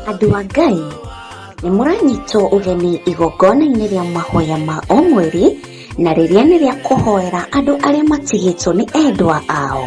Andũ a Ngai, nĩ mũranyitwo ũgeni igongona-inĩ rĩa mahoya ma o mweri na rĩrĩa nĩ rĩa kũhoera andũ arĩa matigĩtwo nĩ endwa ao.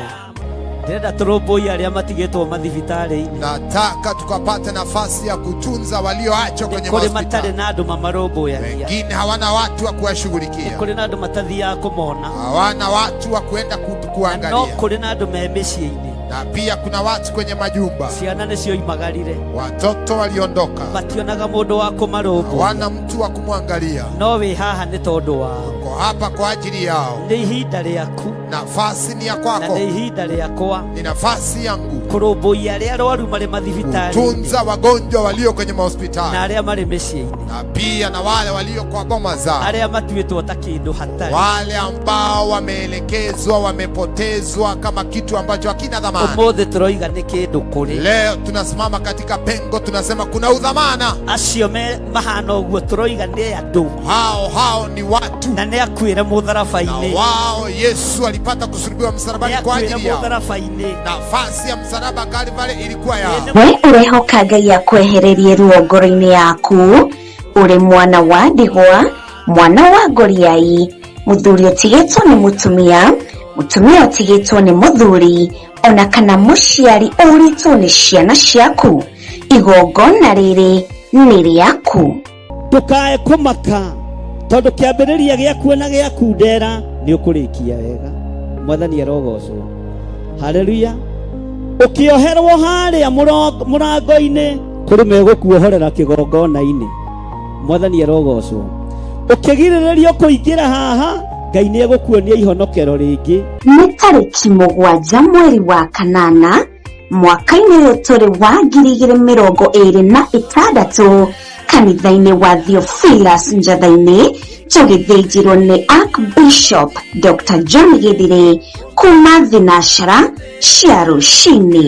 Ndĩrenda tũrũmbũiye arĩa matigĩtwo mathibitarĩ-inĩ. Nataka tukapate nafasi ya kutunza walioachwa kwenye Kũrĩ matarĩ mahospitali. na andũ mamarũmbũyagia. Wengine hawana watu wa kuwashughulikia, Kũrĩ na andũ matathiaga kũmona. hawana watu wa kuenda Na no kuangalia, kũrĩ na andũ me mĩciĩ-inĩ. na pia kuna watu kwenye majumba, Ciana nĩcio imagarire. watoto waliondoka, Mationaga mũndũ wa kũmarũmbũiya. hawana mtu wa kumwangalia. No wĩ haha nĩ tondũ wao. Uko hapa kwa ajili yao. Nĩ ihinda rĩaku Nafasi ni ya na kwako, nĩ ihinda rĩakwa ni nafasi yangu kũrũmbũiya arĩa arwaru marĩ mathibitarĩ-inĩ kutunza wagonjwa walio kwenye na mahospitali arĩa marĩ mĩciĩ-inĩ, na pia na wale walio kwa boma zao, arĩa matuĩtwo ta kĩndũ hatarĩ. wale ambao wameelekezwa, wamepotezwa kama kitu ambacho hakina dhamana. Ũmũthĩ tũroiga nĩ kĩndũ kũrĩ Leo tunasimama katika pengo, tunasema kuna udhamana. acio me mahana ũguo, tũroiga nĩ andũ Hao hao ni watu, na nĩ akuĩre na mũtharaba-inĩ, wao Yesu alipata kusulubiwa nĩ msalabani kwa akuĩre ajili yao. mũtharaba-inĩ. Nafasi ya msalaba Kalvari ilikuwa yao. We ũrehoka Ngai akwehererie ruo ngoro-inĩ yaku, ũrĩ mwana wa ndigwa, mwana wa ngoriai, mũthuri ũtigĩtwo nĩ mũtumia, mũtumia ũtigĩtwo nĩ mũthuri, ona kana mũciari ũrĩtwo nĩ ciana ciaku. Igongona rĩrĩ nĩ rĩaku. Ndũkae kũmaka tondũ kĩambĩrĩria gĩaku na gĩaku ndera nĩ ũkũrĩkia wega. Mwathani arogocwo. Haleluya. Ũkĩoherwo harĩa mũrango-inĩ kũrĩ megũkuohorera kĩgongona-inĩ. Mwathani arogocwo. Ũkĩgirĩrĩrio kũingĩra haha, Ngai nĩ egũkuonia ihonokero rĩngĩ. Nĩ tarĩki 7 mweri wa kanana mwaka-inĩ ũyũ tũrĩ wa 2026 kanitha-inĩ wa Theophilus Njatha-inĩ, tũgĩthĩnjĩrwo nĩ Archbishop Dr. John Githire kuma thinashara cia rũcinĩ.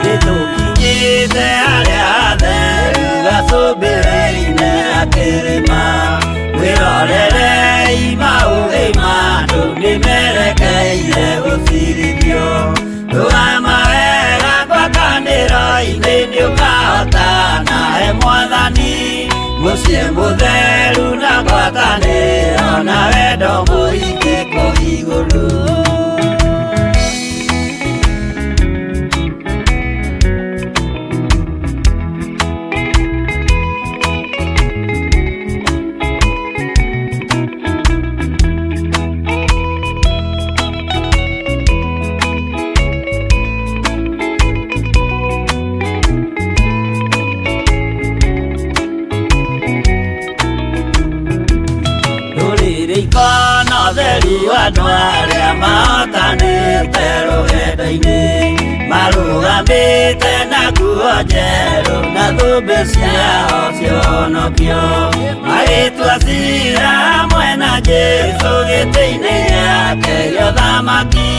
Nĩtũkinyĩte arĩa atheru. Mwathani mũciĩ mũtheru na ngwatanĩro na wendo mũingĩ kũu igũrũ. Ndũrĩrĩ ikona ũtheru andũ arĩa mahotanĩte rũgendo-inĩ marũgamĩte na nguo njerũ na thũmbĩ ciao cionokio magĩtua cira hamwe na Jesũ gĩtĩ-inĩ gĩake gĩa ũthamaki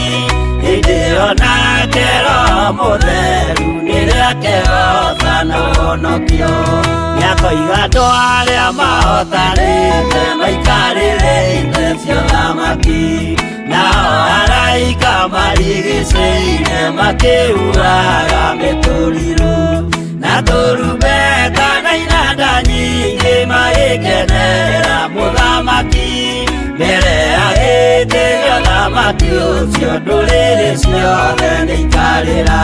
hĩndĩ ĩyo nake Roho Mũtheru nĩrĩakehoca na ũhonokio nĩakoiga andũ arĩa mahotanĩte maikarĩre itĩ cia ũthamaki nao araika marigicĩire makĩhuhaga mĩtũrirũ na tũrumbeta na inanda nyingĩ magĩkenerera mũthamaki mbere ya gĩtĩ gĩa ũthamaki ũcio ndũrĩrĩ ciothe nĩikarĩra.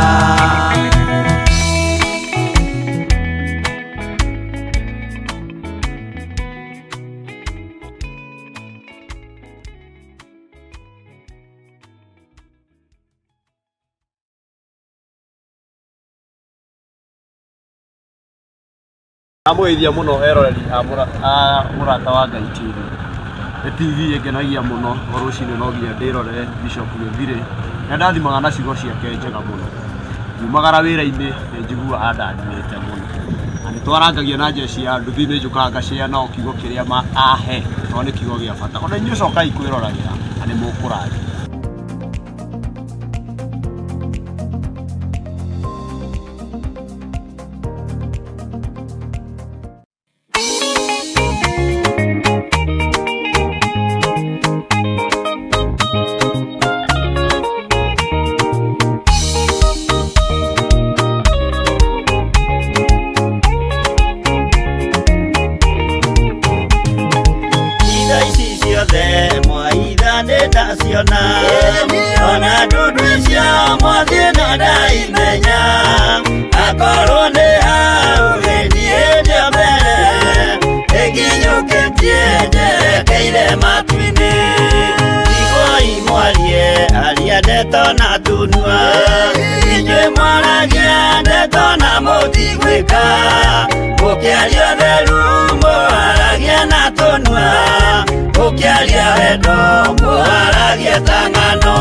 Ndamũgeithia mũno eroreri a Mũrata wa Ngai TV. Nĩ TV ĩngenagia mũno o rũcinĩ no nginya ndĩrorere Bishop Gĩthirĩ. Nĩ andathimaga na ciugo ciake njega mũno. Ngiumagara wĩra-inĩ nĩ njiguaga andathimĩte mũno. Na nĩ twarangagia na jeshi ya nduthi nĩ njũkaga ngacĩa nao kiugo kĩrĩa ahe tondũ nĩ kiugo gĩa bata. Ona inyuĩ cokai kwĩroragĩra na nĩ mũkũrathimwo. Itha ici ciothe mwaitha nĩ ndaciona ona ndundu icio mwathiĩ no ndaimenya akorwo nĩ hau gĩthiĩ ndio mbere ĩkinyũkĩtie njerekeire matu-inĩ iguai mwarie aria ndeto na tunua inyuĩ mwaragia ndeto na mũtigwĩka mũkĩaria ũtheru mũharagia na tũnua mũkĩaria wendo mũharagia ta ng'ano.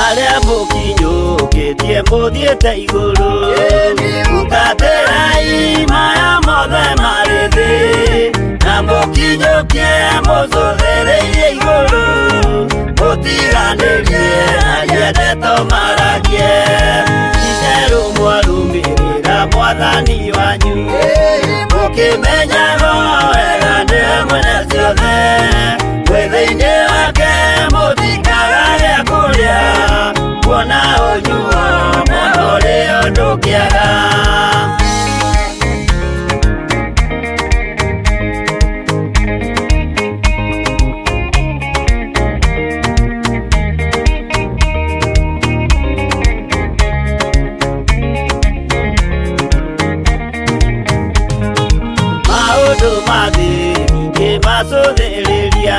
Arĩa mũkinyũkĩtie mũthiĩte igũrũ butatĩrai maya mothe marĩ thĩ na mũkinyũkie mũcũthĩrĩirie igũrũ mũtiganĩrie aria ndeto maragie itherũ mwarũmĩrĩra mwathani wanyu mũkĩmenyaga wega nĩwe mwene ciothe mwĩ thĩinĩ wake mũtikaga gĩa kũrĩa kuona ũnyuo mũno ũrĩ ũndũ kĩaga. Maũndũ ma thĩ ndingĩmacũthĩrĩria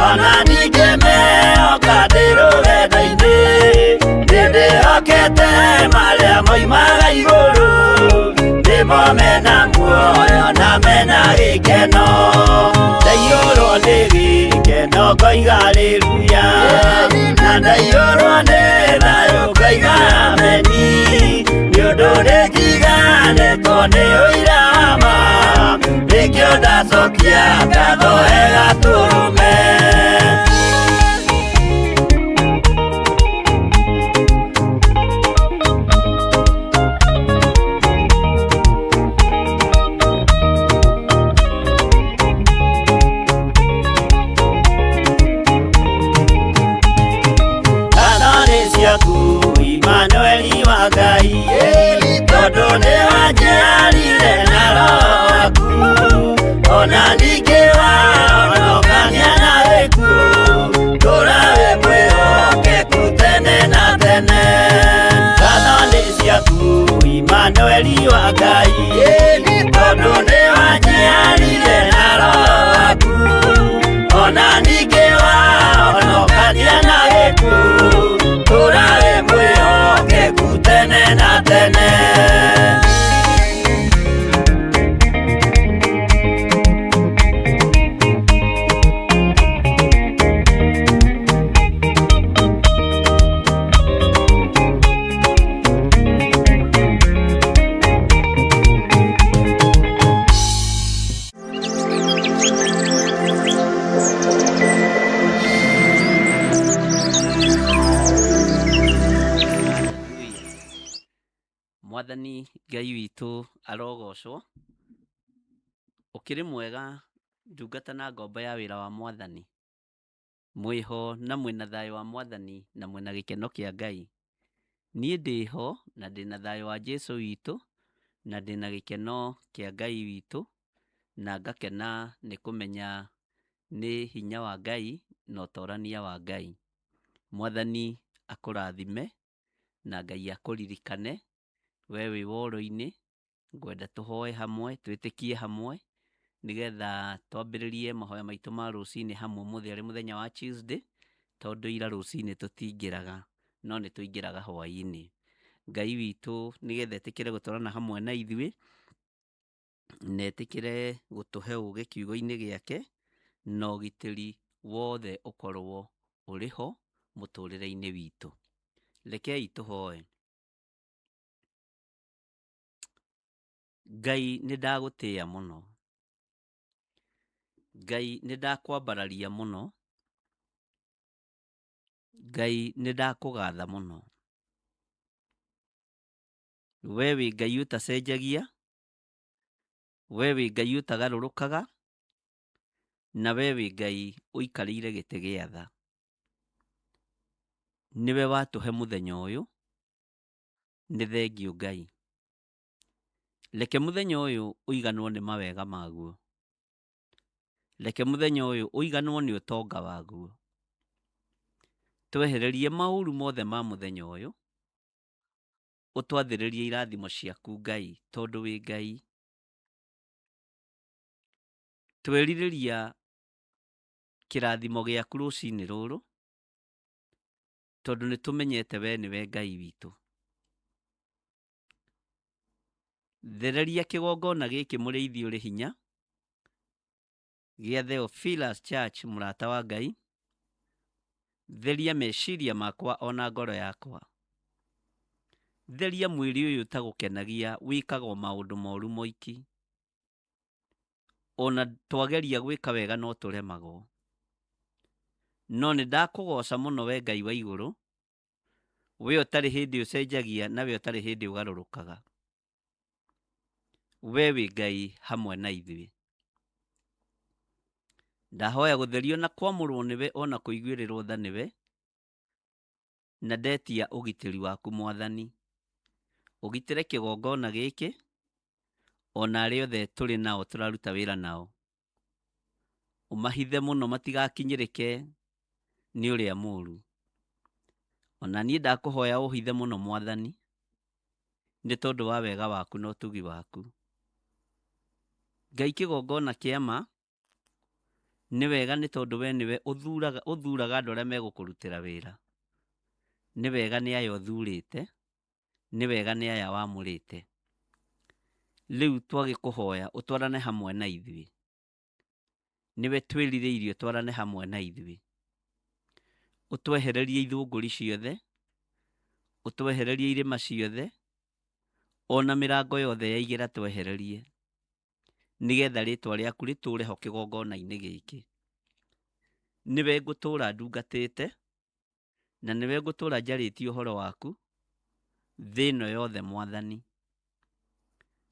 ona ndingĩmehoka ndĩ rũgendo-inĩ nĩndĩhokete marĩa moimaga igũrũ nĩmo mena muoyo na mena gĩkeno ndaiyũrwo nĩ gĩkeno ngoiga haleluya na ndaiyũrwo nĩ thayũ ngoiga ameni nĩ ũndũ nĩnjiganĩtwo nĩ ũira wa ma nĩkĩo ndacokia ngatho wega tũrũme. Mwathani Ngai witũ arogocwo. Ũkĩrĩ mwega ndungata na ngombo ya wĩra wa Mwathani. Mwĩho na mwĩna thayũ wa Mwathani na mwĩna gĩkeno kĩa Ngai. Niĩ ndĩho na ndĩna thayũ wa Jesu witũ na ndĩna gĩkeno kĩa Ngai witũ na ngakena nĩ kũmenya nĩ hinya wa Ngai na ũtorania wa Ngai. Mwathani akũrathime na Ngai akũririkane we wĩ woro-inĩ. Ngwenda tũhoe hamwe, twĩtĩkie hamwe nĩgetha twambĩrĩrie mahoya maitũ ma rũcinĩ hamwe ũmũthĩ arĩ mũthenya wa Tuesday, tondũ ira rũcinĩ tũtingĩraga no nĩ tũingĩraga hwaĩ-inĩ. Ngai witũ nĩgetha etĩkĩre gũtwarana hamwe na ithuĩ na etĩkĩre gũtũhe ũgĩ kiugo-inĩ gĩake na ũgitĩri wothe ũkorwo ũrĩ ho mũtũrĩre-inĩ witũ. Rekei tũhoe. Ngai nĩ ndagũtĩĩa mũno, Ngai nĩ ndakwambararia mũno, Ngai nĩ ndakũgatha mũno. We wĩ Ngai ũtacenjagia, we wĩ Ngai ũtagarũrũkaga, na we wĩ Ngai ũikarĩire gĩtĩ gĩa tha. Nĩwe watũhe mũthenya ũyũ, nĩ thengiũ Ngai. Reke mũthenya ũyũ ũiganwo nĩ mawega maguo. Reke mũthenya ũyũ ũiganwo nĩ ũtonga waguo. Twehererie maũru mothe ma mũthenya ũyũ, ũtwathĩrĩrie irathimo ciaku Ngai tondũ wĩ Ngai. Twerirĩria kĩrathimo gĩaku rũcinĩ rũrũ, tondũ nĩ tũmenyete we nĩwe Ngai witũ. Thereria kĩgongona gĩkĩ mũrĩithi ũrĩ hinya gĩa Theophilus Church mũrata wa Ngai. Theria meciria makwa ona ngoro yakwa. Theria mwĩrĩ ũyũ ũtagũkenagia wĩkaga o maũndũ moru moiki. Ona twageria gwĩka wega no tũremagwo. No nĩ ndakũgoca mũno we Ngai wa igũrũ, we ũtarĩ hĩndĩ ũcenjagia na we ũtarĩ hĩndĩ ũgarũrũkaga. We wĩ Ngai hamwe na ithuĩ. Ndahoya gũtherio na kwamũrwo nĩwe ona kũiguĩrĩrwo tha nĩwe, na ndetia ũgitĩri waku Mwathani. Ũgitĩre kĩgongona gĩkĩ ona arĩa othe tũrĩ nao tũraruta wĩra nao. Ũmahithe mũno matigakinyĩrĩke nĩ ũrĩa mũru. Ona niĩ ndakũhoya ũhithe mũno Mwathani, nĩ tondũ wa wega waku na ũtugi waku. Ngai kĩgongona kĩa ma nĩ wega nĩ tondũ we nĩwe ũthuraga ũthuraga andũ arĩa megũkũrutĩra wĩra. Nĩ wega nĩ aya ũthurĩte, nĩ wega nĩ aya wamũrĩte. Rĩu twagĩkũhoya ũtwarane hamwe na ithuĩ. Nĩwe twĩrirĩirie ũtwarane hamwe na ithuĩ. Ũtwehererie ithũngũri ciothe, ũtwehererie irĩma ciothe, ona mĩrango yothe ya igera twehererie, nĩgetha rĩtwa rĩaku rĩtũre ho kĩgongona-inĩ gĩkĩ. Nĩwe ngũtũra ndungatĩte, na nĩwe ngũtũra njarĩtie ũhoro waku thĩ ĩno yothe Mwathani.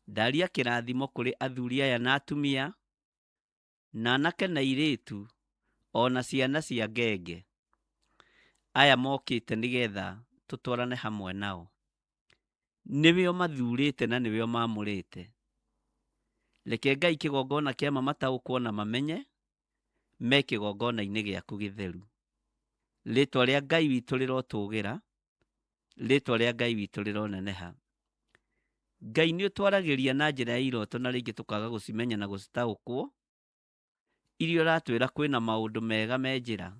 Ndaria kĩrathimo kũrĩ athuri aya na atumia, na anake na airĩtu, ona ciana cia ngenge, aya mokĩte nĩgetha tũtwarane hamwe nao. Nĩwe ũmathurĩte na nĩwe ũmamũrĩte. Reke Ngai kĩgongona kĩa ma mataũkwo na mamenye me kĩgongona-inĩ gĩaku gĩtheru. Rĩtwa rĩa Ngai witũ rĩrotũgĩra, rĩtwa rĩa Ngai witũ rĩroneneha. Ngai nĩ ũtwaragĩria na njĩra ya iroto na rĩngĩ tũkaga gũcimenya na gũcitaũkwo, iria ũratwĩra kwĩna maũndũ mega me njĩra,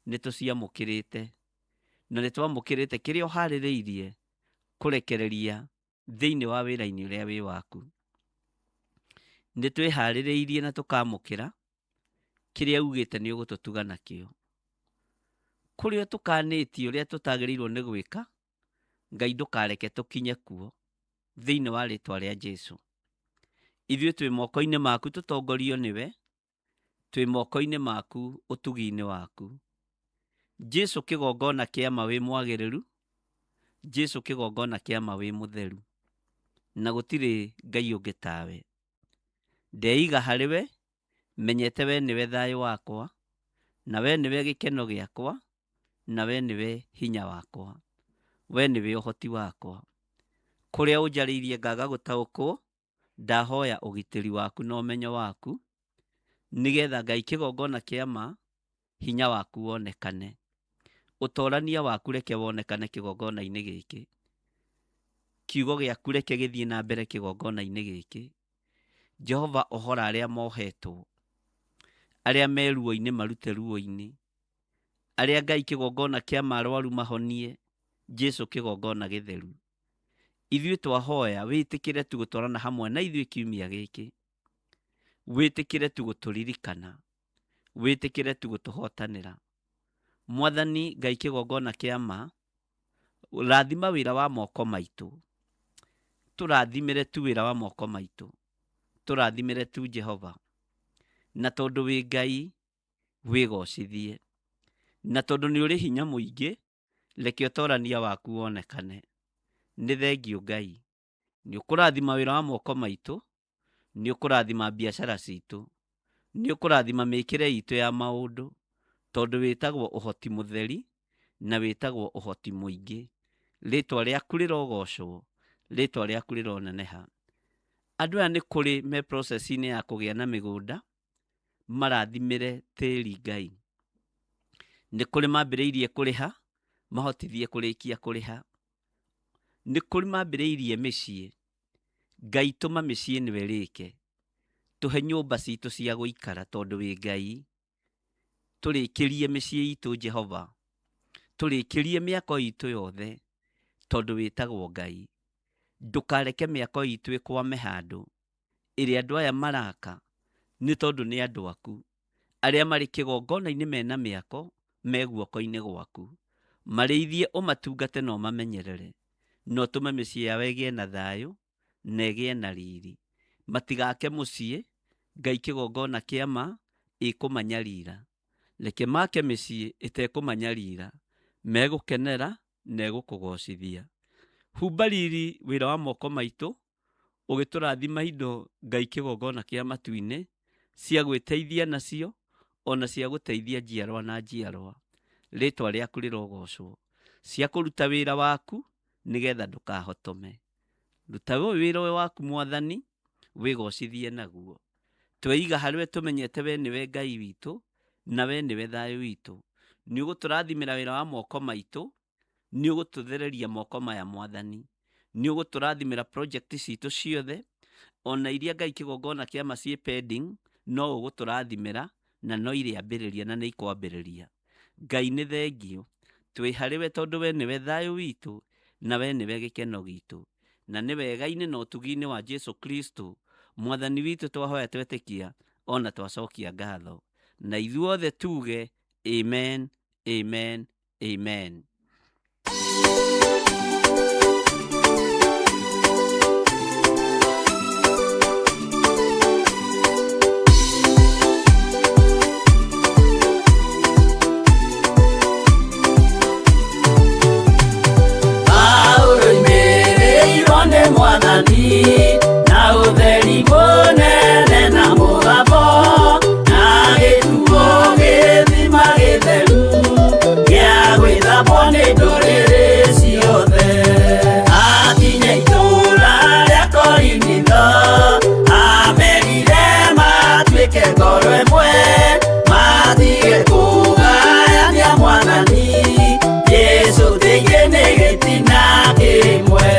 nĩ tũciamũkĩrĩte na nĩ twamũkĩrĩte kĩrĩa ũharĩrĩirie kũrekereria thĩinĩ wa wĩra-inĩ ũrĩa wĩ waku. Nĩ twĩharĩrĩirie na tũkamũkĩra kĩrĩa ugĩte nĩ ũgũtũtuga nakĩo. Kũrĩa ũtũkanĩtie ũrĩa tũtagĩrĩirwo nĩ gwĩka, Ngai ndũkareke tũkinye kuo thĩinĩ wa rĩtwa rĩa Jesu. Ithuĩ twĩ moko-inĩ maku tũtongorio nĩwe, twĩ moko-inĩ maku ũtugi-inĩ waku. Jesu kĩgongona kĩa ma wĩ mwagĩrĩru, Jesu kĩgongona kĩa ma wĩ mũtheru. Na gũtirĩ Ngai ũngĩ tawe. Ndeiga harĩ we, menyete we nĩwe thayũ wakwa, na we nĩwe gĩkeno gĩakwa, na we nĩwe hinya wakwa. We nĩwe ũhoti wakwa. Kũrĩa ũnjarĩirie ngaga gũtaũkwo, ndahoya ũgitĩri waku na ũmenyo waku, nĩgetha Ngai kĩgongona kĩa ma, hinya waku wonekane. Ũtorania waku reke wonekane kĩgongona-inĩ gĩkĩ. Kiugo gĩaku reke gĩthiĩ na mbere kĩgongona-inĩ gĩkĩ. Jehova ohora arĩa mohetwo, arĩa me ruo-inĩ marute ruo-inĩ, arĩa Ngai kĩgongona kĩa marwaru mahonie, Jesu kĩgongona gĩtheru. Ithuĩ twahoya wĩtĩkĩre tu gũtwarana hamwe na ithuĩ kiumia gĩkĩ, wĩtĩkĩre tu gũtũririkana, wĩtĩkĩre tu gũtũhotanĩra. Mwathani Ngai kĩgongona kĩa ma, rathima wĩra wa moko maitũ, tũrathimĩre tu wĩra wa moko maitũ, tũrathimĩre tu Jehova. Na tondũ wĩ Ngai wĩgocithie, na tondũ nĩ ũrĩ hinya mũingĩ, reke ũtorania waku wonekane. Nĩ thengiũ Ngai, nĩ ũkũrathima wĩra wa moko maitũ, nĩ ũkũrathima biacara citũ, nĩ ũkũrathima mĩkĩre itũ ya maũndũ, tondũ wĩtagwo ũhoti mũtheri na wĩtagwo ũhoti mũingĩ. Rĩtwa rĩaku rĩrogocwo, rĩtwa rĩaku rĩroneneha. Andũ aya nĩ kũrĩ me process-inĩ ya kũgĩa na mĩgũnda, marathimĩre tĩri Ngai. Nĩ kũrĩ mambĩrĩirie kũrĩha, mahotithie kũrĩkia kũrĩha. Nĩ kũrĩ mambĩrĩirie mĩciĩ, Ngai tũma mĩciĩ ĩno ĩrĩke. Tũhe nyũmba citũ cia gũikara tondũ wĩ Ngai. Tũrĩkĩrie mĩciĩ itũ Jehova. Tũrĩkĩrie mĩako itũ yothe tondũ wĩtagwo Ngai. Ndũkareke mĩako itũ ĩkwame handũ ĩrĩa andũ aya maraka nĩ tondũ nĩ andũ aku. Arĩa marĩ kĩgongona-inĩ mena mĩako me guoko-inĩ gwaku. Marĩithie ũmatungate na ũmamenyerere, na ũtũme mĩciĩ yao ĩgĩe na thayũ na ĩgĩe na riri. Matigake mũciĩ Ngai kĩgongona kĩa ma ĩkũmanyarira. Reke make mĩciĩ ĩtekũmanyarira, megũkenera na ĩgũkũgocithia. Humba riri wĩra wa moko maitũ, ũgĩtũrathima indo Ngai kĩgongona kĩa matu-inĩ, cia gwĩteithia nacio, ona cia gũteithia njiarwa na njiarwa. Rĩtwa rĩaku rĩrogocwo. Cia kũruta wĩra waku, nĩgetha ndũkahotome. Ruta wĩra ũyũ waku Mwathani, wĩgocithie naguo. Tweiga harĩ we tũmenyete we nĩwe Ngai witũ, na we nĩwe thayũ witũ. Nĩ ũgũtũrathimĩra wĩra wa moko maitũ, nĩ ũgũtũthereria moko maya Mwathani. Nĩ ũgũtũrathimĩra project citũ ciothe, ona iria Ngai kĩgongona kĩa ma ciĩ pending, no ũgũtũrathimĩra na no irĩambĩrĩria na nĩ ikwambĩrĩria. Ngai nĩ thengiũ, twĩ harĩ we tondũ we nĩwe thayũ witũ, na we nĩwe gĩkeno gitũ. Na nĩ wega-inĩ na ũtugi-inĩ wa Jesu Kristo, Mwathani witũ twahoya twetĩkia, ona twacokia ngatho. Na ithuothe tuge, amen, amen, amen. Paulo oimĩrĩirwo nĩ Mwathani na ũtheri mũnene na mũgambo na gĩtuo gĩthima gĩtheru gĩa gwĩthambwo nĩ ndũrĩrĩ ciothe. Akinya itũũra rĩa Korinitho amerire matuĩke ngoro ĩmwe matige kũgayania Mwathani Jesũ tĩingĩ nĩ gĩtina kĩmwe.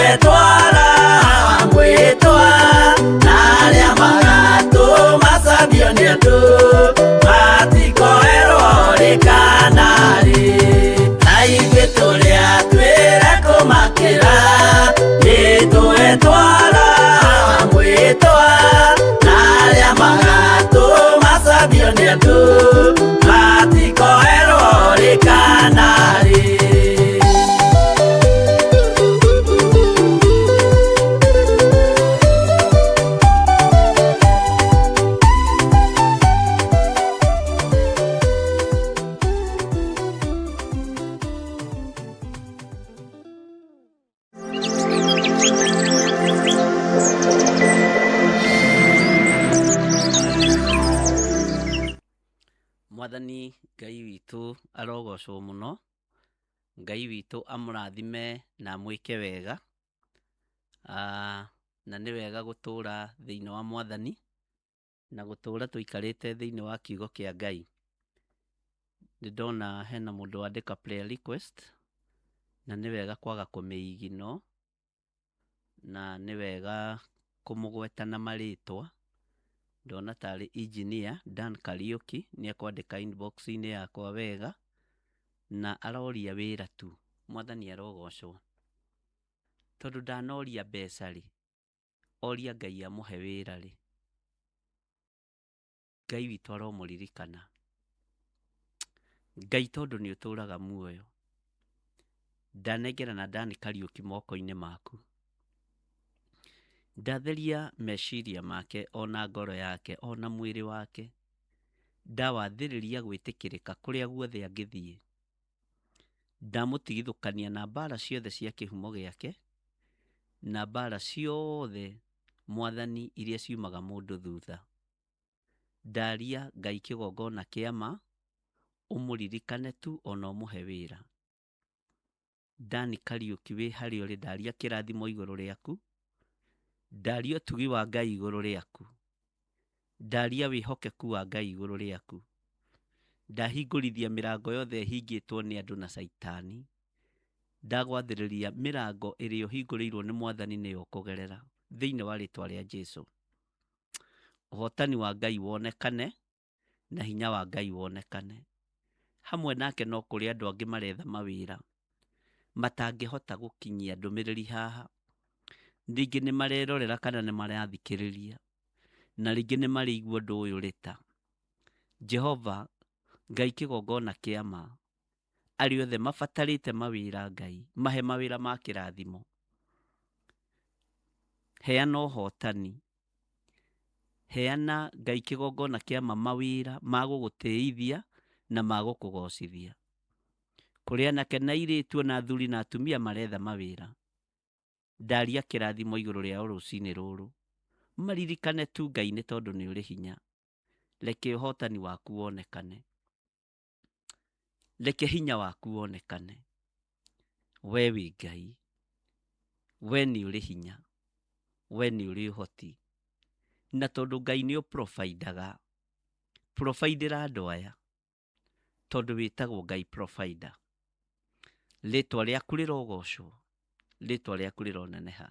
Nĩtũetwara mwĩtwa na arĩa magatũmacambio nĩ andũ matikoerwo rĩ kana rĩ na ithuĩ tũrĩa twĩre kũmakĩra nĩtũetwara mwĩtwa na arĩa magatũmacambio nĩ andũ matikoerwo rĩ kana rĩ. Mwathani Ngai witũ arogocwo mũno. Ngai witũ amũrathime na amwĩke wega. Na nĩ wega gũtũra thĩinĩ wa Mwathani na gũtũra tũikarĩte thĩinĩ wa kiugo kĩa Ngai. Nĩ ndona hena mũndũ wandĩka prayer request na nĩ wega kwaga kũmĩigino na nĩ wega kũmũgweta na marĩtwa. Ndona tarĩ engineer Dan Kariuki nĩ ekwandĩka inbox-inĩ yakwa wega na aroria wĩra tu. Mwathani arogocwo. Tondũ ndanoria mbeca rĩ, oria Ngai amũhe wĩra rĩ, Ngai witũ aromũririkana. Ngai tondũ nĩ ũtũraga muoyo, ndanengerana Dan Kariuki moko-inĩ maku. Ndatheria meciria make ona ngoro yake ona mwĩrĩ wake. Ndawathĩrĩria gwĩtĩkĩrĩka kũrĩa guothe angĩthiĩ. Ndamũtigithũkania na mbara ciothe cia kĩhumo gĩake na mbara ciothe Mwathani iria ciumaga mũndũ thutha. Ndaria Ngai kĩgongona kĩa ma, ũmũririkane tu ona ũmũhe wĩra. Dani Kariuki wĩ harĩa ũrĩ, ndaria kĩrathimo igũrũ rĩaku, ndaria ũtugi wa Ngai igũrũ rĩaku, ndaria wĩhokeku wa Ngai igũrũ rĩaku, ndahingũrithia mĩrango yothe ĩhingĩtwo nĩ andũ na caitani, ndagwathĩrĩria mĩrango ĩrĩa ũhingũrĩirwo nĩ Mwathani nĩyo ũkũgerera thĩinĩ wa rĩtwa rĩa Jesu. Ũhotani wa Ngai wonekane na hinya wa Ngai wonekane. Hamwe nake no kũrĩ andũ angĩ maretha mawĩra matangĩhota gũkinyia ndũmĩrĩri haha. Rĩngĩ nĩ marerorera kana nĩ marathikĩrĩria na rĩngĩ nĩ marĩigua ũndũ ũyũ rĩta. Jehova Ngai kĩgongona kĩa ma, arĩa othe mabatarĩte mawĩra Ngai mahe mawĩra ma kĩrathimo. Heana ũhotani, heana Ngai kĩgongona kĩa ma mawĩra ma gũgũtĩithia na ma gũkũgocithia. Kũrĩ anake na airĩtu ona athuri na atumia maretha mawĩra, ndaria kĩrathimo igũrũ rĩao rũcinĩ rũrũ. Maririkane tu Ngai nĩ tondũ nĩ ũrĩ hinya. Reke ũhotani waku wonekane, reke hinya waku wonekane. We wĩ Ngai, we nĩ ũrĩ hinya, we nĩ ũrĩ ũhoti. Na tondũ Ngai nĩ ũprovidaga, providera andũ aya tondũ wĩtagwo Ngai provider. Rĩtwa rĩaku rĩrogocwo, rĩtwa rĩaku rĩroneneha.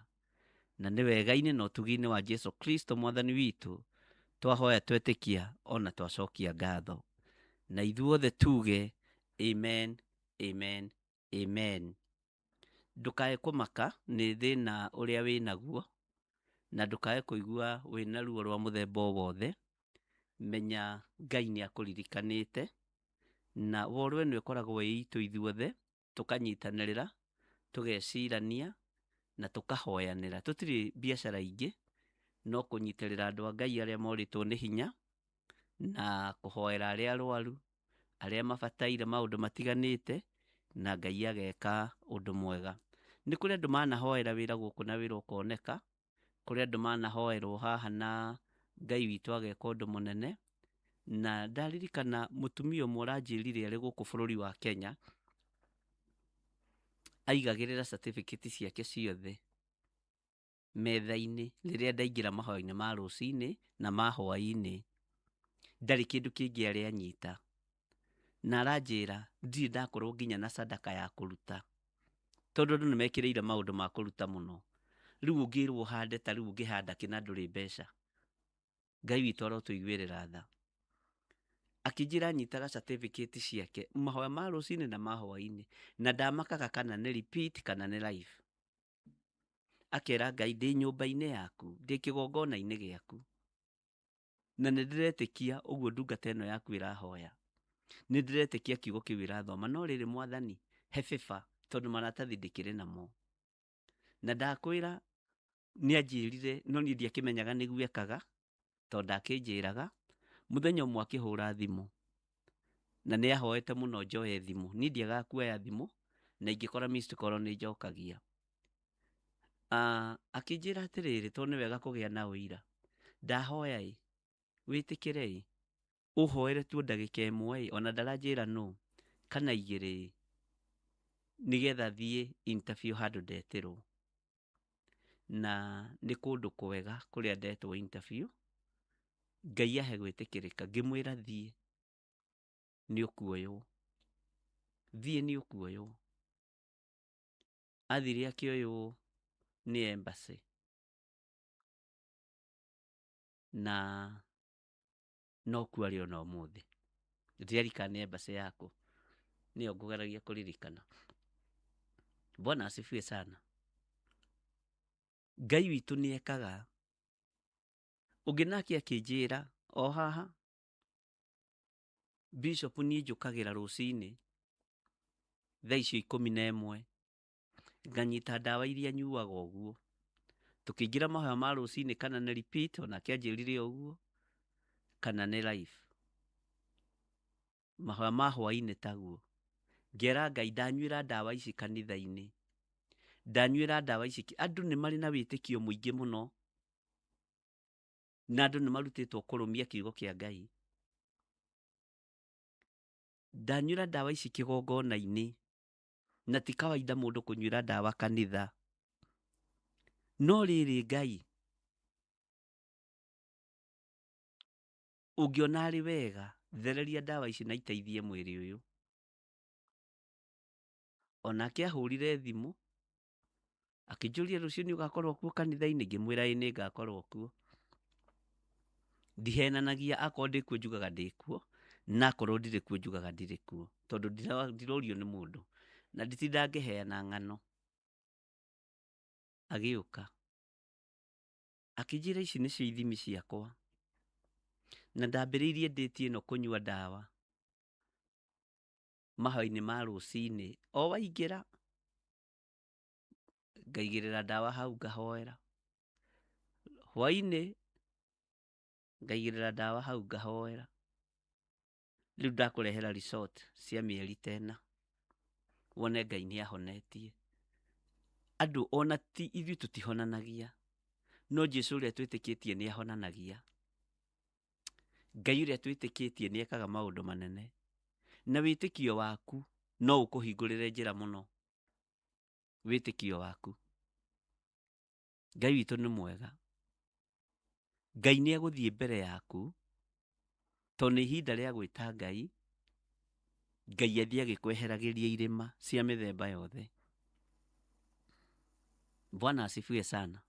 Na nĩ wega-inĩ na ũtugi-inĩ wa Jesu Kristo Mwathani witũ twahoya twetĩkia ona twacokia ngatho. Na ithuothe tuge amen, amen, amen. Ndũkae kũmaka nĩ thĩna ũrĩa wĩnaguo na ndũkae kũigua wĩna ruo rwa mũthemba o wothe. Menya Ngai nĩ akũririkanĩte na woro ĩno ĩkoragwo ĩ itũ ithuothe, tũkanyitanĩrĩra, tũgecirania na tũkahoyanĩra. Tũtirĩ biacara ingĩ no kũnyitĩrĩra andũ a Ngai arĩa morĩtwo nĩ hinya na kũhoera arĩa arwaru, arĩa mabataire maũndũ matiganĩte na Ngai ageka ũndũ mwega. Nĩ kũrĩ andũ manahoera wĩra gũkũ na wĩra ũkoneka, kũrĩ andũ manahoerwo haha na Ngai witũ ageka ũndũ mũnene. Na ndaririkana mũtumia ũmwe ũranjĩrire arĩ gũkũ bũrũri wa Kenya, aigagĩrĩra certificate ciake ciothe metha-inĩ rĩrĩa ndaingĩra mahoya-inĩ ma rũcinĩ na ma hwaĩ-inĩ. Ndarĩ kĩndũ kĩngĩ arĩ anyita. Na aranjĩra ndirĩ ndakorwo nginya na sadaka ya kũruta, tondũ andũ nĩ mekĩrĩire maũndũ ma kũruta mũno. Rĩu ũngĩrwo ũhande ta rĩu ũngĩhanda kĩ na ndũrĩ mbeca? Ngai witũ arotũiguĩrĩra tha. Akĩnjĩra nyitaga certificate ciake mahoya ma rũcinĩ na ma hwainĩ, na ndamakaga kana nĩ repeat kana nĩ live. Akera Ngai ndĩ nyũmba-inĩ yaku, ndĩ kĩgongona-inĩ gĩaku, na nĩ ndĩretĩkia ũguo ndungata ĩno yaku ĩrahoya, nĩ ndĩretĩkia kiugo kĩu ĩrathoma, no rĩrĩ Mwathani he favor tondũ maratathi ndĩkĩrĩ namo. Na ndakwĩra nĩ anjĩrire, no niĩ ndiakĩmenyaga nĩguo ekaga, tondũ ndakĩnjĩraga. Mũthenya ũmwe akĩhũra thimũ, na nĩ ahoete mũno njoe thimũ. Niĩ ndiagaga kuoya thimũ, na ingĩkora missed call nĩ njokagia. Akĩnjĩra atĩrĩrĩ, tondũ nĩ wega kũgĩa na ũira, ndahoya ĩ, wĩtĩkĩre ĩ, ũhoere tu ndagĩka ĩmwe ĩ, ona ndaranjĩra nũ, kana igĩrĩ ĩ, nĩgetha thiĩ interview handũ ndetĩrwo. Na nĩ kũndũ kwega kũrĩa ndetwo interview, Ngai ahe gwĩtĩkĩrĩka. Ngĩmwĩra thiĩ nĩ ũkuoywo, thiĩ nĩ ũkuoywo. Athire akĩoywo nĩ embassy, na no kuo arĩ ona ũmũthĩ. Ndiririkana nĩ embassy yaku, nĩyo ngũgeragia kũririkana. Bwana asifiwe sana. Ngai witũ nĩ ekaga. Ũngĩ nake akĩnjĩra o haha, Bishop niĩ njũkagĩra rũcinĩ thaa icio 11, nganyita ndawa iria nyuaga ũguo, tũkĩingĩra mahoya ma rũcinĩ kana nĩ repeat, onake anjĩrire ũguo, kana nĩ live, mahoya ma hwainĩ taguo. Ngera Ngai ndanyuĩra ndawa ici kanitha-inĩ, ndanyuĩra ndawa ici. Andũ nĩ marĩ na wĩtĩkio mũingĩ mũno, na andũ nĩ marutĩtwo kũrũmia kiugo kĩa Ngai. Ndanyuĩra ndawa ici kĩgongona-inĩ, na ti kawaida mũndũ kũnyuĩra ndawa kanitha. No rĩrĩ Ngai, ũngĩona arĩ wega, thereria ndawa ici na iteithie mwĩrĩ ũyũ. Onake ahũrire thimũ, akĩnjũria rũciũ nĩ ũgakorwo kuo kanitha-inĩ, ngĩmwĩra ĩĩ nĩ ngakorwo kuo. Ndihenanagia, akorwo ndĩ kuo njugaga ndĩ kuo, na akorwo ndirĩ kuo njugaga ndirĩ kuo, tondũ ndirorio nĩ mũndũ, na nditindaga ngĩheana ng'ano. Agĩũka akĩnjĩra ici nĩcio ithimi ciakwa, na ndambĩrĩirie ndĩti ĩno kũnyua ndawa mahoya-inĩ ma rũcinĩ, o waingĩra ngaigĩrĩra ndawa hau ngahoera, hwainĩ ngaigĩrĩra ndawa hau ngahoera. Rĩu ndakũrehera resort cia mĩeri ta ĩna, wone Ngai nĩ ahonetie. Andũ ona ti ithuĩ tũtihonanagia, no Jesu ũrĩa twĩtĩkĩtie nĩ ahonanagia. Ngai ũrĩa twĩtĩkĩtie nĩ ekaga maũndũ manene, na wĩtĩkio waku no ũkũhingũrĩre njĩra mũno. Wĩtĩkio waku. Ngai witũ nĩ mwega. Ngai nĩ egũthiĩ mbere yaku, tondũ nĩ ihinda rĩa gwĩta Ngai, Ngai athiĩ agĩkweheragĩria irĩma cia mĩthemba yothe. Bwana asifiwe sana.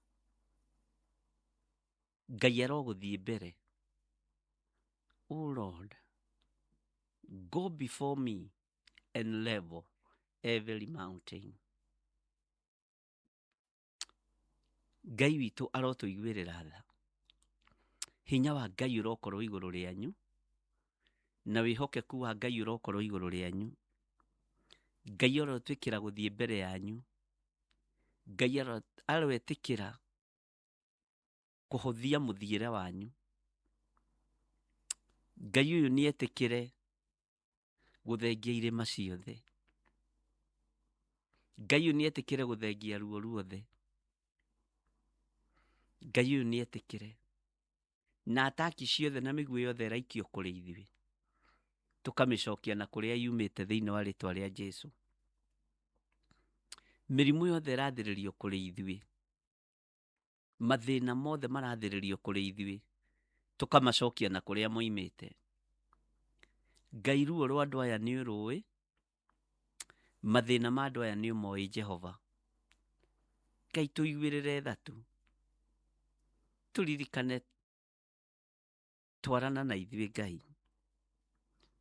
Ngai arogũthiĩ mbere. Oh Lord, go before me and level every mountain. Ngai witũ arotũiguĩrĩra tha. Hinya wa Ngai ũrokorwo igũrũ rĩanyu, na wĩhokeku wa Ngai ũrokorwo igũrũ rĩanyu. Ngai arotwĩkĩra gũthiĩ mbere yanyu. Ngai aroetĩkĩra kũhũthia mũthiĩre wanyu. Ngai ũyũ nĩ etĩkĩre gũthengia irĩma ciothe. Ngai ũyũ nĩ etĩkĩre gũthengia ruo ruothe. Ngai ũyũ nĩ etĩkĩre na ataki ciothe na mĩguĩ yothe ĩraikio kũrĩ ithuĩ, tũkamĩcokia na kũrĩa yumĩte thĩinĩ wa rĩtwa rĩa Jesu. Mĩrimũ yothe ĩrathĩrĩrio kũrĩ ithuĩ, mathĩna mothe marathĩrĩrio kũrĩ ithuĩ, tũkamacokia na kũrĩa moimĩte. Ngai ruo rwa andũ aya nĩ ũrũĩ, mathĩna ma andũ aya nĩ ũmoĩ Jehova. Ngai tũiguĩrĩre tha tu, tũririkane twarana na ithuĩ Ngai,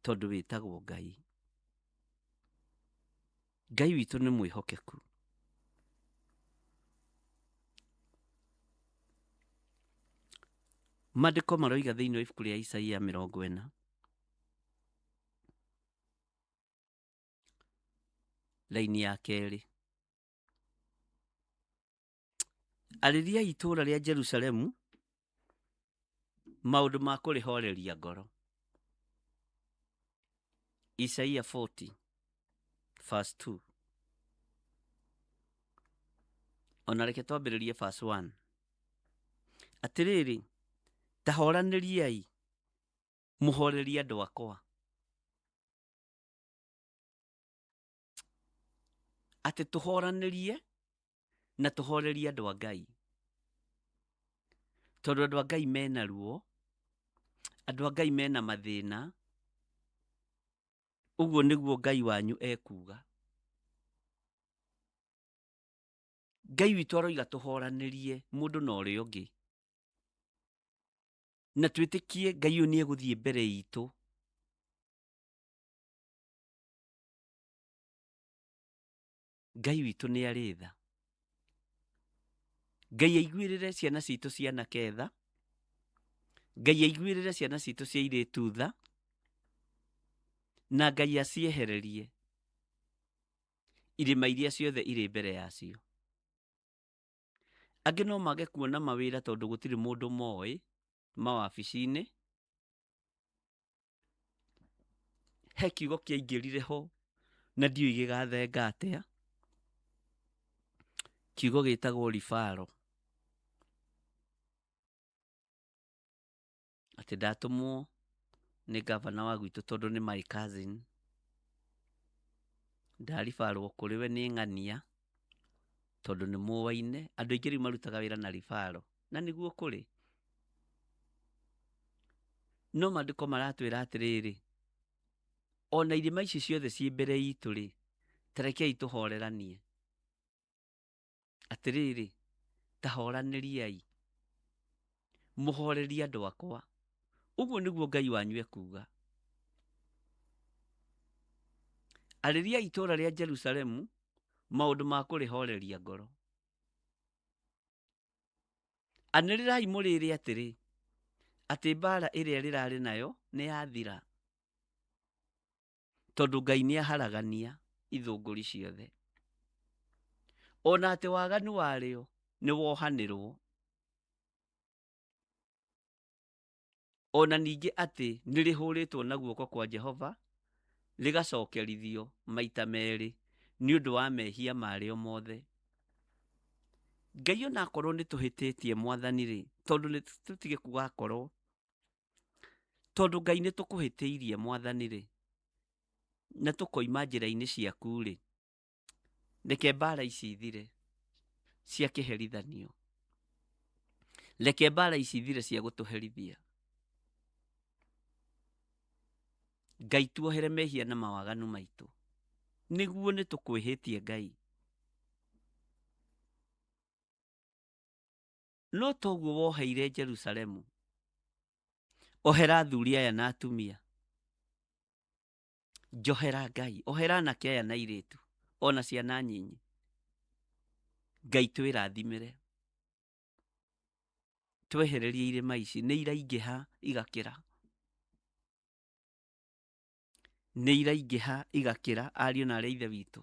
tondũ wĩtagwo Ngai. Ngai witũ nĩ mwĩhokeku. Maandĩko maroiga thĩinĩ wa ibuku rĩa Isaia 40 raini ya kerĩ, arĩria itũũra rĩa Jerusalemu maũndũ ma kũrĩhoreria ngoro. Isaia 40 verse 2. Ona reke twambĩrĩrie verse 1. Atĩrĩrĩ, ta horanĩriai mũhorerie andũ akwa, atĩ tũhoranĩrie na tũhorerie andũ a Ngai, tondũ andũ a Ngai mena ruo, andũ a Ngai mena mathĩna. Ũguo nĩguo Ngai wanyu ekuga. Ngai witũ aroiga tũhoranĩrie mũndũ na ũrĩa ũngĩ, na twĩtĩkie Ngai ũyũ nĩ egũthiĩ mbere itũ. Ngai witũ nĩ arĩ tha. Ngai aiguĩrĩre ciana citũ cia anake tha, Ngai aiguĩrĩre ciana citũ cia airĩtu tha, na Ngai aciehererie irĩma iria ciothe irĩ mbere yacio. Angĩ no mage kuona mawĩra tondũ gũtirĩ mũndũ moĩ mawabici-inĩ. He kiugo kĩaingĩrire ho na ndiũĩ gĩgathenga atĩa, kiugo gĩtagwo ribaro, atĩ ndatũmwo nĩ gavana wa gwitũ tondũ nĩ my cousin, ndaribarwo kũrĩ we nĩ ng'ania tondũ nĩ mũwaine. Andũ aingĩ rĩu marutaga wĩra na ribaro, na nĩguo kũrĩ. No maandĩko maratwĩra atĩrĩrĩ, ona irĩma ici ciothe ciĩ mbere itũ rĩ, ta rekei tũhoreranie. Atĩrĩrĩ, ta horanĩriai, mũhorerie andũ akwa. Ũguo nĩguo Ngai wanyu ekuga. Arĩria itũũra rĩa Jerusalemu maũndũ ma kũrĩhoreria ngoro. Anĩrĩrai mũrĩĩre atĩrĩ, atĩ mbaara ĩrĩa rĩrarĩ nayo nĩ yathira, tondũ Ngai nĩ aharagania ithũngũri ciothe, ona atĩ waganu warĩo nĩ wohanĩrwo, ona ningĩ atĩ nĩ rĩhũrĩtwo na guoko kwa Jehova rĩgacokerithio maita merĩ nĩ ũndũ wa mehia marĩo mothe. Ngai ona akorwo nĩ tũhĩtĩtie Mwathani rĩ, tondũ nĩ tũtige kuga akorwo, tondũ Ngai nĩ tũkũhĩtĩirie Mwathani rĩ, na tũkoima njĩra-inĩ ciaku rĩ, reke mbara ici ithire cia kĩherithanio, reke mbara ici ithire cia gũtũherithia. Ngai tuohere mehia na mawaganu maitũ, nĩguo nĩ tũkwĩhĩtie Ngai. No toguo woheire Jerusalemu, ohera athuri aya na atumia, njohera Ngai, ohera anake aya na airĩtu, ona ciana nyinyi. Ngai twĩrathimĩre, twehererie irĩma ici, nĩ iraingĩha igakĩra, nĩ iraingĩha igakĩra, ariũ na arĩa ithe witũ.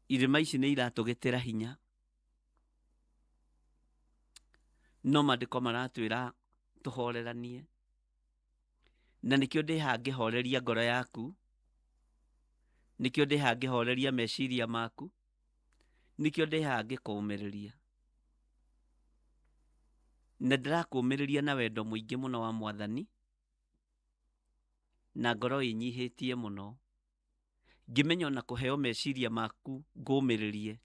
Irĩma ici nĩ iratũgĩtĩra hinya, no maandĩko maratwĩra tũhoreranie, na nĩkĩo ndĩ haha ngĩhoreria ngoro yaku, nĩkĩo ndĩ haha ngĩhoreria meciria maku, nĩkĩo ndĩ haha ngĩkũũmĩrĩria. Na ndĩrakũũmĩrĩria na wendo mũingĩ mũno wa Mwathani, na ngoro ĩnyihĩtie mũno, ngĩmenya ona kũheo meciria maku ngũmĩrĩrie,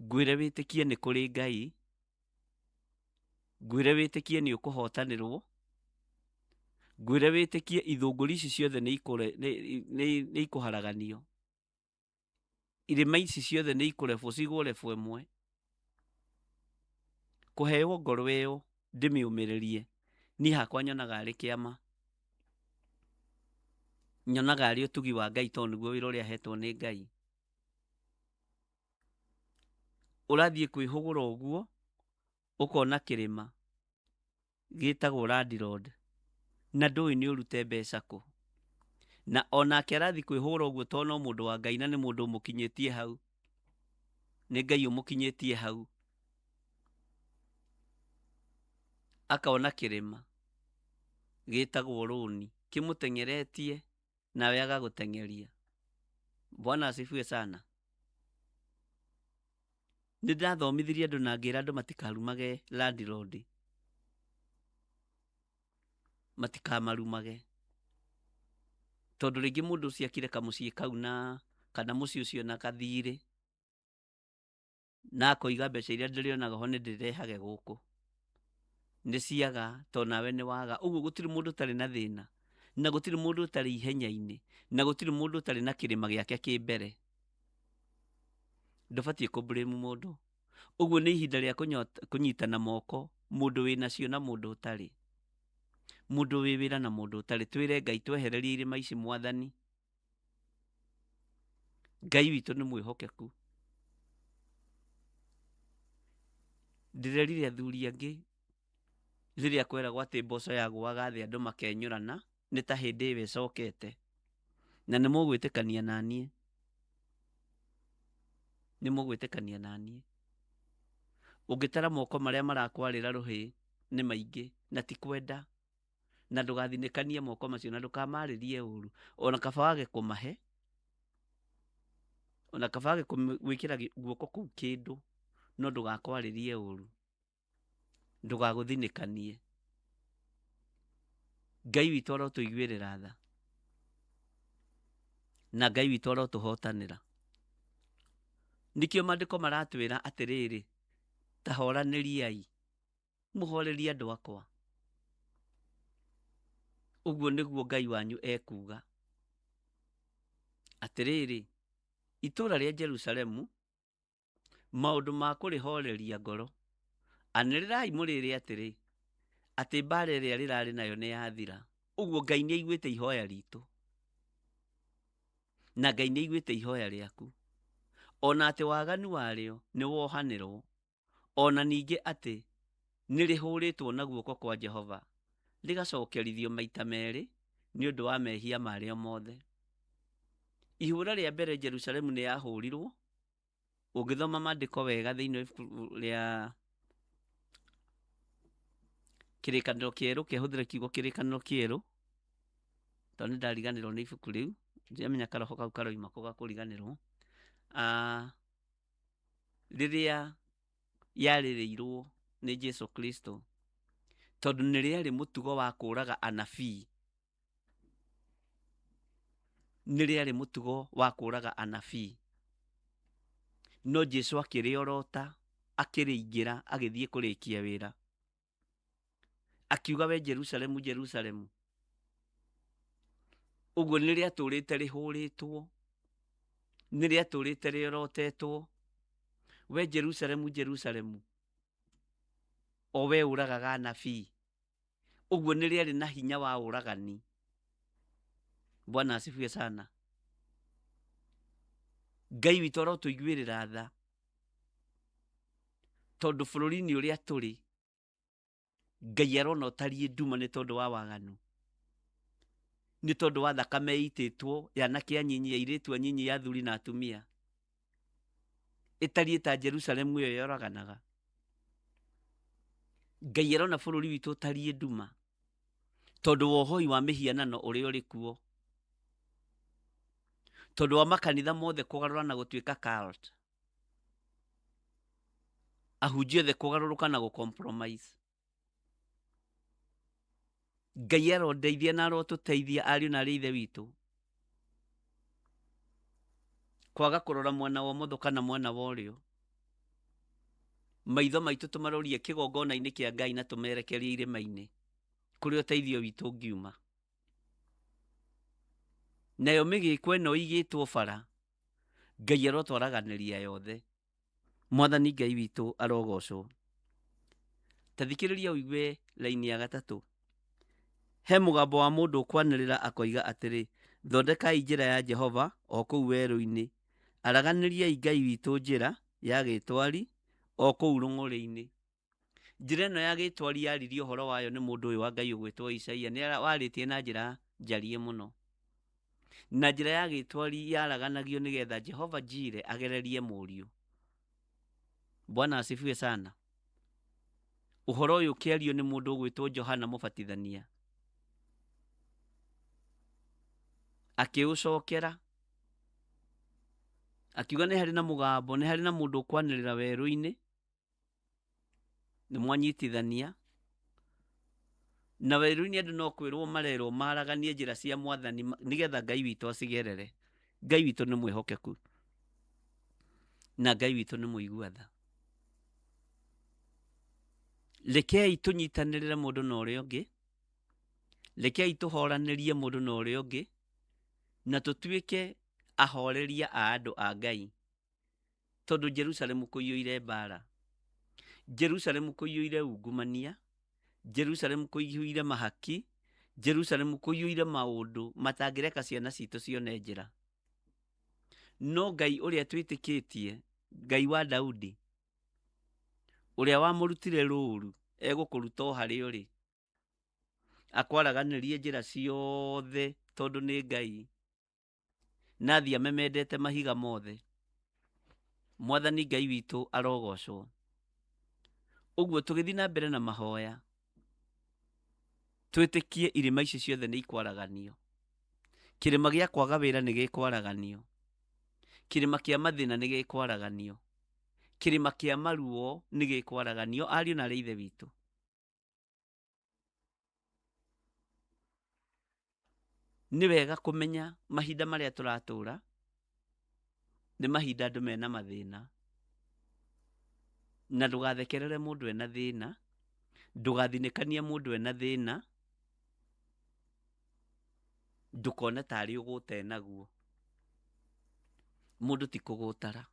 ngwĩre wĩtĩkie nĩ kũrĩ Ngai, ngwĩre wĩtĩkie nĩ ũkũhotanĩrwo, ngwĩre wĩtĩkie ithũngũri ici ciothe nĩ ikũharaganio. Irĩma ici ciothe nĩ ikũrebwo cigwo rebwo ĩmwe. Kũheo ngoro ĩyo ndĩmĩũmĩrĩrie, niĩ hakwa nyonaga arĩ kĩama. Nyonaga arĩ ũtugi wa Ngai tondũ nĩguo wĩra ũrĩa hetwo nĩ Ngai. Ũrathiĩ kwĩhũgũra ũguo, ũkona kĩrĩma gĩtagwo landlord na ndũĩ nĩ ũrute mbeca kũ. Na onake arathiĩ kwĩhũgũra ũguo tondũ no mũndũ wa Ngai na nĩ mũndũ ũmũkinyĩtie hau. Nĩ Ngai ũmũkinyĩtie hau. Akona kĩrĩma gĩtagwo rũni kĩmũteng'eretie nawe agagũteng'eria. Bwana asifiwe sana. Nĩ ndathomithirie andũ na ngĩra andũ matikarumage landlord. Matikamarumage. Tondũ rĩngĩ mũndũ ũcio akire kamũciĩ kau na kana mũciĩ ũcio na kathirĩ na akoiga mbeca iria ndĩrĩonaga ho nĩ ndĩrehage gũkũ. Nĩ ciaga tondũ nawe nĩ waga. Ũguo gũtirĩ mũndũ ũtarĩ na thĩna na gũtirĩ mũndũ ũtarĩ ihenya-inĩ na gũtirĩ mũndũ ũtarĩ na kĩrĩma gĩake kĩ mbere. Ndũbatiĩ kũ blame mũndũ. Ũguo nĩ ihinda rĩa kũnyitana moko mũndũ wĩnacio na mũndũ ũtarĩ. Mũndũ wĩ wĩra na mũndũ ũtarĩ. Twĩre Ngai twehererie irĩma ici mwathani. Ngai witũ nĩ mwĩhokeku. Ndĩrerire athuri angĩ rĩrĩa kweragwo atĩ mboco yagũaga thĩ andũ makenyũrana nĩ ta hĩndĩ ĩyo ĩcokete. Na nĩ mũgwĩtĩkania naniĩ. Nĩ mũgwĩtĩkania naniĩ. Ũngĩtara moko marĩa marakwarĩra rũhĩ nĩ maingĩ na ti kwenda. Na ndũgathinĩkanie moko macio na ndũkamarĩrie ũru. Ona kaba wage kũmahe, ona kaba wage gwĩkĩra guoko kũu kĩndũ, no ndũgakwarĩrie ũru. Ndũgagũthinĩkanie. Ngai witũ arotũiguĩrĩra tha. Na Ngai witũ arotũhotanĩra. Nĩkĩo maandĩko maratwĩra atĩrĩrĩ, ta horanĩriai, mũhorerie andũ akwa. Ũguo nĩguo Ngai wanyu ekuuga. Atĩrĩrĩ, itũũra rĩa Jerusalemu, maũndũ ma kũrĩhoreria ngoro, anĩrĩrai mũrĩĩre atĩrĩ, atĩ mbaara ĩrĩa rĩrarĩ nayo nĩ yathira. Ũguo Ngai nĩ aiguĩte ihoya ritũ. Na Ngai nĩ aiguĩte ihoya rĩaku. Ona atĩ waganu warĩo nĩ wohanĩrwo. O na ningĩ atĩ nĩ rĩhũrĩtwo na guoko kwa Jehova, rĩgacokerithio maita merĩ nĩ ũndũ wa mehia marĩo mothe. Ihũra rĩa mbere Jerusalemu nĩ yahũrirwo, ũngĩthoma maandĩko wega thĩinĩ wa ibuku rĩa Kĩrĩkanĩro Kĩerũ, kĩhũthĩre kiugo Kĩrĩkanĩro Kĩerũ, tondũ nĩ ndariganĩrwo nĩ ibuku rĩu, ndiramenya karoho kau karoima kũ ga kũriganĩrwo. Ah, rĩrĩa yarĩrĩirwo nĩ Jesu Kristo, tondũ nĩ rĩarĩ mũtugo wa kũraga anabii, nĩ rĩarĩ mũtugo wa kũraga anabii, no Jesu akĩrĩorota, akĩrĩingĩra, agĩthiĩ kũrĩkia wĩra. Akiuga we Jerusalemu, Jerusalemu, ũguo nĩ rĩatũrĩte rĩhũrĩtwo, nĩ rĩatũrĩte rĩorotetwo, we Jerusalemu, Jerusalemu, o we ũragaga anabii, ũguo nĩ rĩarĩ na hinya wa ũragani. Bwana asifiwe sana. Ngai witũ arotũiguĩrĩra tha, tondũ bũrũri-inĩ ũrĩa tũrĩ Ngai arona ũtariĩ nduma nĩ tondũ wa waganu, nĩ tondũ wa thakame ĩitĩtwo ya anake anyinyi, ya airĩtu anyinyi, ya athuri na atumia, ĩtariĩ ta Jerusalemu ĩyo yoraganaga. Ngai arona bũrũri witũ ũtariĩ nduma tondũ wa ũhoi wa mĩhianano ũrĩa ũrĩ kuo, tondũ wa makanitha mothe kũgarũra na gũtuĩka cult, ahunjia othe kũgarũrũka na gũ-compromise. Ngai arondeithia na arotũteithia ariũ na arĩ ithe witũ kwaga kũrora mwena wa ũmotho kana mwena wa ũrĩo, maitho maitũ tũmarorie kĩgongona-inĩ kĩa Ngai na tũmerekerie irĩma-inĩ kũrĩa ũteithio witũ ũngiuma. Nayo mĩgĩko ĩno ĩigĩtwo bara, Ngai arotwaraganĩria yothe. Mwathani Ngai witũ arogocwo. Ta thikĩrĩria ũigue laini ya gatatũ. He mũgambo wa mũndũ ũkwanĩrĩra akoiga atĩrĩ, thondekai njĩra ya Jehova o kũu werũ-inĩ, araganĩriai Ngai witũ njĩra ya gĩtwari o kũu rũng'ũrĩ-inĩ. Njĩra ĩno ya gĩtwari yaririe ũhoro wayo nĩ mũndũ ũyũ wa Ngai ũgwĩtwo Isaia, nĩ warĩtie na njĩra njarie mũno. Na njĩra ya gĩtwari yaraganagio nĩgetha Jehova Jire agererie mũriũ. Bwana asifiwe sana. Ũhoro ũyũ ũkĩario nĩ mũndũ ũgwĩtwo Johana Mũbatithania. Akĩũcokera akiuga nĩ harĩ na mũgambo, nĩ harĩ na mũndũ ũkwanĩrĩra werũ-inĩ, nĩ mwanyitithania na werũ-inĩ andũ no kwĩrwo marerwo maraganie njĩra cia mwathani nĩgetha Ngai witũ acigerere. Ngai witũ nĩ mwĩhokeku na Ngai witũ nĩ mũigua tha. Rekei tũnyitanĩrĩre mũndũ na ũrĩa ũngĩ, rekei tũhoranĩrie mũndũ na ũrĩa ũngĩ, na tũtuĩke ahoreria a andũ a Ngai, tondũ Jerusalemu kũiyũire mbara, Jerusalemu kũiyũire ungumania, Jerusalemu kũiyũire mahaki, Jerusalemu kũiyũire maũndũ matangĩreka ciana citũ cione njĩra. No Ngai ũrĩa twĩtĩkĩtie, Ngai wa Daudi, ũrĩa wamũrutire rũũru, egũkũruta o harĩa ũrĩ, akwaraganĩrie njĩra ciothe, tondũ nĩ Ngai, na athiĩ amemendete mahiga mothe. Mwathani Ngai witũ arogocwo. Ũguo tũgĩthiĩ na mbere na mahoya, twĩtĩkie irĩma ici ciothe nĩ ikwaraganio. Kĩrĩma gĩa kwaga wĩra nĩ gĩkwaraganio. Kĩrĩma kĩa mathĩna nĩ gĩkwaraganio. Kĩrĩma kĩa maruo nĩ gĩkwaraganio, ariũ na arĩ ithe witũ. Nĩ wega kũmenya mahinda marĩa tũratũra nĩ mahinda andũ mena mathĩna, na ndũgathekerere mũndũ ena thĩna, ndũgathinĩkanie mũndũ ena thĩna, ndũkone tarĩ ũgũte naguo. Mũndũ ti kũgũtara.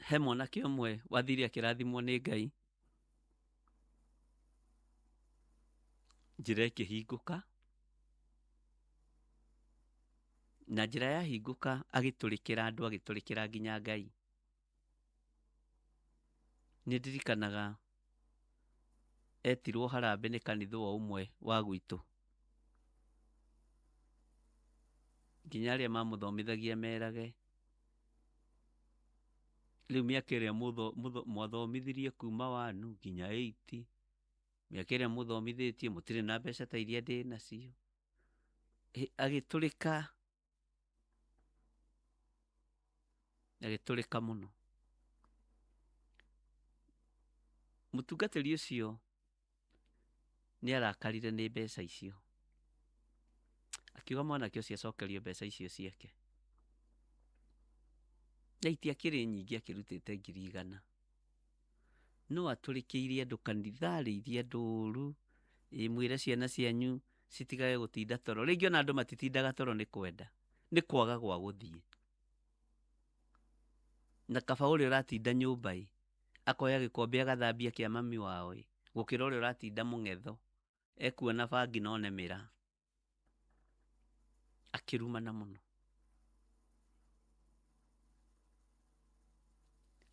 He mwanake ũmwe wathire akĩrathimwo nĩ Ngai, njĩra ĩkĩhingũka, na njĩra yahingũka agĩtũrĩkĩra andũ, agĩtũrĩkĩra nginya Ngai. Nĩ ndirikanaga etirwo harambee nĩ kanitha o ũmwe wa gwitũ, nginya arĩa mamũthomithagia merage, rĩu mĩaka ĩrĩa mwathomithirie kuma 1 nginya 8, mĩaka ĩrĩa mũthomithĩtie mũtirĩ na mbeca ta iria ndĩ nacio. Agĩtũrĩka, agĩtũrĩka mũno. Mũtungatĩri ũcio nĩ arakarire nĩ mbeca icio, akiuga mwanake ũcio acokerio mbeca icio ciake. Na itiakĩrĩ nyingĩ, akĩrutĩte 100,000. No atũrĩkĩirie andũ kanitha, arĩirie andũ ũru, mwĩre ciana cianyu citigage gũtinda toro. Rĩngĩ ona andũ matitindaga toro nĩ kwenda, nĩ kwaga gwa gũthiĩ. Na kaba ũrĩa ũratinda nyũmba ĩ, akoya gĩkombe agathambia kĩa mami wao ĩ, gũkĩra ũrĩa ũratinda mũng'etho, ekuona bangi no one mĩraa. Akĩrumana mũno.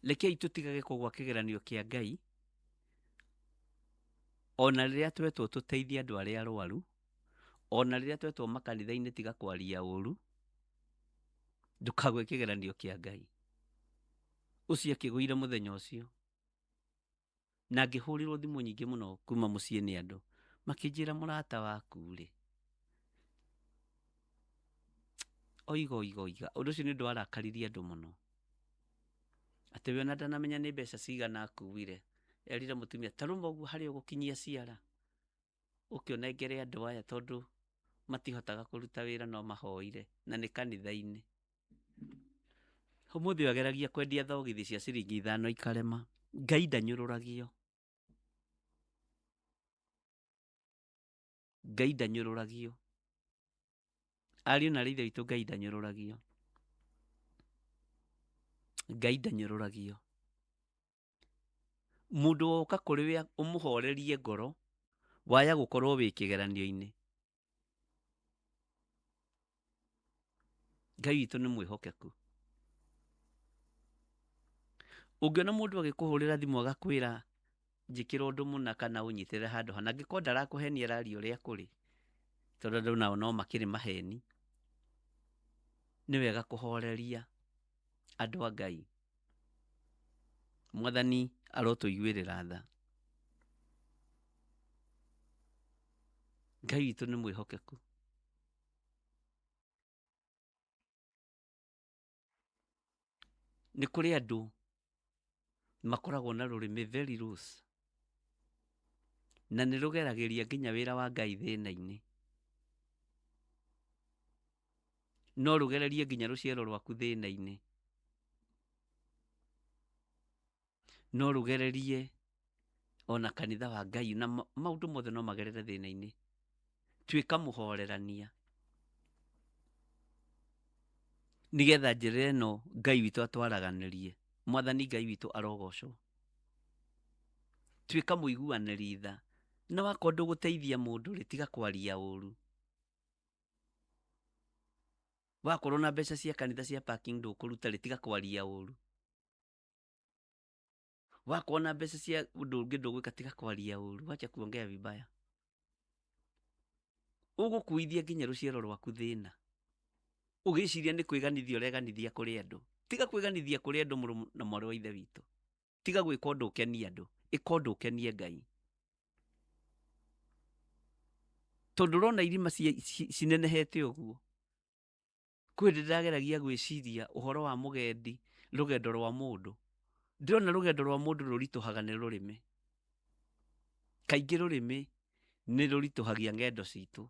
Rekei tũtigage kũgwa kĩgeranio kĩa Ngai, ona rĩrĩa twetwo tũteithie andũ arĩa arwaru, ona rĩrĩa twetwo makanitha-inĩ tiga kwaria ũru, ndũkagwe kĩgeranio kĩa Ngai. Ũcio akĩgũire mũthenya ũcio, na ngĩhũrĩrwo thimũ nyingĩ mũno kuma mũciĩ nĩ andũ, makĩnjĩra mũrata waku rĩ, oiga oiga oiga. Ũndũ ũcio nĩ ũndũ warakaririe andũ mũno, atĩ we ona ndanamenya nĩ mbeca cigana akuire. Erire mũtumia, ta rũma ũguo harĩa ũgũkinyia ciara, ũke ũnengere andũ aya tondũ matihotaga kũruta wĩra no mahoire, na nĩ kanitha-inĩ. Ũmũthĩ ũyũ ageragia kwendia thogithi cia ciringi 5 ikarema. Ngai ndanyũrũragio. Ngai ndanyũrũragio. Ariũ na aarĩ a Ithe witũ, Ngai ndanyũrũragio. Ngai ndanyũrũragio. Mũndũ woka kũrĩ we ũmũhorerie ngoro, waya gũkorwo wĩ kĩgeranio-inĩ. Ngai witũ nĩ mwĩhokeku. Ũngĩona mũndũ agĩkũhũrĩra thimũ agakwĩra njĩkĩra ũndũ mũna kana ũnyitĩrĩre handũ hana, angĩkorwo ndarakũhenia araria ũrĩa kũrĩ, tondũ andũ nao no makĩrĩ maheni, nĩ wega kũhoreria andũ a Ngai. Mwathani arotũiguĩrĩra tha. Ngai witũ nĩ mwĩhokeku. Nĩ kũrĩ andũ makoragwo na rũrĩmĩ very loose, na nĩ rũgeragĩria nginya wĩra wa Ngai thĩna-inĩ. No rũgererie nginya rũciaro rwaku thĩna-inĩ. No rũgererie ona kanitha wa Ngai na maũndũ mothe no magerere thĩna-inĩ. Tuĩka mũhorerania nĩgetha njĩra ĩno Ngai witũ atwaraganĩrie. Mwathani Ngai witũ arogocwo. Tuĩka mũiguanĩri tha, na wakorwo ndũgũteithia mũndũ rĩ, tiga kwaria ũru. Wakorwo na mbeca cia kanitha cia parking ndũkũruta rĩ, tiga kwaria ũru. Wakorwo na mbeca cia ũndũ ũngĩ ndũgwĩka, tiga kwaria ũru, wacha kuongea vibaya. Ũgũkuithia nginya rũciaro rwaku thĩna, ũgĩciria nĩ kwĩganithia ũreganithia kũrĩ andũ. Tiga kwĩganithia kũrĩ andũ, mũrũ na mwarĩ wa Ithe witũ. Tiga gwĩka ũndũ ũkenie andũ, ĩka ũndũ ũkenie Ngai. Tondũ ũrona irima cinenehete ũguo. Kwĩ hĩndĩ ndĩrageragia gwĩciria ũhoro wa mũgendi, rũgendo rwa mũndũ. Ndĩrona rũgendo rwa mũndũ rũritũhaga nĩ rũrĩmĩ. Kaingĩ rũrĩmĩ nĩ rũritũhagia ng'endo citũ.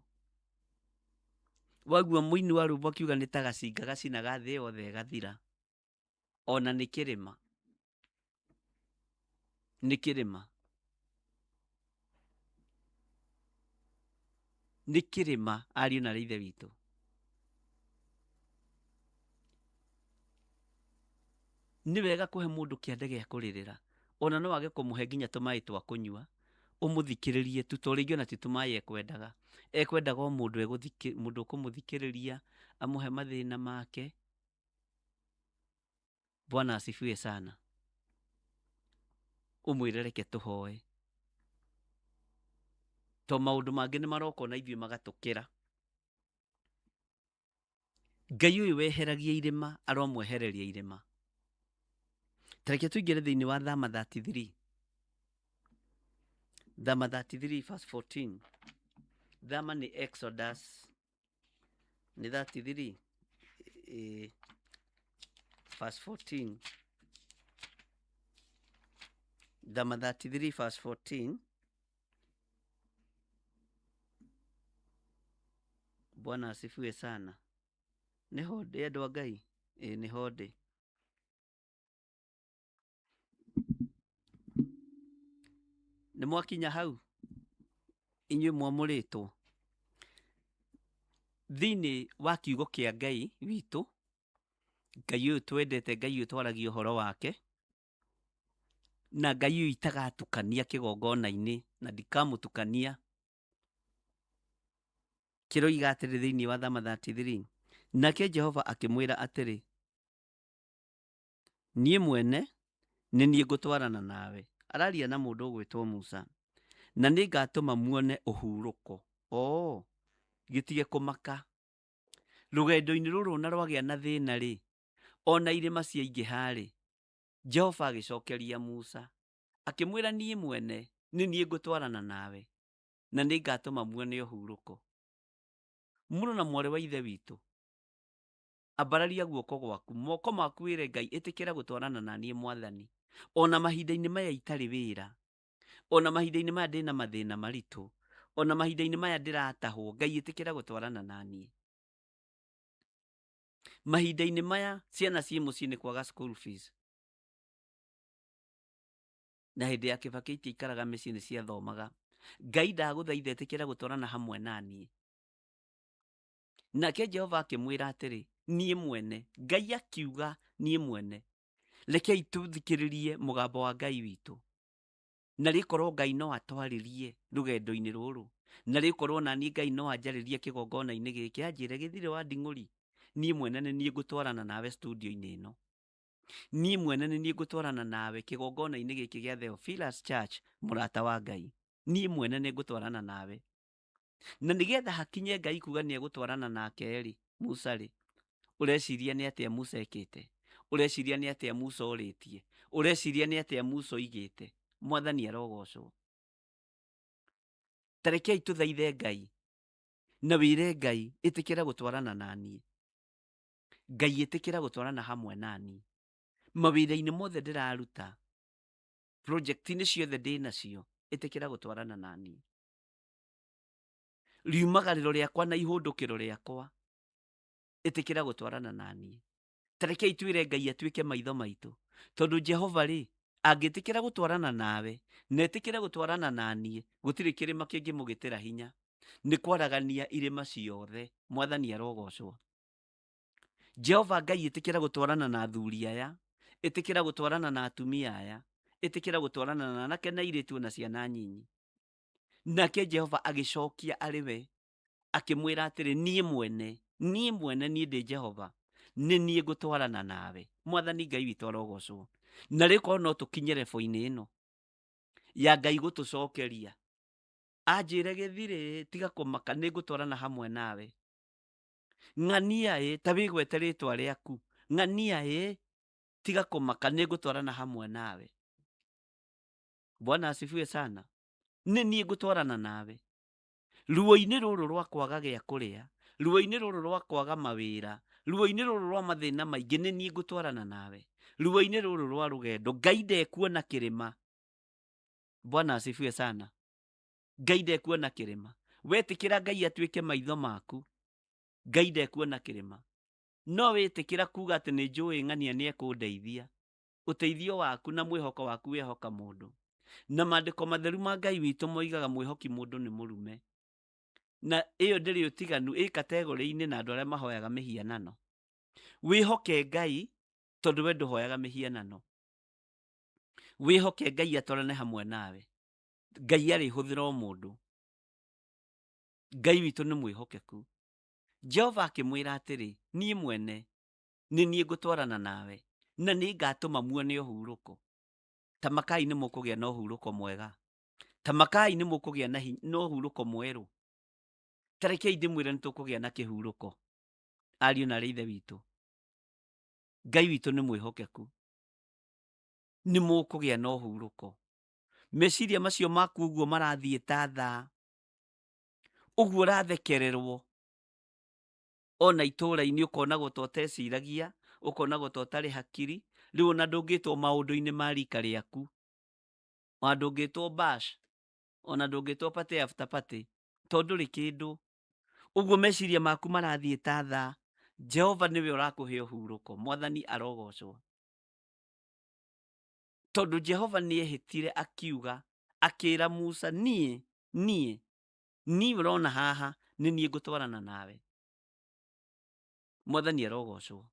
Waigua mũini wa rwĩmbo akiuga nĩ ta gacinga gacinaga thĩ yothe ĩgathira. Ona nĩ kĩrĩma. Nĩ kĩrĩma. Nĩ kĩrĩma ariũ na ithe witũ. Nĩ wega kũhe mũndũ kĩande gĩa kũrĩrĩra. Ona no wage kũmũhe nginya tũmaĩ twa kũnyua, ũmũthikĩrĩrie tu, to rĩngĩ ona ti tũmaĩ ekwendaga. Ekwendaga o mũndũ mũndũ ũkũmũthikĩrĩria, amũhe mathĩna make. Bwana asifiwe sana. Ũmwĩre reke tũhoe. To maũndũ mangĩ nĩ maroka ona ithuĩ magatũkĩra. Ngai ũyũ weheragia irĩma aromwehereria irĩma. Ta reke tũingĩre thĩinĩ wa Thama 33. Thama 33 verse 14. Thama nĩ Exodus nĩ 33 verse 14. Thama 33 verse 14. Bwana asifiwe sana. Nĩho ndĩ andũ a Ngai? Ĩĩ nĩho ndĩ. Nĩ mwakinya hau inyuĩ mwamũrĩtwo thĩinĩ wa kiugo kĩa Ngai witũ, Ngai ũyũ twendete, Ngai ũyũ twaragia ũhoro wake, na Ngai ũyũ itagatukania kĩgongona-inĩ na ndikamũtukania. Kĩroiga atĩrĩ thĩinĩ wa Thama 33, nake Jehova akĩmwĩra atĩrĩ, niĩ mwene nĩ niĩ ngũtwarana nawe. Araria na mũndũ ũgwĩtwo Musa. Na nĩngatũma muone ũhurũko. Oo, gĩtige kũmaka. Rũgendo-inĩ rũrũ ona rwagĩa na thĩna rĩ, ona irĩma ciaingĩha rĩ, Jehova agĩcokeria Musa, akĩmwĩra niĩ mwene nĩ niĩ ngũtwarana nawe, na nĩngatũma muone ũhurũko. Mũrũ na mwarĩ wa Ithe witũ, ambararia guoko gwaku, moko maku wĩre Ngai, ĩtĩkĩra gũtwarana na niĩ Mwathani. Ona mahinda-inĩ maya itarĩ wĩra, ona mahinda-inĩ maya ndĩna mathĩna maritũ, ona mahinda-inĩ maya ndĩratahwo, Ngai ĩtĩkĩra gũtwarana na niĩ. Mahinda-inĩ maya ciana ciĩ mũciĩ nĩ kwaga school fees. Na hĩndĩ ya Kĩbakĩ itiaikaraga mĩciĩ nĩ ciathomaga. Ngai ndagũthaitha ĩtĩkĩra gũtwarana hamwe na niĩ. Nake Jehova akĩmwĩra atĩrĩ, niĩ mwene. Ngai akiuga niĩ mwene. Rekei tũthikĩrĩrie mũgambo wa Ngai witũ. Na rĩkorwo Ngai no atwarĩrie rũgendo-inĩ rũrũ, na rĩkorwo na niĩ Ngai no anjarĩrie kĩgongona-inĩ gĩkĩ, anjĩre gĩthirĩ wa nding'ũri, niĩ mwene nĩ niĩ ngũtwarana nawe studio-inĩ ĩno. Niĩ mwene nĩ niĩ ngũtwarana nawe kĩgongona-inĩ gĩkĩ gĩa Theophilus Church, mũrata wa Ngai. Niĩ mwene nĩ ngũtwarana nawe. Na nĩgetha hakinye Ngai kuga nĩ egũtwarana nake-rĩ, Musa-rĩ, ũreciria nĩ atĩa Musa ekĩte? Ũreciria nĩ atĩa Musa orĩtie? Ũreciria nĩ atĩa Musa oigĩte? Mwathani arogocwo. Ta rekei tũthaithe Ngai na wĩre Ngai ĩtĩkĩra gũtwarana na niĩ. Ngai ĩtĩkĩra gũtwarana hamwe na niĩ. Mawĩra-inĩ mothe ndĩraruta, project-inĩ ciothe ndĩ nacio, ĩtĩkĩra gũtwarana na niĩ. Riumagarĩro rĩakwa na ihũndũkĩro rĩakwa, ĩtĩkĩra gũtwarana na niĩ. Ta rekei twĩre Ngai atuĩke maitho maitũ, tondũ Jehova rĩ, angĩtĩkĩra gũtwarana nawe, na ĩtĩkĩre gũtwarana na niĩ, gũtirĩ kĩrĩma kĩngĩmũgĩtĩra hinya. Nĩ kwaragania irĩma ciothe. Mwathani arogocwo. Jehova Ngai ĩtĩkĩra gũtwarana na athuri aya, ĩtĩkĩra gũtwarana na atumia aya, ĩtĩkĩra gũtwarana na anake na airĩtu na ciana nyinyi. Nake Jehova agĩcokia arĩ we, akĩmwĩra atĩrĩ, niĩ mwene, niĩ mwene, niĩ ndĩ Jehova, nĩ niĩ ngũtwarana nawe. Mwathani Ngai witũ arogocwo. Na rĩu korwo no tũkinye rebo-inĩ ĩno ya Ngai gũtũcokeria, anjĩre gĩthirĩ, tiga kũmaka, nĩ ngũtwarana hamwe nawe. Ng'ania ĩ, ta wĩgwete rĩtwa rĩaku. Ng'ania ĩ, tiga kũmaka, nĩ ngũtwarana hamwe nawe. Bwana asifiwe sana. Nĩ niĩ ngũtwarana nawe. Ruo-inĩ rũrũ rwa kwaga gĩa kũrĩa, ruo-inĩ rũrũ rwa kwaga mawĩra, ruo-inĩ rũrũ rwa mathĩna maingĩ, nĩ niĩ ngũtwarana nawe. Ruo-inĩ rũrũ rwa rũgendo, Ngai ndekuona kĩrĩma. Bwana asifiwe sana. Ngai ndekuona kĩrĩma. Wetĩkĩra Ngai atuĩke maitho maku, Ngai ndekuona kĩrĩma. No wĩtĩkĩra kuga atĩ nĩ njũĩ ng'ania nĩ ekũndeithia, ũteithio waku na mwĩhoko waku wĩhoka mũndũ. Na maandĩko matheru ma Ngai witũ moigaga mwĩhoki mũndũ nĩ mũrume. Na ĩyo ndĩrĩ ũtiganu, ĩ kategori-inĩ na andũ arĩa mahoyaga mĩhianano. Wĩhoke Ngai tondũ we ndũhoyaga mĩhianano. Wĩhoke Ngai atwarane hamwe nawe. Ngai arĩhũthĩra o mũndũ. Ngai witũ nĩ mwĩhokeku. Jehova akĩmwĩra atĩrĩ, niĩ mwene nĩ niĩ ngũtwarana nawe, na nĩ ngatũma muone ũhurũko. Ta makai nĩ mũkũgĩa na ũhurũko mwega. Ta makai nĩ mũkũgĩa na ũhurũko mwerũ. Ta rekei ndĩmwĩre nĩ tũkũgĩa na kĩhurũko. Ariũ na arĩ ithe witũ, Ngai witũ nĩ mwĩhokeku. Nĩ mũkũgĩa na ũhurũko. Meciria macio maku ũguo marathiĩ ta thaa, ũguo ũrathekererwo ona itũũra-inĩ, ũkonagwo ta ũteciragia, ũkonagwo ta ũtarĩ hakiri, rĩu ona ndũngĩtwo maũndũ-inĩ ma rika rĩaku, ona ndũngĩtwo bash, ona ndũngĩtwo party after party, tondũ ndũrĩ kĩndũ. Ũguo meciria maku marathiĩ ta thaa, Jehova nĩwe ũrakũhe ũhurũko. Mwathani arogocwo. Tondũ Jehova nĩehĩtire akiuga, akĩra Musa, niĩ, niĩ, niĩ ũrona haha, nĩ niĩ ngũtwarana nawe. Mwathani arogocwo.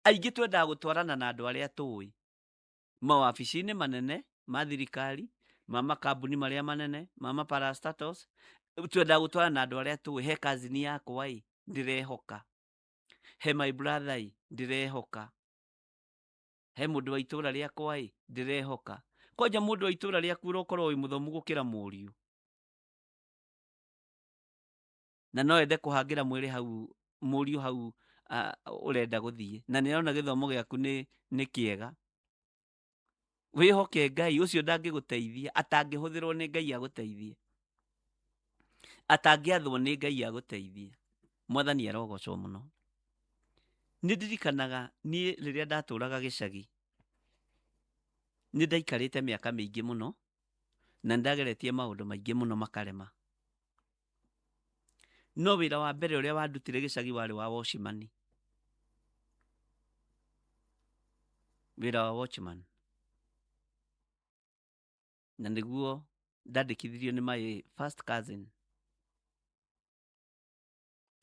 Aingĩ twendaga gũtwarana na andũ arĩa tũĩ, mawabici-inĩ manene ma thirikari, ma makambuni marĩa manene, ma maparastatos, twendaga gũtwarana na andũ arĩa tũĩ. He kazini yakwa ĩ, ndĩrehoka. He my brother ĩ, ndĩrehoka. He mũndũ wa itũũra rĩakwa ĩ, ndĩrehoka. Kwanja mũndũ wa itũũra rĩaku ũrokorwo wĩ mũthomu gũkĩra mũriũ, na no ende kũhangĩra mwĩrĩ hau mũriũ hau ũrenda gũthiĩ, na nĩ arona gĩthomo gĩaku nĩ kĩega. Wĩhoke Ngai, ũcio ndangĩgũteithia, atangĩhũthĩrwo nĩ Ngai agũteithie, atangĩathwo nĩ Ngai agũteithie. Mwathani arogocwo mũno. Nĩ ndirikanaga niĩ rĩrĩa ndatũraga gĩcagi, nĩ ndaikarĩte mĩaka mĩingĩ mũno, na nĩ ndageretie maũndũ maingĩ mũno makarema. No wĩra wa mbere ũrĩa wandutire gĩcagi warĩ wa watchman. Wĩra wa watchman. Na nĩguo ndandĩkithirio nĩ my first cousin.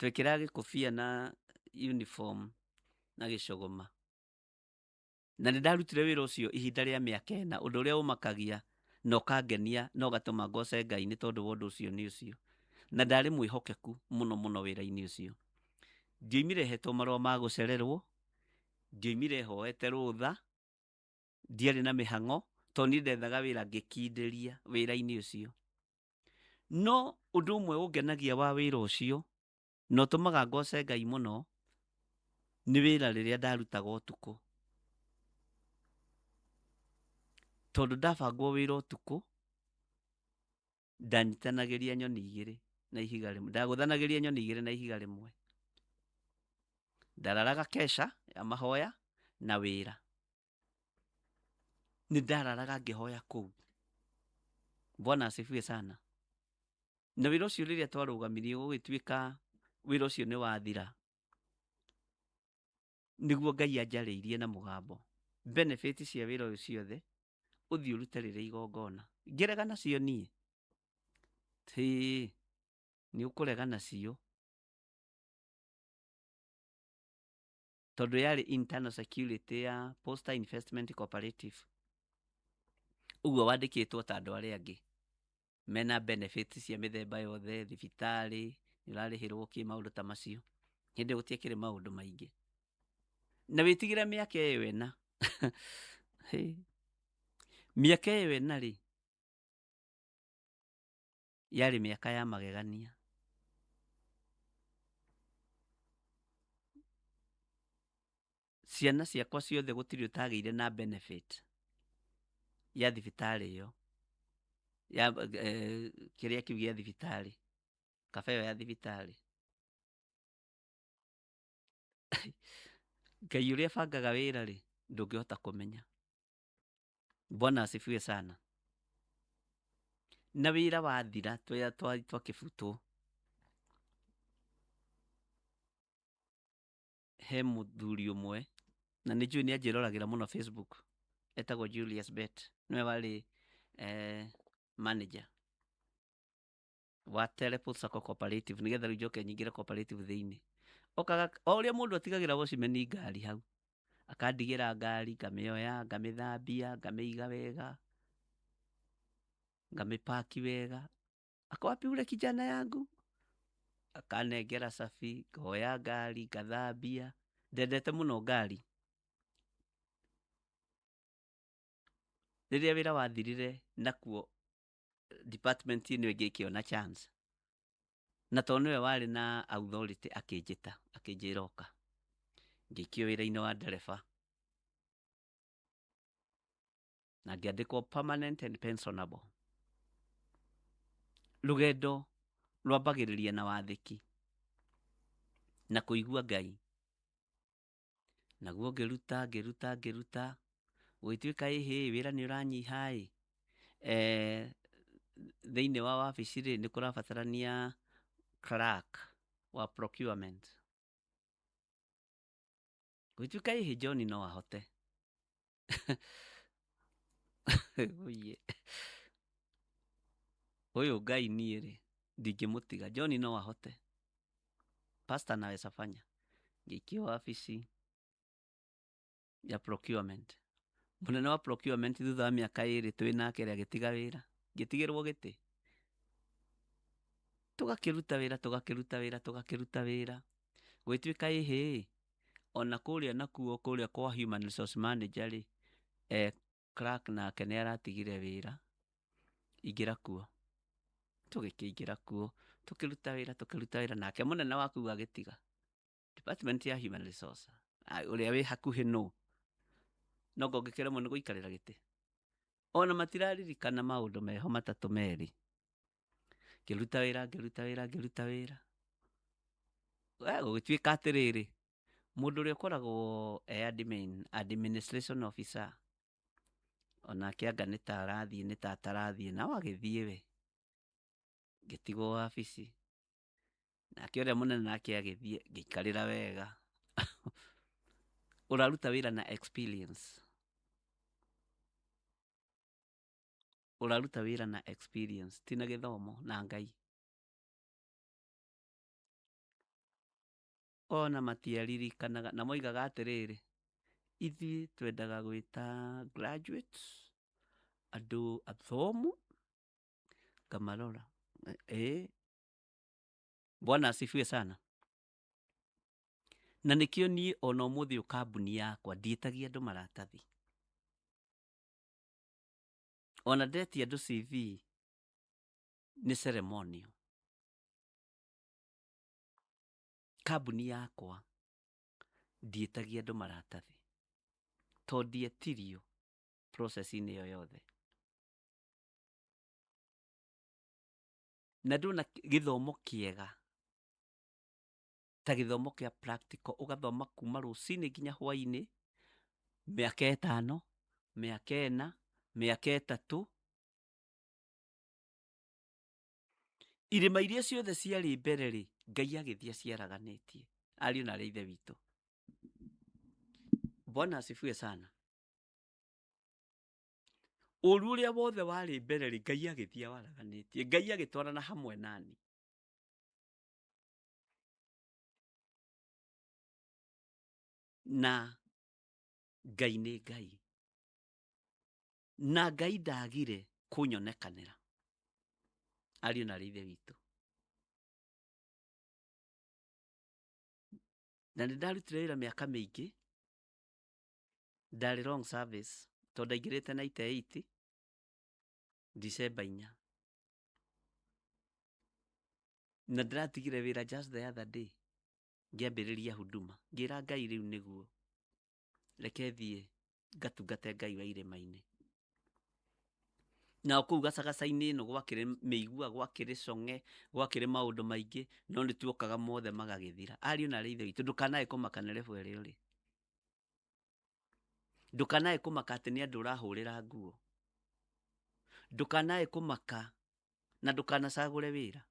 Twekĩraga gĩkũbia na uniform na gĩcũgũma. Na nĩ ndarutire wĩra ũcio ihinda rĩa mĩaka 4, ũndũ ũrĩa ũmakagia na ũkangenia na ũgatũma ngoce Ngai nĩ tondũ wa ũndũ ũcio nĩ ũcio. Na ndarĩ mwĩhokeku mũno mũno wĩra-inĩ ũcio. Ndioimire hetwo marũa ma gũcererwo, ndioimire hoete rũtha, ndiarĩ na mĩhang'o, tondũ niĩ ndethaga wĩra ngĩkindĩria wĩra-inĩ ũcio. No ũndũ ũmwe ũngenagia wa wĩra ũcio na ũtũmaga ngoce Ngai mũno nĩ wĩra rĩrĩa ndarutaga ũtukũ. Tondũ ndabangwo wĩra ũtukũ, ndanyitanagĩria nyoni igĩrĩ na ihiga rĩmwe, ndagũthanagĩria nyoni igĩrĩ na ihiga rĩmwe. Ndararaga kesha ya mahoya na wĩra. Nĩ ndararaga ngĩhoya kũu. Bwana asifiwe sana. Na wĩra ũcio rĩrĩa twarũgamirie gũgĩtuĩka wĩra ũcio nĩ wathira, nĩguo Ngai anjarĩirie na mũgambo. Benefit cia wĩra ũyũ ciothe ũthiĩ ũrute rĩrĩa igongona. Ngĩrega nacio niĩ? Hĩĩ, nĩ ũkũrega nacio. Tondũ yarĩ internal security ya Posta Investment Cooperative. Ũguo wandĩkĩtwo ta andũ arĩa angĩ mena benefits cia mĩthemba yothe, thibitarĩ, nĩ ũrarĩhĩrwo kĩ, maũndũ ta macio. Hĩndĩ ĩyo gũtiakĩrĩ maũndũ maingĩ. Na wĩtigĩre mĩaka ĩyo 4. Mĩaka ĩyo 4 rĩ, yarĩ mĩaka ya magegania. Ciana ciakwa ciothe gũtirĩ ũtagĩire na benefit ya thibitarĩ ĩyo, ya kĩrĩa kĩu gĩa thibitarĩ, kaba ĩyo ya thibitarĩ. Ngai ũrĩa abangaga wĩra rĩ, ndũngĩhota kũmenya. Bwana asifiwe sana. Na wĩra wathira twakĩbutwo, he mũthuri ũmwe, na nĩ njũĩ nĩ anjĩroragĩra mũno Facebook, etagwo Julius Bett, nĩwe warĩ manager wa Teleport Sacco Cooperative, nĩgetha rĩu njoke nyingĩre cooperative thĩinĩ. Okaga o ũrĩa mũndũ atigagĩra watchman ngari hau, akandigĩra ngari, ngamĩoya, ngamĩthambia, ngamĩiga wega, ngamĩpaki wega. Ako wapi ule kijana yangu? Akanengera cabi, ngoya ngari, ngathambia. Ndendete mũno ngari. Rĩrĩa wĩra wathirire nakuo department ĩno ĩngĩ ĩkĩona chance, na tondũ nĩwe warĩ na authority akĩnjĩta, akĩnjĩra oka. Ngĩikio wĩra-inĩ wa ndereba na ngĩandĩkwo permanent and pensionable. Rũgendo rwambagĩrĩria na wathĩki na kũigua Ngai. Naguo ngĩruta ngĩruta ngĩruta, gũgĩtuĩka ĩhĩ wĩra nĩ ũranyiha ĩ, thĩinĩ wa wabici rĩ, nĩ kũrabatarania clerk wa procurement. Gũgĩtuĩka ĩhĩ John no ahote. Ũiye. Ũyũ Ngai niĩ rĩ, ndingĩmũtiga. John no ahote. Pastor anaweza fanya. Ngĩikio wabici ya procurement. Mũnene wa procurement thutha wa mĩaka 2 twĩ nake rĩ, agĩtiga wĩra. Ngĩtigĩrwo gĩtĩ. Tũgakĩruta wĩra, tũgakĩruta wĩra, tũgakĩruta wĩra. Gũgĩtuĩka ĩhĩ, ona kũrĩa nakuo kũrĩa kwa human resource manager rĩ, clerk nake nĩ aratigire wĩra, ingĩra kuo. Tũgĩkĩingĩra kuo, tũkĩruta wĩra, tũkĩruta wĩra, nake mũnene wa kũu agĩtiga. Department ya human resource, ũrĩa wĩ hakuhĩ nũ, no ngongĩkĩremwo nĩ gũikarĩra gĩtĩ. Ona matiraririkana maũndũ meho matatũ merĩ. Ngĩruta wĩra, ngĩruta wĩra, ngĩruta wĩra. Gũgĩtuĩka atĩrĩrĩ, mũndũ ũrĩa ũkoragwo e admin, administration officer, onake anga nĩ ta arathiĩ, nĩ ta atarathiĩ, nao agĩthiĩ we. Ngĩtigwo wabici. Nake ũrĩa mũnene nake agĩthiĩ, ngĩikarĩra wega. Ũraruta wĩra na experience. Ũraruta wĩra na experience, ti na gĩthomo na Ngai. Ona matiaririkanaga na moigaga atĩrĩrĩ, ithuĩ twendaga gwĩta graduates, andũ athomu, ngamarora ĩĩ. Bwana asifiwe sana. Na nĩkĩo niĩ ona ũmũthĩ ũyũ kambuni yakwa ndiĩtagia andũ maratathi. Ona ndetia andũ CV nĩ ceremonial. Kambuni yakwa ndiĩtagia andũ maratathi tondũ ndietirio process-inĩ ĩyo yothe. Na ndona gĩthomo kĩega ta gĩthomo kĩa practical, ũgathoma kuma rũcinĩ nginya hwainĩ, mĩaka ĩtano, mĩaka ĩna, mĩaka ĩtatũ. Irĩma iria ciothe ciarĩ mbere rĩ, Ngai agĩthiĩ aciaraganĩtie. Ariũ na arĩ a Ithe witũ. Bwana asifiwe sana. Ũru ũrĩa wothe warĩ mbere rĩ, Ngai agĩthiĩ awaraganĩtie. Ngai agĩtwarana hamwe nani. Na Ngai nĩ Ngai. Na Ngai ndagire kũnyonekanĩra. Ariũ na arĩ Ithe witũ. Na nĩ ndarutire wĩra mĩaka mĩingĩ, ndarĩ long service tondũ ndaingĩrĩte 98 December inya. Na ndĩratigire wĩra just the other day ngĩambĩrĩria huduma. Ngĩra Ngai rĩu nĩguo reke thiĩ ngatungate Ngai wa irĩma-inĩ. Nao kũu gacagaca-inĩ ĩno gwakĩrĩ mĩigua, gwakĩrĩ cong'e, gwakĩrĩ maũndũ maingĩ, no nĩ tuokaga mothe magagĩthira. Ariũ na aarĩ a Ithe witũ, ndũkanae kũmaka nĩ level ĩrĩa ũrĩ. Ndũkanae kũmaka atĩ nĩ andũ ũrahũrĩra nguo. Ndũkanae kũmaka na ndũkanacagũre wĩra.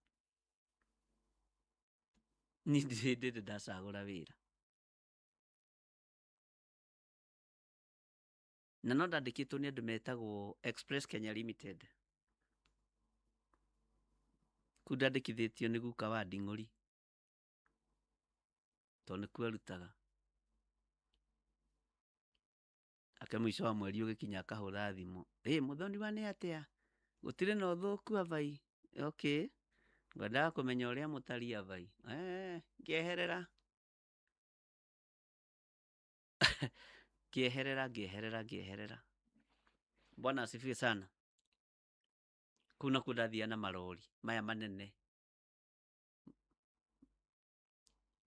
Niĩ ndirĩ hĩndĩ ndacagũra wĩra. Na no ndandĩkĩtwo nĩ andũ metagwo Express Kenya Limited. Kũu ndandĩkithĩtio nĩ guka wa Nding'ũri tondũ nĩkuo arutaga. Ake mũico wa mweri ũgĩkinya akahũra thimũ, ĩ mũthoniwa nĩ atĩa? Gũtirĩ na ũthũku abai? Okay, ngwendaga kũmenya ũrĩa mũtariĩ abai. Eh, ngĩeherera. Ngĩeherera, ngĩeherera, ngĩeherera. Bwana asifiwe sana. Kũu nakuo ndathiaga na marori maya manene.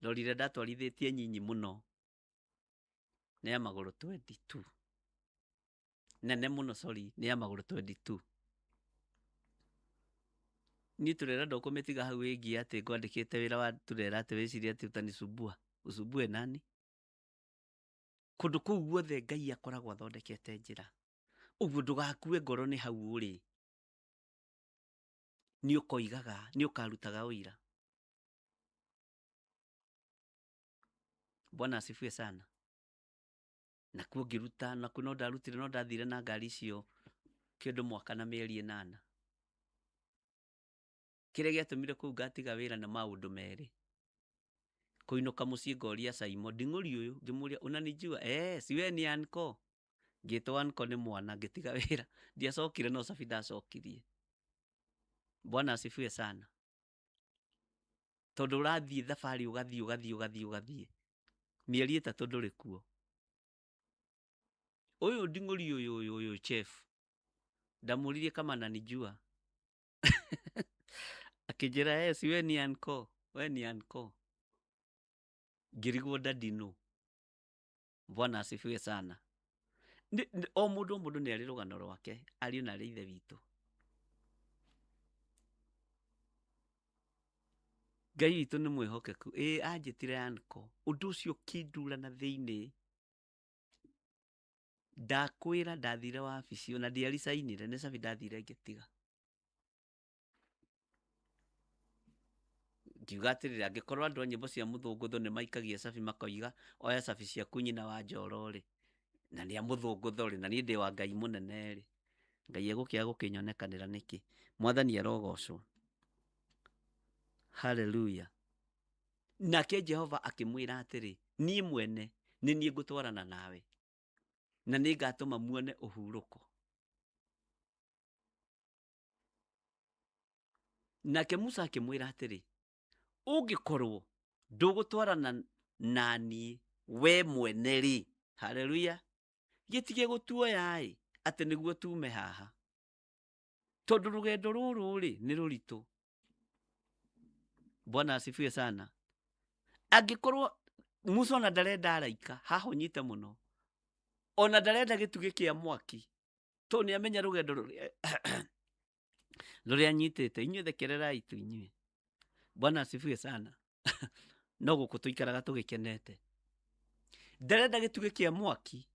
Rori ĩrĩa ndatwarithĩtie nyinyi mũno nĩ ya magũrũ 22. Nene mũno sorry, nĩ ya magũrũ 22. Niĩ turera ndũkũmĩtiga hau ĩngie atĩ ngwandĩkĩte wĩra wa turera atĩ wĩcirie atĩ utanisumbua. Usumbue nani? Kũndũ kũu guothe Ngai akoragwo athondekete njĩra. Ũguo ndũgakue ngoro nĩ hau ũrĩ. Nĩ ũkoigaga, nĩ ũkarutaga ũira. Bwana asifiwe sana. Nakuo ngĩruta, nakuo no ndarutire, no ndathire na ngari icio kĩndũ mwaka na mĩeri ĩnana. Kĩrĩa gĩatũmire kũu ngatiga wĩra nĩ maũndũ merĩ. Kũinũka mũciĩ ngoria Saimo, nding'ũri ũyũ, ngĩmũria unanijua? Eh, si we ni anko? Ngĩtwo anko nĩ mwana, ngĩtiga wĩra. Ndiacokire no cabi ndacokirie. Bwana asifiwe sana. Tondũ ũrathiĩ thabarĩ ũgathiĩ ũgathiĩ ũgathiĩ ũgathiĩ. Mĩeri ĩtatũ ndũrĩ kuo. Ũyũ nding'ũri ũyũ ũyũ ũyũ chef, ndamũririe kama ananijua. Akĩnjĩra yes, we ni anko, we ni anko. Ngĩrigwo daddy nũ. Bwana asifiwe sana. O mũndũ o mũndũ nĩ arĩ rũgano rwake, ariũ na arĩ ithe witũ. Ngai witũ nĩ mwĩhokeku. Ĩĩ anjĩtire anko. Ũndũ ũcio ũkĩndura na thĩinĩ. Ndakwĩra ndathire wabici ona ndiaricainire nĩ cabi ndathire ngĩtiga. Ngiuga atĩrĩrĩ, angĩkorwo andũ a nyĩmbo cia mũthũngũthũ nĩ maikagia cabi makoiga oya cabi ciaku nyina wa njoro rĩ, na nĩ a mũthũngũtho rĩ, na niĩ ndĩ wa Ngai mũnene rĩ, Ngai egũkĩaga gũkĩnyonekanĩra nĩkĩ? Mwathani arogocwo. Haleluya. Nake Jehova akĩmwĩra atĩrĩ, niĩ mwene nĩ niĩ ngũtwarana nawe, na nĩ ngatũma muone ũhurũko. Nake Musa akĩmwĩra atĩrĩ, ũngĩkorwo ndũgũtwarana na niĩ we mwene-rĩ, haleluya, gĩtige gũtuoya-ĩ atĩ nĩguo tume haha, tondũ rũgendo rũrũ-rĩ nĩ rũritũ. Bwana asifiwe sana. Angĩkorwo Musa ona ndarenda araika, haha ũnyite mũno, ona ndarenda gĩtugĩ kĩa mwaki, tondũ nĩ amenya rũgendo rũrĩa rũrĩa anyitĩte. Inyuĩ thekererai tu inyuĩ. Bwana asifiwe sana. No gũkũ tũikaraga tũgĩkenete. Ndarenda gĩtugĩ kĩa mwaki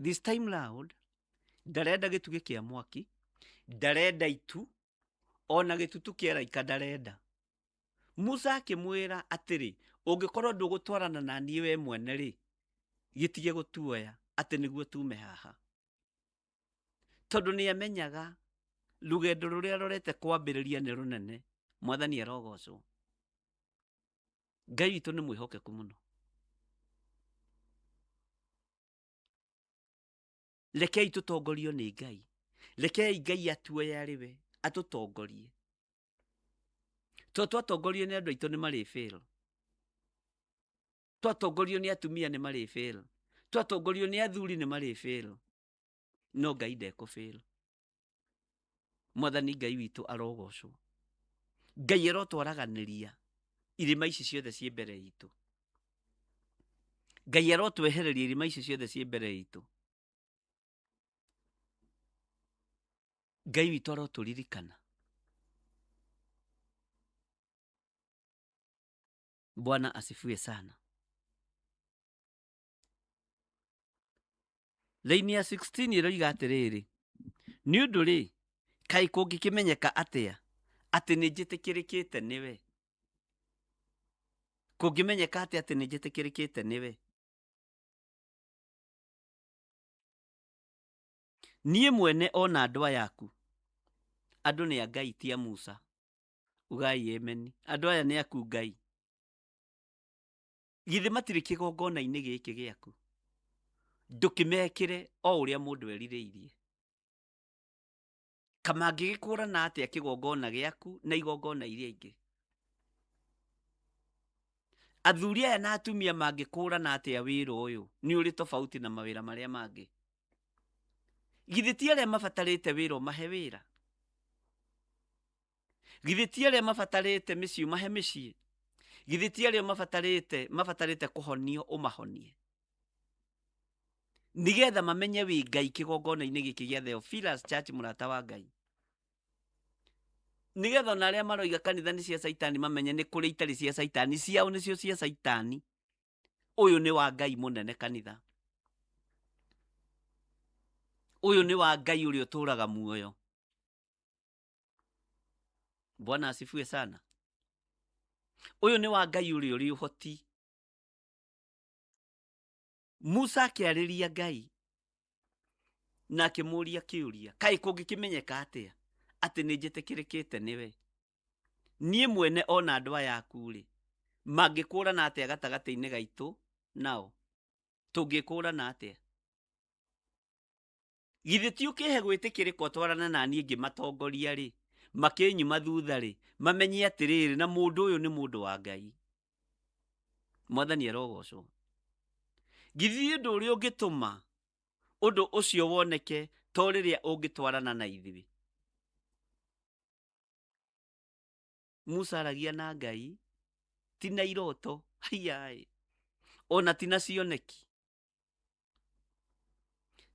this time round, ndarenda gĩtugĩ kĩa mwaki, ndarenda itu, ona gĩtutu kĩa araika ndarenda. Musa akĩmwĩra atĩrĩ, ũngĩkorwo ndũgũtwarana na niĩ we mwene rĩ, gĩtige gũtuoya atĩ nĩguo tume haha. Tondũ nĩ amenyaga rũgendo rũrĩa rorete kwambĩrĩria nĩ rũnene. Mwathani arogocwo. Ngai witũ nĩ mwĩhokeku mũno. Rekei tũtongorio nĩ Ngai. Rekei Ngai atuoye arĩ we, atũtongorie. To twatongorio nĩ andũ aitũ nĩ marĩ fail. Twatongorio nĩ atumia nĩ marĩ fail. Twatongorio nĩ athuri nĩ marĩ fail. No Ngai ndekũ fail. Mwathani Ngai witũ arogocwo. Ngai arotwaraganĩria irĩma ici ciothe ciĩ mbere itũ. Ngai arotwehereria irĩma ici ciothe ciĩ mbere itũ. Ngai witũ arotũririkana. Bwana asifiwe sana. Laini ya 16 ĩroiga atĩrĩrĩ, nĩ ũndũ rĩ, kaĩ kũngĩkĩmenyeka atĩa atĩ nĩ njĩtĩkĩrĩkĩte nĩwe? Kũngĩmenyeka atĩa atĩ nĩ njĩtĩkĩrĩkĩte nĩwe? Niĩ mwene ona andũ aya aku, andũ nĩ a Ngai ti a Musa. Ugai ameni. Andũ aya nĩ aku Ngai. Githĩ matirĩ kĩgongona-inĩ gĩkĩ gĩaku? Ndũkĩmekĩre o ũrĩa mũndũ erirĩirie. Kamangĩgĩkũrana atĩa kĩgongona gĩaku na igongona iria ingĩ? Athuri aya na atumia mangĩkũrana atĩa wĩra ũyũ nĩ ũrĩ tofauti na mawĩra marĩa mangĩ? Githĩ ti arĩa mabatarĩte wĩra ũmahe wĩra? Githĩ ti arĩa mabatarĩte mĩciĩ ũmahe mĩciĩ? Githĩ ti arĩa mabatarĩte kũhonio ũmahonie? Nĩgetha mamenye wĩ Ngai kĩgongona-inĩ gĩkĩ gĩa Theophilus Church, mũrata wa Ngai. Nĩgetha ona arĩa maroiga kanitha nĩ cia Caitani mamenye nĩ kũrĩ itarĩ cia Caitani, ciao nĩcio cia Caitani. Ũyũ nĩ wa Ngai mũnene kanitha. Ũyũ nĩ wa Ngai ũrĩa ũtũraga muoyo. Bwana asifiwe sana. Ũyũ nĩ wa Ngai ũrĩa ũrĩ ũhoti. Musa akĩarĩria Ngai na akĩmũria kĩũria, kaĩ kũngĩkĩmenyeka atĩa atĩ nĩ njĩtĩkĩrĩkĩte nĩwe? Niĩ mwene ona andũ aya aku-rĩ, mangĩkũrana atĩa gatagatĩ-inĩ gaitũ nao? Tũngĩkũrana atĩa? Githĩ ti ũkĩhe gwĩtĩkĩrĩka ũtwarane na niĩ ngĩmatongoria rĩ, makĩnyuma thutha rĩ, mamenye atĩrĩrĩ, na mũndũ ũyũ nĩ mũndũ wa Ngai. Mwathani arogocwo. Githĩ ũndũ ũrĩa ũngĩtũma ũndũ ũcio woneke to rĩrĩa ũngĩtwarana na ithuĩ. Musa aragia na Ngai ti na iroto, haiyaĩ, ona ti na cioneki.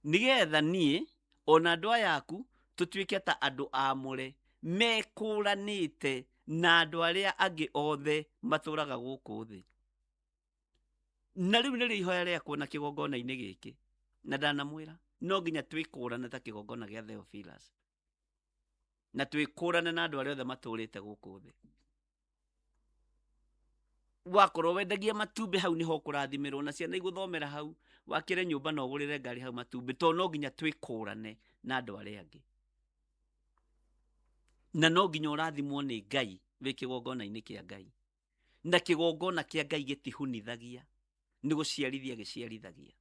Nĩgetha niĩ ona andũ aya aku tũtuĩke ta andũ aamũre mekũranĩte na andũ arĩa angĩ othe matũraga gũkũ thĩ. Na rĩu nĩrĩo ihoya rĩakwa na kĩgongona-inĩ gĩkĩ, na ndanamwĩra no nginya twĩkũrane ta kĩgongona gĩa Theophilus, na twĩkũrane na andũ arĩa othe matũrĩte gũkũ thĩ. Wakorwo wendagia matumbĩ hau nĩho ũkũrathimĩrwo, na ciana igũthomera hau, wakĩre nyũmba na ũgũrĩre ngari hau matumbĩ, tondũ no nginya twĩkũrane na andũ arĩa angĩ. Na no nginya ũrathimwo nĩ Ngai wĩ kĩgongona-inĩ kĩa Ngai. Na kĩgongona kĩa Ngai gĩtihunithagia, nĩ gũciarithia gĩciarithagia.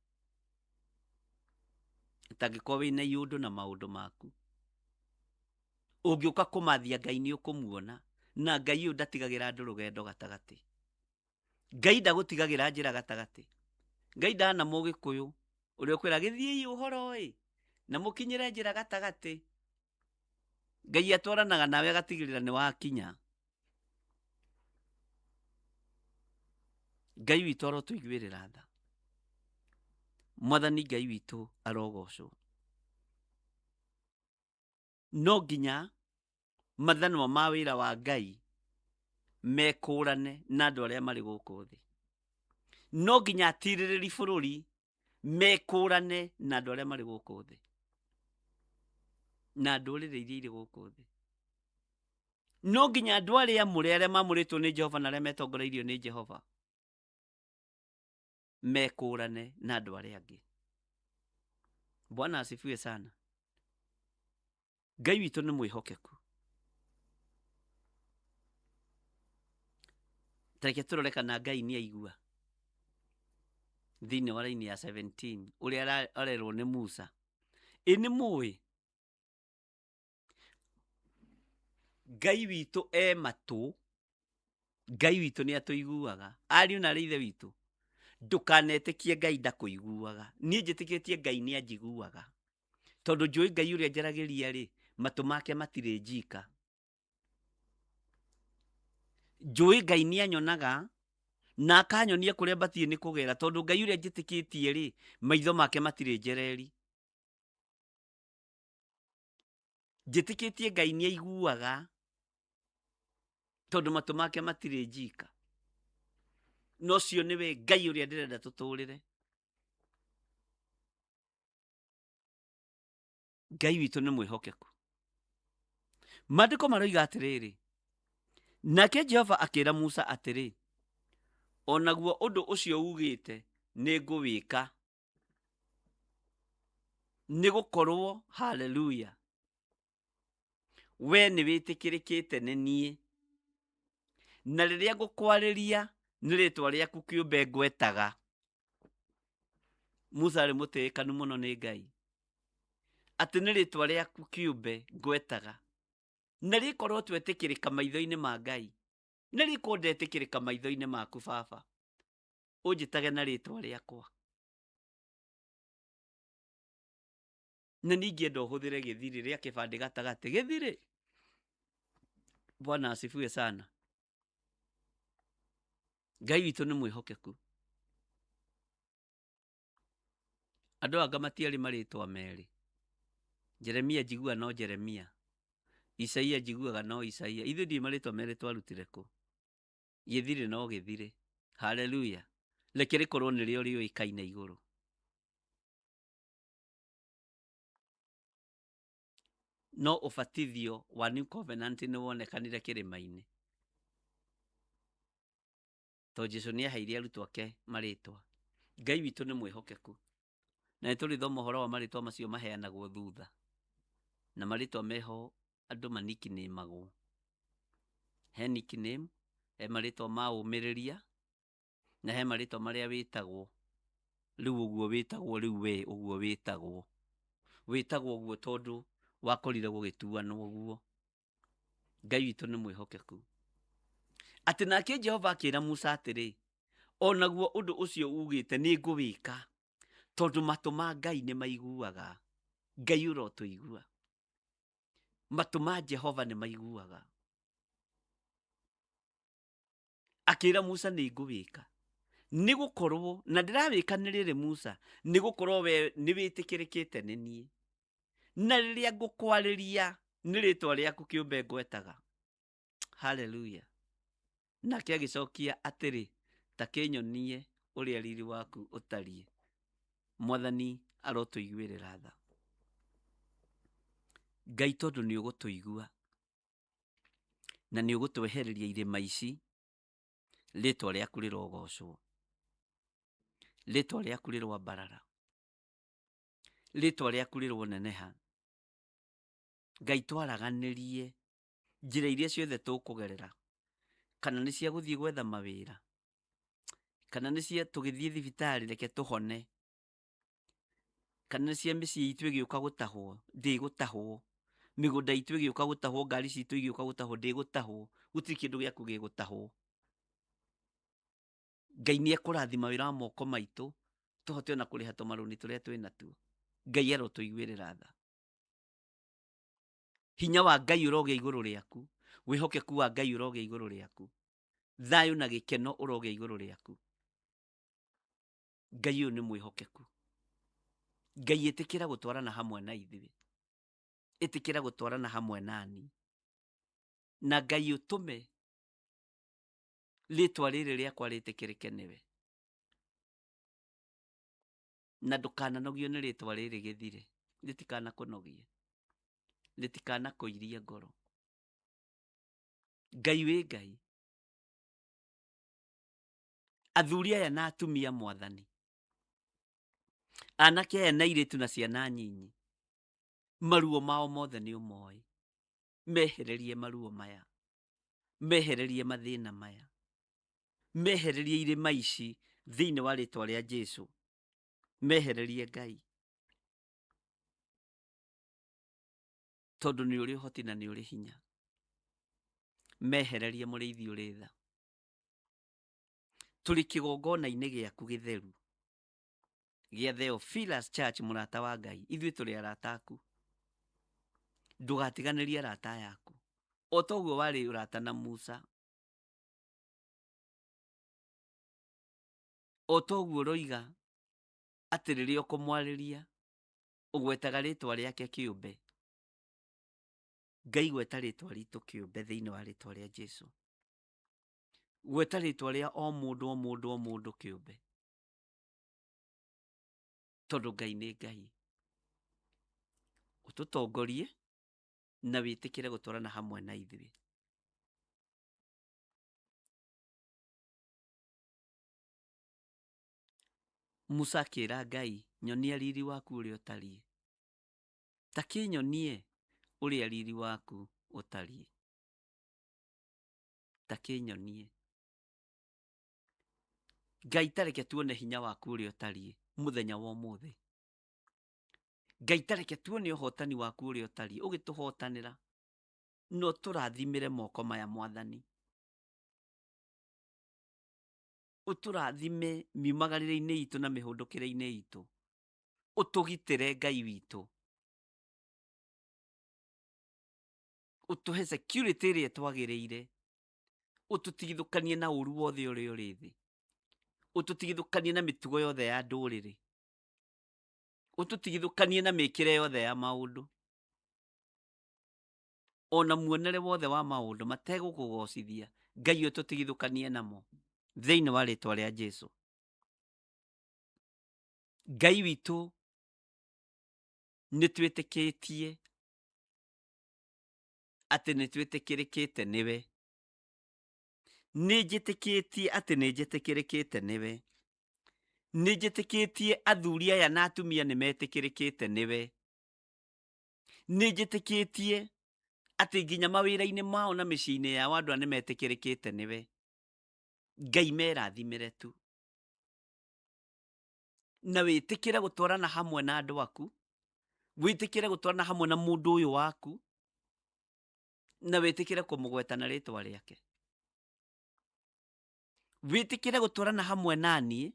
Tangĩkorwo wĩna iũndũ na maũndũ maku, ũngĩũka kũmathia Ngai nĩ ũkũmuona. Na Ngai ũyũ ndatigagĩra andũ rũgendo gatagatĩ. Ngai ndagũtigagĩra njĩra gatagatĩ. Ngai ndana mũgĩkũyũ ũrĩa ũkwĩra gĩthiĩi ũhoro ĩ na mũkinyĩre njĩra gatagatĩ. Ngai atwaranaga nawe agatigĩrĩra nĩ wakinya. Ngai witũ arotũiguĩrĩra tha. Mwathani Ngai witũ arogocwo. No nginya mathanwa ma wĩra wa Ngai mekũrane na andũ arĩa marĩ gũkũ thĩ. No nginya atirĩrĩri bũrũri mekũrane na andũ arĩa marĩ gũkũ thĩ na ndũrĩrĩ iria irĩ gũkũ thĩ. No nginya andũ arĩa amũre, arĩa mamũrĩtwo nĩ Jehova na arĩa metongoreirio nĩ Jehova mekũrane na andũ arĩa angĩ. Bwana asifiwe sana. Ngai witũ nĩ mwĩhokeku. Tareke tũrore kana Ngai nĩ aigua. Thĩinĩ wa raini ya 17 ũrĩa arerwo nĩ Musa. Ĩ nĩ mũĩ Ngai witũ e matũ, Ngai witũ nĩ atũiguaga. Ariũ na arĩ ithe witũ, ndũkanetĩkie Ngai ndakũiguaga. Niĩ njĩtĩkĩtie Ngai nĩ anjiguaga, tondũ njũĩ Ngai ũrĩa njaragĩria rĩ, matũ make matirĩ njika. Njũĩ Ngai nĩ anyonaga na akanyonia kũrĩa mbatiĩ nĩ kũgera, tondũ Ngai ũrĩa njĩtĩkĩtie rĩ, maitho make matirĩ njereri. Njĩtĩkĩtie Ngai nĩ aiguaga, tondũ matũ make matirĩ njika. Na ũcio nĩwe Ngai ũrĩa ndĩrenda tũtũrĩre. Ngai witũ nĩ mwĩhokeku. Maandĩko maroiga atĩrĩrĩ, nake Jehova akĩra Musa atĩrĩ, o naguo ũndũ ũcio ugĩte nĩ ngũwĩka, nĩ gũkorwo, haleluya, we nĩ wĩtĩkĩrĩkĩte nĩ niĩ, na rĩrĩa ngũkwarĩria nĩ rĩtwa rĩaku kĩũmbe ngwetaga. Musa arĩ mũtĩĩkanu mũno nĩ Ngai, atĩ nĩ rĩtwa rĩaku kĩũmbe ngwetaga, na rĩkorwo twetĩkĩrĩka maitho-inĩ ma Ngai, na rĩkorwo ndetĩkĩrĩka maitho-inĩ maku baba, ũnjĩtage na rĩtwa rĩakwa. Na ningĩenda ũhũthĩre gĩthirĩ rĩa kĩbandĩ gatagatĩ. Gĩthirĩ! Bwana asifiwe sana. Ngai witũ nĩ mwĩhokeku. Andũ anga matiarĩ marĩtwa merĩ. Jeremia njiguaga no Jeremia. Isaia njiguaga no Isaia. Ithuĩ ndiũĩ marĩtwa merĩ twarutire kũ. Gĩthirĩ no gĩthirĩ. Haleluya. Reke rĩkorwo nĩrĩo rĩũĩkaine igũrũ. No ũbatithio wa New Covenant nĩ wonekanire kĩrĩma-inĩ. Tondũ Jesu nĩ aheire arutwo ake marĩtwa. Ngai witũ nĩ mwĩhokeku. Na nĩ tũrĩthoma ũhoro wa marĩtwa macio maheanagwo thutha. Na marĩtwa meho andũ manikinĩmagwo. He nickname, he marĩtwa ma ũmĩrĩria, na he marĩtwa marĩa wĩtagwo. Rĩu ũguo wĩtagwo rĩu we ũguo wĩtagwo. Wĩtagwo ũguo tondũ wakorire gũgĩtuanwo ũguo. Ngai witũ nĩ mwĩhokeku. Atĩ nake Jehova akĩra Musa atĩrĩ, o naguo ũndũ ũcio ugĩte nĩ ngũwĩka, tondũ matũ ma Ngai nĩ maiguaga. Ngai ũrotũigua. Matũ ma Jehova nĩ maiguaga. Akĩra Musa nĩ ngũwĩka, nĩ gũkorwo na ndĩrawĩka nĩ rĩrĩ Musa, nĩ gũkorwo we nĩ wĩtĩkĩrĩkĩte nĩ niĩ, na rĩrĩa ngũkwarĩria nĩ rĩtwa rĩaku kĩũmbe ngwetaga. Haleluya. Nake agĩcokia atĩrĩ, ta kĩnyonie ũrĩa riri waku ũtariĩ. Mwathani arotũiguĩrĩra tha. Ngai tondũ nĩ ũgũtũigua na nĩ ũgũtwehereria irĩma ici, rĩtwa rĩaku rĩrogocwo, rĩtwa rĩaku rĩroambarara, rĩtwa rĩaku rĩroneneha. Ngai twaraganĩrie njĩra iria ciothe tũkũgerera, Kana nĩ cia gũthiĩ gwetha mawĩra, kana nĩ cia tũgĩthiĩ thibitarĩ reke tũhone, kana nĩ cia mĩciĩ itũ ĩgĩũka gũtahwo, ndĩgũtahwo, mĩgũnda itũ ĩgĩũka gũtahwo, ngari citũ igĩũka gũtahwo, ndĩgũtahwo, gũtirĩ kĩndũ gĩaku gĩgũtahwo. Ngai nĩ ekũrathima wĩra wa moko maitũ tũhote ona kũrĩha tũmarũni tũrĩa twĩ natuo. Ngai arotũiguĩrĩra tha. Hinya wa Ngai ũrogĩa igũrũ rĩaku, wĩhokeku wa Ngai ũrogĩa igũrũ rĩaku, thayũ na gĩkeno ũrogĩa igũrũ rĩaku. Ngai ũyũ nĩ mwĩhokeku. Ngai ĩtĩkĩra gũtwarana hamwe na ithuĩ, ĩtĩkĩra gũtwarana hamwe nani, na Ngai ũtũme rĩtwa rĩrĩ rĩakwa rĩtĩkĩrĩke nĩwe, na ndũkananogio nĩ rĩtwa rĩrĩ gĩthire, rĩtikanakũnogie, rĩtikanakũirie ngoro. Ngai wĩ Ngai. Athuri aya na atumia Mwathani, anake aya na airĩtu na ciana nyinyi, maruo mao mothe nĩ ũmoĩ. Mehererie maruo maya, mehererie mathĩna maya, mehererie irĩma ici thĩinĩ wa rĩtwa rĩa Jesu, mehererie Ngai, tondũ nĩ ũrĩ ũhoti na nĩ ũrĩ hinya. Mehererie mũrĩithi ũrĩ tha. Tũrĩ kĩgongona-inĩ gĩaku gĩtheru gĩa Theophilus Church, mũrata wa Ngai, ithuĩ tũrĩ arata aku. Ndũgatiganĩrie arata aya aku, o ta ũguo warĩ ũrata na Musa, o ta ũguo ũroiga atĩ rĩrĩa ũkũmwarĩria ũgwetaga rĩtwa rĩake kĩũmbe. Ngai, gweta rĩtwa ritũ kĩũmbe thĩinĩ wa rĩtwa rĩa Jesu. Gweta rĩtwa rĩa o mũndũ o mũndũ o mũndũ kĩũmbe, tondũ Ngai nĩ Ngai. Ũtũtongorie na wĩtĩkĩre gũtwarana hamwe na ithuĩ. Musa akĩra Ngai, nyonia riri waku ũrĩa ũtariĩ, ta kĩnyonie ũrĩa riri waku ũtariĩ, ta kĩnyonie. Ngai, ta reke tuone hinya waku ũrĩa ũtariĩ mũthenya wa ũmũthĩ. Ngai, ta reke tuone ũhotani waku ũrĩa ũtariĩ ũgĩtũhotanĩra, no tũrathimĩre moko maya Mwathani, ũtũrathime miumagarĩre-inĩ itũ na mĩhũndũkĩre-inĩ itũ, ũtũgitĩre Ngai witũ, ũtũhe security ĩrĩa twagĩrĩire, ũtũtigithũkanie na ũru wothe ũrĩa ũrĩ thĩ, ũtũtigithũkanie na mĩtugo yothe ya ndũrĩrĩ, ũtũtigithũkanie na mĩkĩre yothe ya maũndũ, ona muonere wothe wa maũndũ mategũkũgocithia. Ngai, ũtũtigithũkanie namo thĩinĩ wa rĩtwa rĩa Jesu. Ngai witũ, nĩ twĩtĩkĩtie atĩ nĩ twĩtĩkĩrĩkĩte nĩwe, nĩ njĩtĩkĩtie atĩ nĩ njĩtĩkĩrĩkĩte nĩwe, nĩ njĩtĩkĩtie athuri aya na atumia nĩ metĩkĩrĩkĩte nĩwe, nĩ njĩtĩkĩtie atĩ nginya mawĩra-inĩ mao na mĩciĩ-inĩ yao andũ aya nĩ metĩkĩrĩkĩte nĩwe. Ngai, merathimĩre tu na wĩtĩkĩre gũtwarana hamwe na andũ aku, wĩtĩkĩre gũtwarana hamwe na mũndũ ũyũ waku, na wĩtĩkĩre kũmũgweta na rĩtwa rĩake, wĩtĩkĩre gũtwarana hamwe na niĩ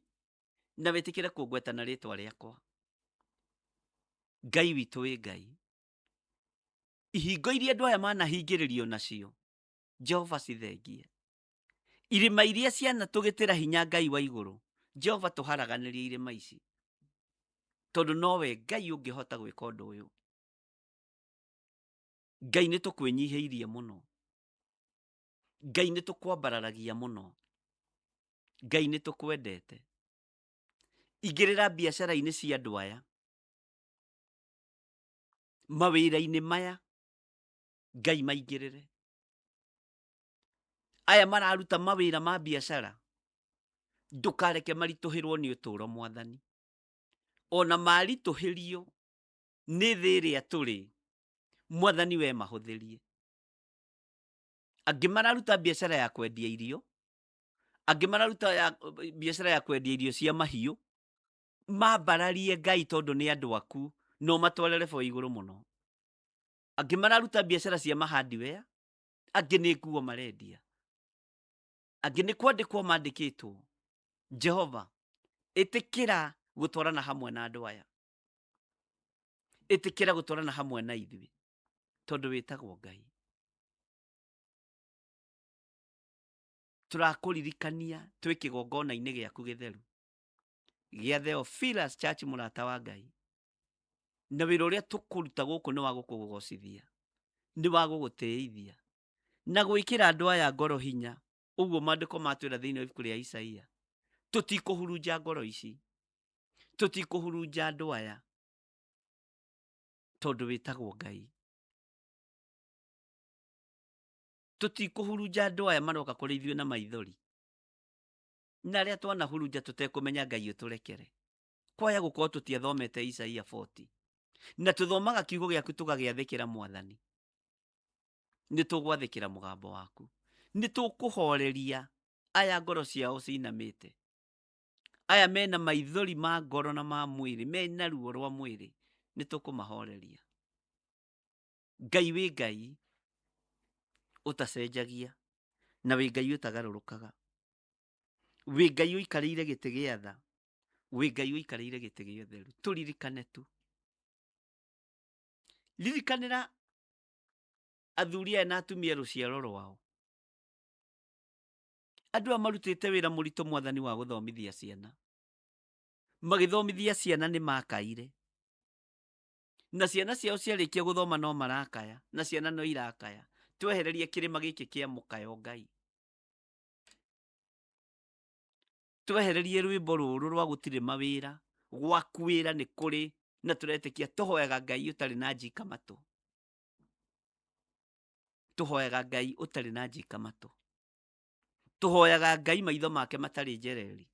na wĩtĩkĩre kũngweta na rĩtwa rĩakwa. Ngai witũ wĩ Ngai, ihingo iria andũ aya manahingĩrĩrio nacio, Jehova cithengie. Irĩma iria cianatũgĩtĩra hinya, Ngai wa igũrũ, Jehova tũharaganĩrie irĩma ici, tondũ nowe Ngai ũngĩhota gwĩka ũndũ ũyũ. Ngai, nĩ tũkwĩnyihĩirie mũno. Ngai, nĩ tũkwambararagia mũno. Ngai, nĩ tũkwendete. Ingĩrĩra biacara-inĩ cia andũ aya, mawĩra-inĩ maya, Ngai maingĩrĩre. Aya mararuta mawĩra ma biacara, ndũkareke maritũhĩrwo nĩ ũtũũro Mwathani. Ona maritũhĩrio nĩ thĩ ĩrĩa tũrĩ, Mwathani we mahũthĩrie. Angĩ mararuta biacara ya kwendia irio, angĩ mararuta biacara ya kwendia irio cia mahiũ. Mambararie Ngai tondũ nĩ andũ aku, no matware level igũrũ mũno. Angĩ mararuta biacara cia ma hardware, angĩ nĩ nguo marendia, angĩ nĩ kwandĩkwo mandĩkĩtwo. Jehova, ĩtĩkĩra gũtwarana hamwe na andũ aya, ĩtĩkĩra gũtwarana hamwe na ithuĩ, tondũ wĩtagwo Ngai. Tũrakũririkania twĩ kĩgongona-inĩ gĩaku gĩtheru gĩa Theophilus Church, mũrata wa Ngai, na wĩra ũrĩa tũkũruta gũkũ nĩ wa gũkũgocithia, nĩ wa gũgũtĩithia na gwĩkĩra andũ aya ngoro hinya. Ũguo maandĩko matwĩra thĩinĩ wa ibuku rĩa Isaia, tũtikũhurunja ngoro ici, tũtikũhurunja andũ aya, tondũ wĩtagwo Ngai. Tũtikũhurunja andũ aya maroka kũrĩ ithuĩ na maithori, na arĩa twanahurunja tũtekũmenya, Ngai ũtũrekere. Kwaya gũkorwo tũtiathomete Isaia 40, na tũthomaga kiugo gĩaku tũgagĩathĩkĩra. Mwathani, nĩ tũgwathĩkĩra mũgambo waku, nĩ tũkũhoreria aya ngoro ciao cinamĩte, aya mena maithori ma ngoro na ma mwĩrĩ, mena ruo rwa mwĩrĩ, nĩ tũkũmahoreria. Ngai, wĩ Ngai ũtacenjagia, na wĩ Ngai ũtagarũrũkaga, wĩ Ngai ũikarĩire gĩtĩ gĩa tha, wĩ Ngai ũikarĩire gĩtĩ gĩa ũtheru. Tũririkane tu, ririkanĩra athuri aya na atumia, rũciaro rwao, andũ aya marutĩte wĩra mũritũ, Mwathani, wa gũthomithia ciana. Magĩthomithia ciana nĩ makaire, na ciana ciao ciarĩkia gũthoma no marakaya, na ciana no irakaya. Twehererie kĩrĩma gĩkĩ kĩa mũkayo, Ngai. Twehererie rwĩmbo rũrũ rwa gũtirĩ mawĩra. Gwaku wĩra nĩ kũrĩ, na tũretĩkia tũhoyaga Ngai ũtarĩ na njika matũ, tũhoyaga Ngai ũtarĩ na njika matũ, tũhoyaga Ngai maitho make matarĩ njereri,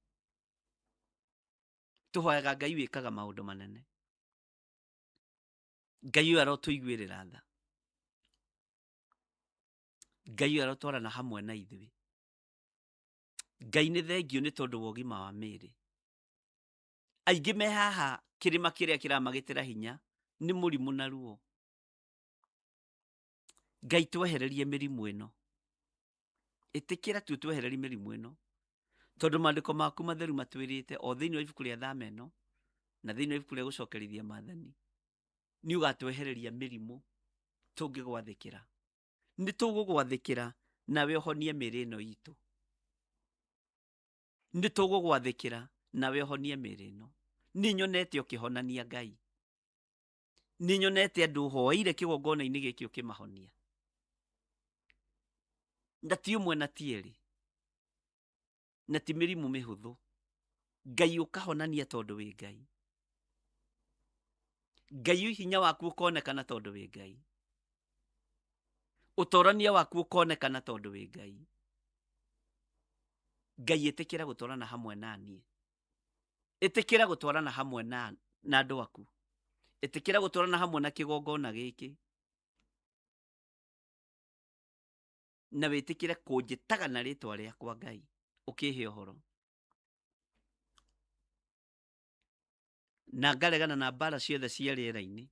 tũhoyaga Ngai wĩkaga maũndũ manene. Ngai ũyũ arotũiguĩrĩra tha, Ngai ũyũ arotwarana hamwe na ithuĩ. Ngai, nĩ thengio nĩ tondũ wa ũgima wa mĩĩrĩ. Aingĩ me haha, kĩrĩma kĩrĩa kĩramagĩtĩra hinya nĩ mũrimũ na ruo. Ngai, twehererie mĩrimũ ĩno. Ĩtĩkĩra tu twehererie mĩrimũ ĩno, tondũ maandĩko maku matheru matwĩrĩte o thĩinĩ wa ibuku rĩa thama ĩno na thĩinĩ wa ibuku rĩa gũcokerithia maathani, nĩ ũgatwehereria mĩrimũ tũngĩgwathĩkĩra. Nĩ tũgũgwathĩkĩra, nawe ũhonie mĩĩrĩ ĩno itũ. Nĩ tũgũgwathĩkĩra, nawe ũhonie mĩĩrĩ ĩno. Nĩ nyonete ũkĩhonania, Ngai. Nĩ nyonete andũ ũhoeire kĩgongona-inĩ gĩkĩ ũkĩmahonia, na ti ũmwe na ti erĩ, na ti mĩrimũ mĩhũthũ. Ngai, ũkahonania tondũ wĩ Ngai. Ngai, hinya waku ũkonekana tondũ wĩ Ngai, ũtorania waku ũkonekana tondũ wĩ Ngai. Ngai, ĩtĩkĩra gũtwarana hamwe na niĩ, ĩtĩkĩra gũtwarana hamwe na andũ aku, ĩtĩkĩra gũtwarana hamwe na kĩgongona gĩkĩ, na wĩtĩkĩre kũnjĩtaga na rĩtwa rĩakwa, Ngai, ũkĩhe ũhoro. Na ngaregana na mbara ciothe cia rĩera-inĩ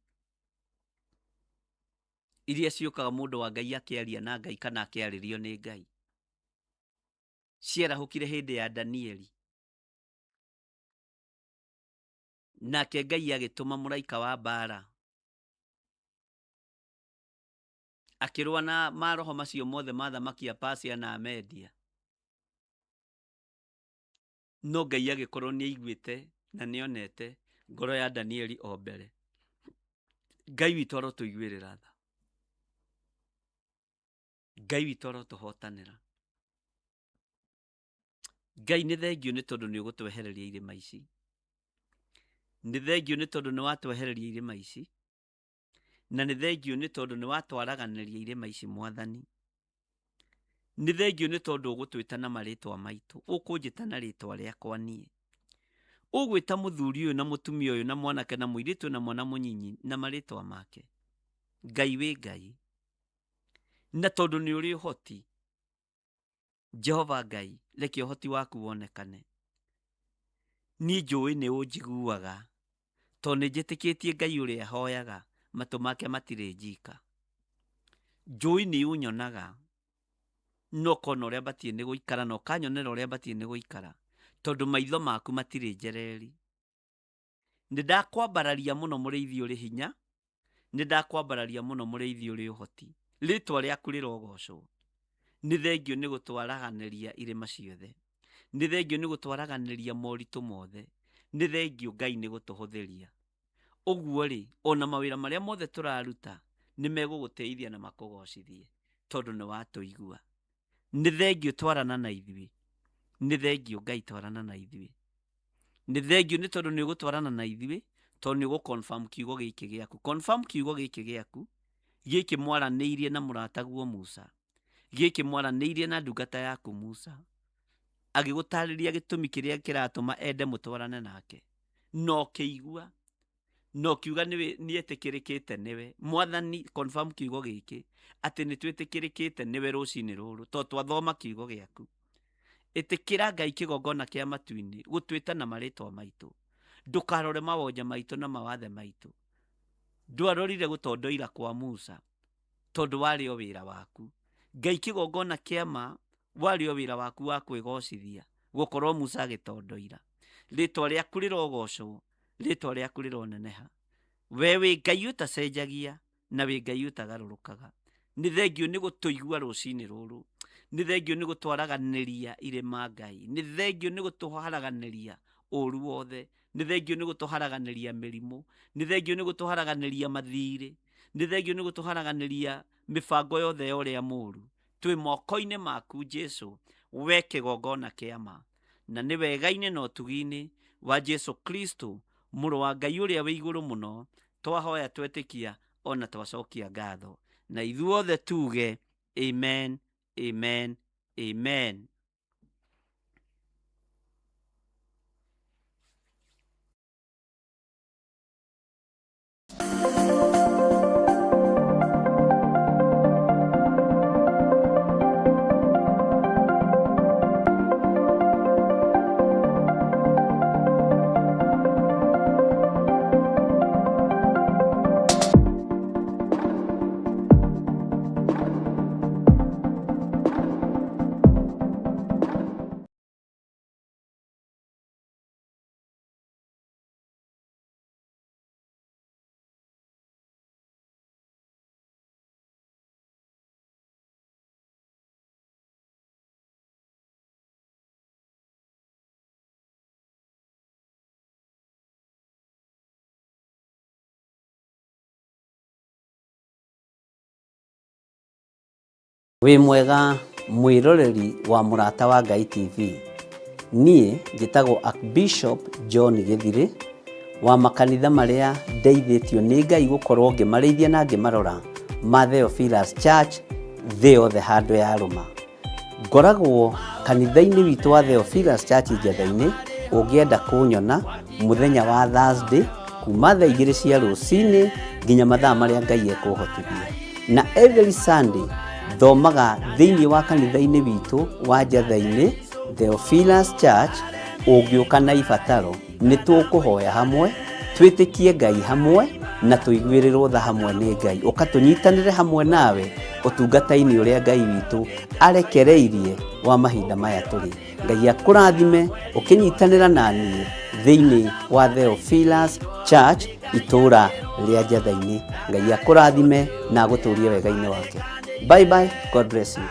iria ciũkaga mũndũ wa Ngai akĩaria na Ngai kana akĩarĩrio nĩ Ngai. Ciarahũkire hĩndĩ ya Danieli, nake Ngai agĩtũma mũraika wa mbara akĩrũa na maroho macio mothe ma thamaki a Pasia na Amedia. No Ngai agĩkorwo nĩ aiguĩte na nĩonete ngoro ya Danieli o mbere. Ngai witũ arotũiguĩrĩra tha, Ngai witũ arotũhotanĩra. Ngai, nĩ thengio nĩ tondũ nĩ ũgũtwehereria irĩma ici, nĩ thengio nĩ tondũ nĩ watwehereria irĩma ici, na nĩ thengio nĩ tondũ nĩ watwaraganĩria irĩma ici. Mwathani, nĩ thengio nĩ tondũ ũgũtwĩta na marĩtwa maitũ, ũkũnjĩta na rĩtwa rĩakwa niĩ, ũgwĩta mũthuri ũyũ na mũtumia ũyũ na mwanake na mũirĩtu na mwana mũnyinyi na marĩtwa make. Ngai, wĩ Ngai. Na tondũ nĩ ũrĩ ũhoti, Jehova Ngai, reke ũhoti waku wonekane. Niĩ njũĩ nĩ ũnjiguaga, tondũ nĩ njĩtĩkĩtie Ngai ũrĩa hoyaga, matũ make matirĩ njika. Njũĩ nĩ ũnyonaga, na ũkona ũrĩa batiĩ nĩ gũikara, na ũkanyonera ũrĩa batiĩ nĩ gũikara, tondũ maitho maku matirĩ njereri. Nĩ ndakwambararia mũno mũrĩithi ũrĩ hinya, nĩ ndakwambararia mũno mũrĩithi ũrĩ ũhoti. Rĩtwa rĩaku rĩrogocwo. Nĩ thengio nĩ gũtwaraganĩria irĩma ciothe. Nĩ thengio nĩ gũtwaraganĩria moritũ mothe. Nĩ thengio Ngai nĩ gũtũhũthĩria. Ũguo rĩ, ona mawĩra marĩa mothe tũraruta nĩ megũgũtĩithia na makũgocithie tondũ nĩ watũigua. Nĩ thengio twarana na ithuĩ. Nĩ thengio Ngai twarana na ithuĩ. Nĩ thengio nĩ tondũ nĩ ũgũtwarana na ithuĩ, tondũ nĩ ũgũ confirm kiugo gĩkĩ gĩaku. Confirm kiugo gĩkĩ gĩaku, gĩkĩ mwaranĩirie na mũrataguo Musa, gĩkĩ mwaranĩirie na ndungata yaku Musa, agĩgũtarĩria gĩtũmi kĩrĩa kĩratũma ende mũtwarane nake, na ũkĩigua na ũkiuga nĩetĩkĩrĩkĩte nĩwe. Mwathani, confirm kiugo gĩkĩ atĩ nĩ twĩtĩkĩrĩkĩte nĩwe rũcinĩ rũrũ, tondũ twathoma kiugo gĩaku. Ĩtĩkĩra Ngai kĩgongona kĩa matu-inĩ gũtwĩta na marĩtwa maitũ. Ndũkarore mawonje maitũ na mawathe maitũ. Ndwarorire gũtondoira kwa Musa, tondũ warĩ o wĩra waku. Ngai kĩgongona kĩa ma warĩ o wĩra waku wa kwĩgocithia, gũkorwo Musa agĩtondoira. Rĩtwa rĩaku rĩrogocwo, rĩtwa rĩaku rĩroneneha. We wĩ Ngai ũtacenjagia na wĩ Ngai ũtagarũrũkaga. Nĩ thengio nĩ gũtũigua rũcinĩ rũrũ. Nĩ thengio nĩ gũtwaraganĩria irĩma Ngai. Nĩ thengio nĩ gũtũharaganĩria ũru wothe. Nĩ thengio nĩ gũtũharaganĩria mĩrimũ. Nĩ thengio nĩ gũtũharaganĩria mathirĩ. Nĩ thengio nĩ gũtũharaganĩria mĩbango yothe ya ũrĩa mũru. Twĩ moko-inĩ maku Jesu, we kĩgongona kĩa ma. Na nĩ wega-inĩ na ũtugi-inĩ wa Jesu Kristo, mũrũ wa Ngai ũrĩa wĩ igũrũ mũno, twahoya twetĩkia ona twacokia ngatho. Na ithuothe tuge amen, amen, amen. Wĩ mwega mwĩroreri wa Mũrata wa Ngai TV. Niĩ njĩtagwo Archbishop John Gĩthirĩ wa makanitha marĩa ndeithĩtio nĩ Ngai gũkorwo ngĩmarĩithia na ngĩmarora ma Theophilus Church thĩ yothe handũ yarũma. Ngoragwo kanitha-inĩ witũ wa Theophilus Church Njetha-inĩ, ũngĩenda kũnyona mũthenya wa Thursday kuma thaa igĩrĩ cia rũcinĩ nginya mathaa marĩa Ngai ekũhotithia. Na every Sunday thomaga thĩinĩ wa kanitha-inĩ witũ wa Njetha-inĩ Theophilus Church, ũngĩũka na ibataro nĩ tũkũhoya hamwe, twĩtĩkie Ngai hamwe na tũiguĩrĩrwo tha hamwe nĩ Ngai. Ũka tũnyitanĩre hamwe nawe ũtungata-inĩ ũrĩa Ngai witũ arekereirie wa mahinda maya tũrĩ. Ngai akũrathime ũkĩnyitanĩra na niĩ thĩinĩ wa Theophilus Church itũũra rĩa Njetha-inĩ. Ngai akũrathime na agũtũrie wega-inĩ wake. Bye bye, God bless you.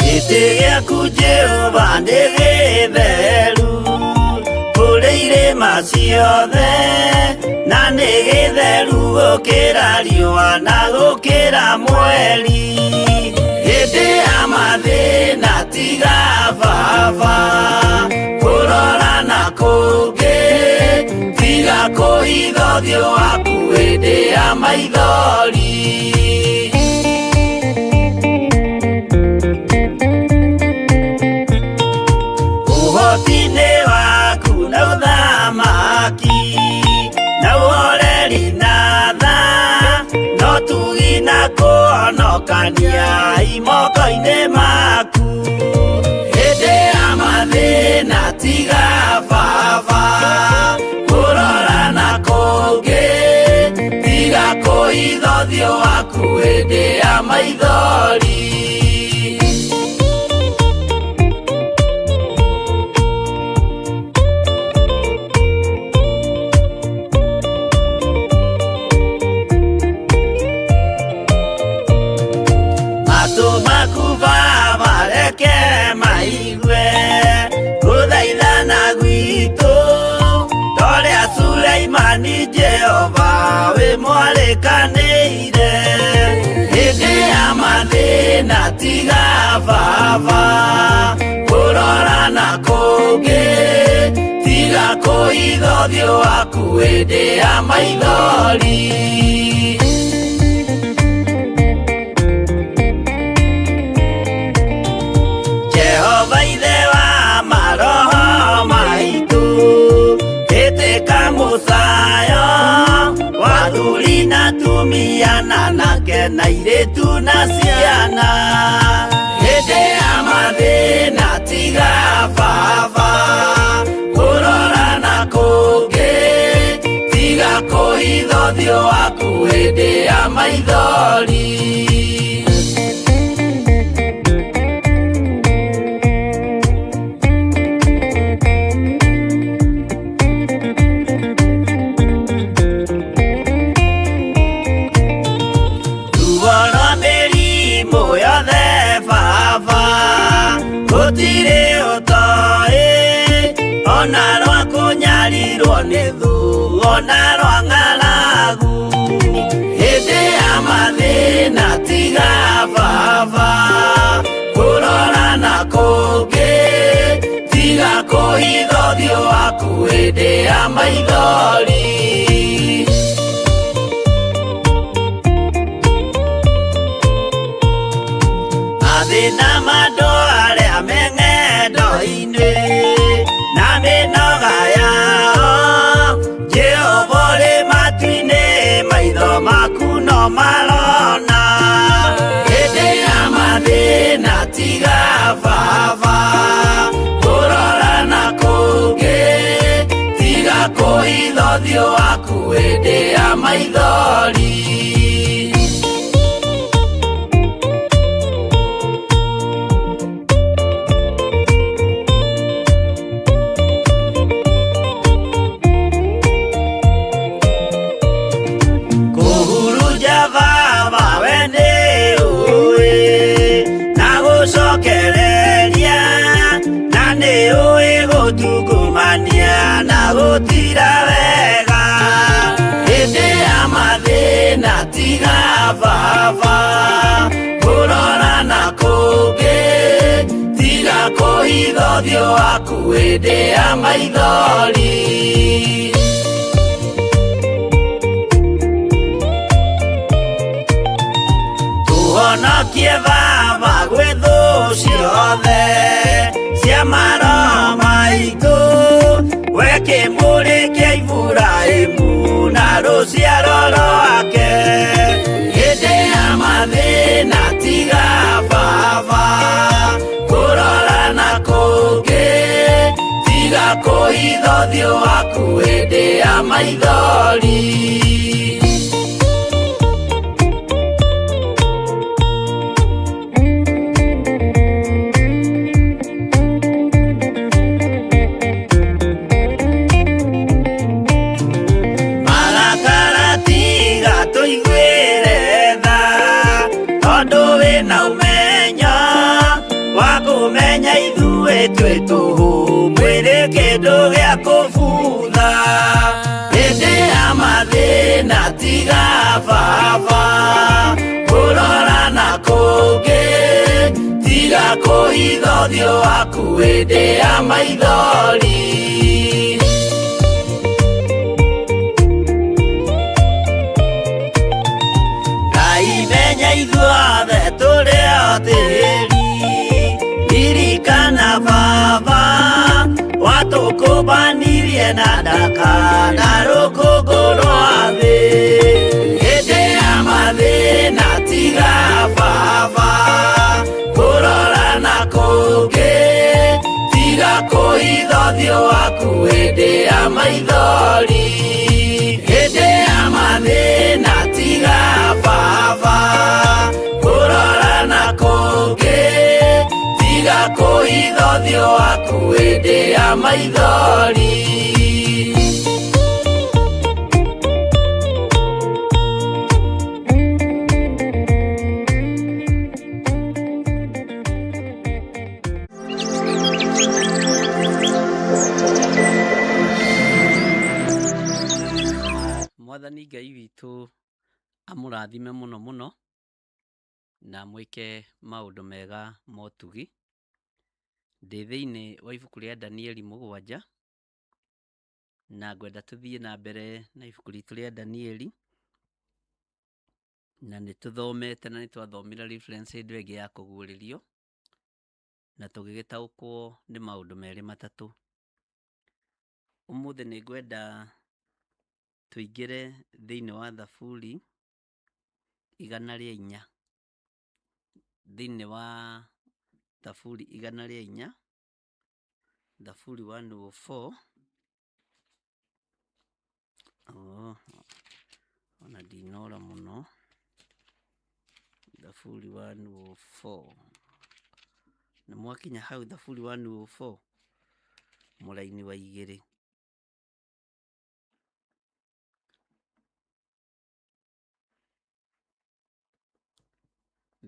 Gĩtĩ gĩaku Jehova nĩ gĩtheru kũrĩ irĩma ciothe na nĩ gĩtheru gũkĩra riũa na gũkĩra mweri hĩndĩ ya mathĩna tiga baba kũrora na kũngĩ tiga kũhitha ũthiũ waku hĩndĩ ya maithori. Tũhonokania imoko-inĩ maku. Hĩndĩ ya mathĩna tiga baba kũrora na kũngĩ, tiga kũhitha ũthiũ waku hĩndĩ ya maithori. Matũ maku baba reke maigue gũthaithana gwitũ, torĩa Suleimani Jehova wĩ mwarĩkanĩire. Hĩndĩ ya mathĩna tiga baba kũrora na kũngĩ, tiga kũhitha ũthiũ waku hĩndĩ ya maithori. Jehova ithe wa maroho maitũ, ĩtĩka mũcayo wa athuri na atumia na anake na airĩtu na ciana. Hĩndĩ ya mathĩna tiga baba kũrora na kũngĩ, tiga kũhitha ũthiũ waku hĩndĩ ya maithori. Ruo rwa mĩrimũ yothe baba gũtirĩ ũtoĩ, ona rwa kũnyarirwo nĩ thũ, ona rwa ng'aragu. Hĩndĩ ya mathĩna tiga baba kũrora na kũngĩ, tiga kũhitha ũthiũ waku hĩndĩ ya maithori. Mathĩna ma andũ arĩa me ng'endo-inĩ na mĩnoga yao, Jehova ũrĩ matu-inĩ, maitho maku no marona. Hĩndĩ ya mathĩna tiga baba kũrora na kũngĩ, tiga kũhitha ũthiũ waku hĩndĩ ya maithori. Kũhurunja baba we nĩ ũĩ, na gũcokereria, na nĩ ũĩ gũtungumania na gũtira wega. Hĩndĩ ya mathĩna tiga baba kũrora na kũngĩ, tiga kũhitha ũthiũ waku hĩndĩ ya maithori. Tũhonokie baba gwĩ thũ ciothe cia maroho maitũ, we kĩmũrĩ kĩa Iburahĩmu na rũciaro rwake. Hĩndĩ ya mathĩna tiga baba kũrora na kũngĩ, tiga kũhitha ũthiũ waku hĩndĩ ya maithori. Marakara tiga tũiguĩre tha, tondũ wĩna ũmenyo wa kũmenya ithuĩ twĩ tũhũ, mwĩrĩ kĩndũ gĩa kũbutha. Hĩndĩ ya mathĩna tiga baba kũrora na kũngĩ, tiga kũhitha ũthiũ waku hĩndĩ ya maithori. Ngai menya ithuothe tũrĩ o tĩri, ririkana baba watũkũmbanirie na ndaka na rũkũngũ rwa thĩ. Hĩndĩ ya mathĩna tiga baba ũthiũ waku hĩndĩ ya maithori, hĩndĩ ya mathĩna tiga baba kũrora na kũngĩ, tiga kũhitha ũthiũ waku hĩndĩ ya maithori. Mwathani Ngai witũ amũrathime mũno mũno na amwĩke maũndũ mega ma ũtugi. Ndĩ thĩinĩ wa ibuku rĩa Danieli 7 na ngwenda tũthiĩ na mbere na ibuku ritũ rĩa Danieli, na nĩ tũthomete na nĩ twathomire reference hĩndĩ ĩyo ĩngĩ ya kũguũrĩrio, na tũgĩgĩtaũkwo nĩ maũndũ merĩ matatũ. Ũmũthĩ nĩ ngwenda tũingĩre thĩinĩ wa Thaburi 104, thĩinĩ wa Thaburi 104, Thaburi 104. Oh, ona ndinora mũno. Thaburi 104, nĩ mwakinya hau Thaburi 104 mũraini wa 2.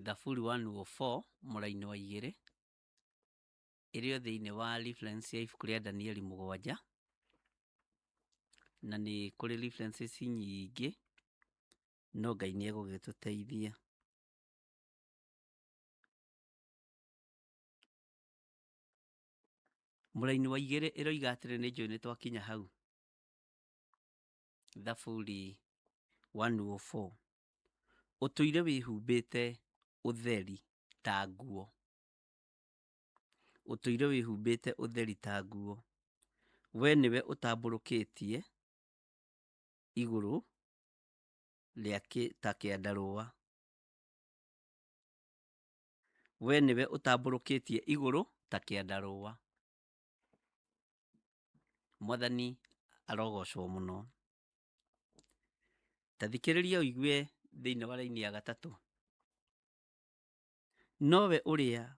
Thaburi 104 mũraini wa 2 ĩrĩ o thĩinĩ wa reference ya ibuku rĩa Danieli 7, na nĩ kũrĩ references nyingĩ, no Ngai nĩ egũgĩtũteithia. Mũraini wa 2 ĩroiga atĩrĩ, nĩ njũĩ nĩ twakinya hau. Thaburi 104, ũtũire wĩhumbĩte ũtheri ta nguo, ũtũire wĩhumbĩte ũtheri ta nguo, we nĩwe ũtambũrũkĩtie igũrũ rĩa ta kĩandarũa, we nĩwe ũtambũrũkĩtie igũrũ ta kĩandarũa. Mwathani arogocwo mũno. Ta thikĩrĩria ũigue thĩinĩ wa raini ya 3, nowe ũrĩa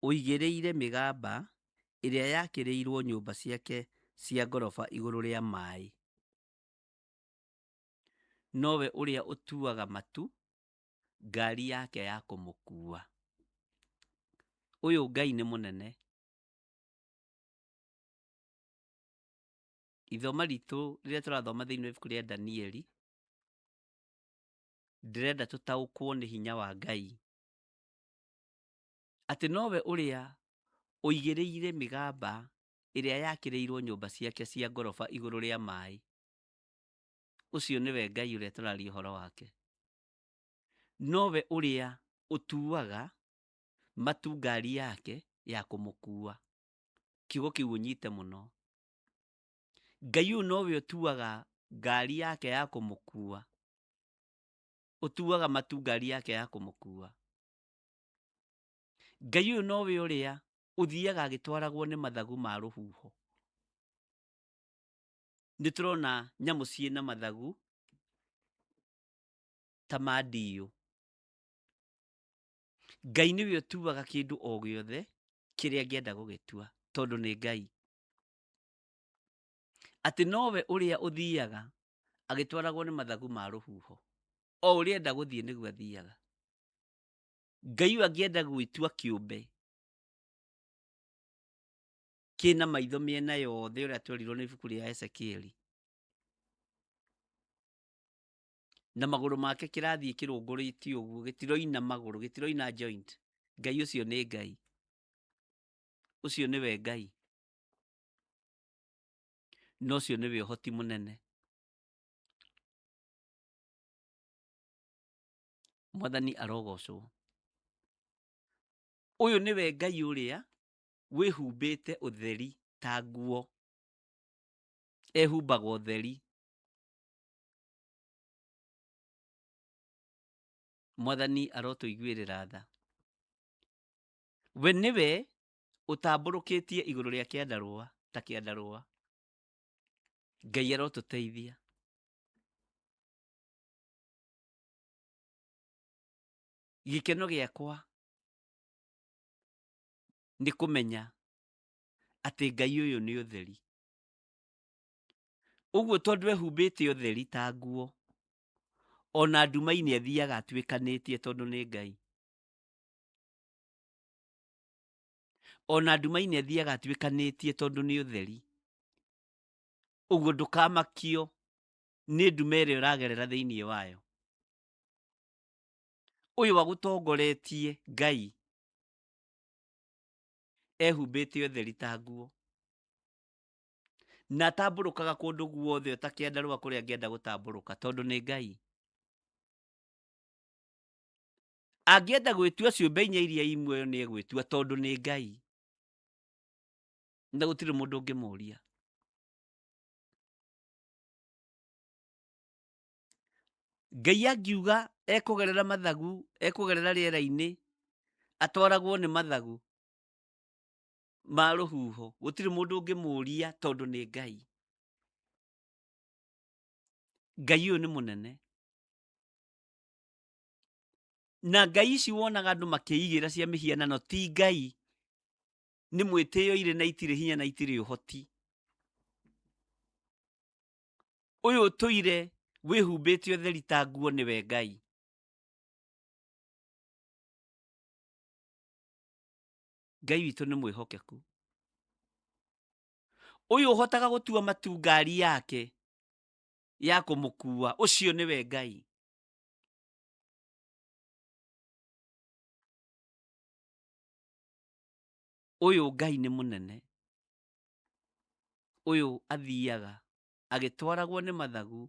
ũigĩrĩire mĩgamba ĩrĩa yakĩrĩirwo nyũmba ciake cia ngoroba igũrũ rĩa maĩ, nowe ũrĩa ũtuaga matu ngari yake ya kũmũkuua. Ũyũ Ngai nĩ mũnene. Ithoma ritũ rĩrĩa tũrathoma thĩinĩ wa ibuku rĩa Danieli, ndĩrenda tũtaũkwo nĩ hinya wa Ngai, atĩ nowe ũrĩa ũigĩrĩire mĩgamba ĩrĩa yakĩrĩirwo nyũmba ciake cia ngoroba igũrũ rĩa maĩ. Ũcio nĩwe Ngai ũrĩa tũraria ũhoro wake. Nowe ũrĩa ũtuaga matu ngari yake ya kũmũkuua. Kiugo kĩu ũnyite mũno. Ngai ũyũ nowe ũtuaga ngari yake ya kũmũkuua, ũtuaga matu ngari yake ya kũmũkuua. Ngai ũyũ nowe ũrĩa ũthiaga agĩtwaragwo nĩ mathagu ma rũhuho. Nĩ tũrona nyamũ ciĩna mathagu ta ma ndiyũ. Ngai nĩwe ũtuaga kĩndũ o gĩothe kĩrĩa angĩenda gũgĩtua, tondũ nĩ Ngai. Atĩ nowe ũrĩa ũthiaga agĩtwaragwo nĩ mathagu ma rũhuho, o ũrĩa enda gũthiĩ nĩguo athiaga. Ngai ũyũ angĩenda gwĩtua kĩũmbe kĩna maitho mĩena yothe, ũrĩa twerirwo nĩ ibuku rĩa Ezekieli, na magũrũ make kĩrathiĩ kĩrũngũrĩtie ũguo, gĩtiroina magũrũ, gĩtiroina joint. Ngai ũcio nĩ Ngai, ũcio nĩwe Ngai, na ũcio nĩwe ũhoti mũnene. Mwathani arogocwo. Ũyũ nĩwe Ngai ũrĩa wĩhumbĩte ũtheri ta nguo, ehumbaga ũtheri. Mwathani arotũiguĩrĩra tha. We nĩwe ũtambũrũkĩtie igũrũ rĩa kĩandarũa. Ta kĩandarũa. Ngai arotũteithia. Gĩkeno gĩakwa nĩ kũmenya atĩ Ngai ũyũ nĩ ũtheri. Ũguo tondũ ehumbĩte ũtheri ta nguo, ona nduma-inĩ athiaga atuĩkanĩtie tondũ nĩ Ngai. Ona nduma-inĩ athiaga atuĩkanĩtie tondũ nĩ ũtheri. Ũguo ndũkamakio nĩ nduma ĩrĩa ũragerera thĩinĩ wayo. Ũyũ agũtongoretie Ngai ehumbĩte ũtheri ta nguo na atambũrũkaga kũndũ guothe ta kĩandarũa kũrĩa angĩenda gũtambũrũka tondũ nĩ Ngai. Angĩenda gwĩtua ciũmbe inya iria i muoyo nĩ egwĩtua tondũ nĩ Ngai na gũtirĩ mũndũ ũngĩmũria. Ngai angiuga ekũgerera mathagu, ekũgerera rĩera-inĩ, atwaragwo nĩ mathagu ma rũhuho, gũtirĩ mũndũ ũngĩmũria tondũ nĩ Ngai. Ngai ũyũ nĩ mũnene. Na ngai ici wonaga andũ makĩigĩra cia mĩhianano ti ngai, nĩ mwĩtĩo irĩ na itirĩ hinya na itirĩ ũhoti. Ũyũ ũtũire wĩhumbĩte ũtheri ta nguo nĩwe Ngai. Ngai witũ nĩ mwĩhokeku. Ũyũ ũhotaga gũtua matu ngari yake ya kũmũkua, ũcio nĩwe Ngai. Ũyũ Ngai nĩ mũnene. Ũyũ athiaga agĩtwaragwo nĩ mathagu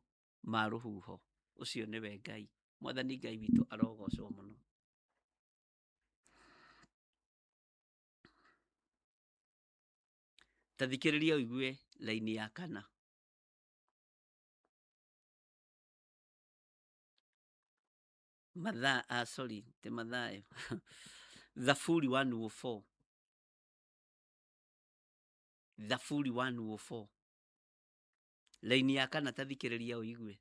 ma rũhuho, ũcio nĩwe Ngai. Mwathani Ngai witũ arogocwo mũno. Ta thikĩrĩria ũigue laini ya kana. Mathaa, ah, sorry, ti Mathayo. Thaburi 104. Thaburi 104. Laini ya kana ta thikĩrĩria ũigue.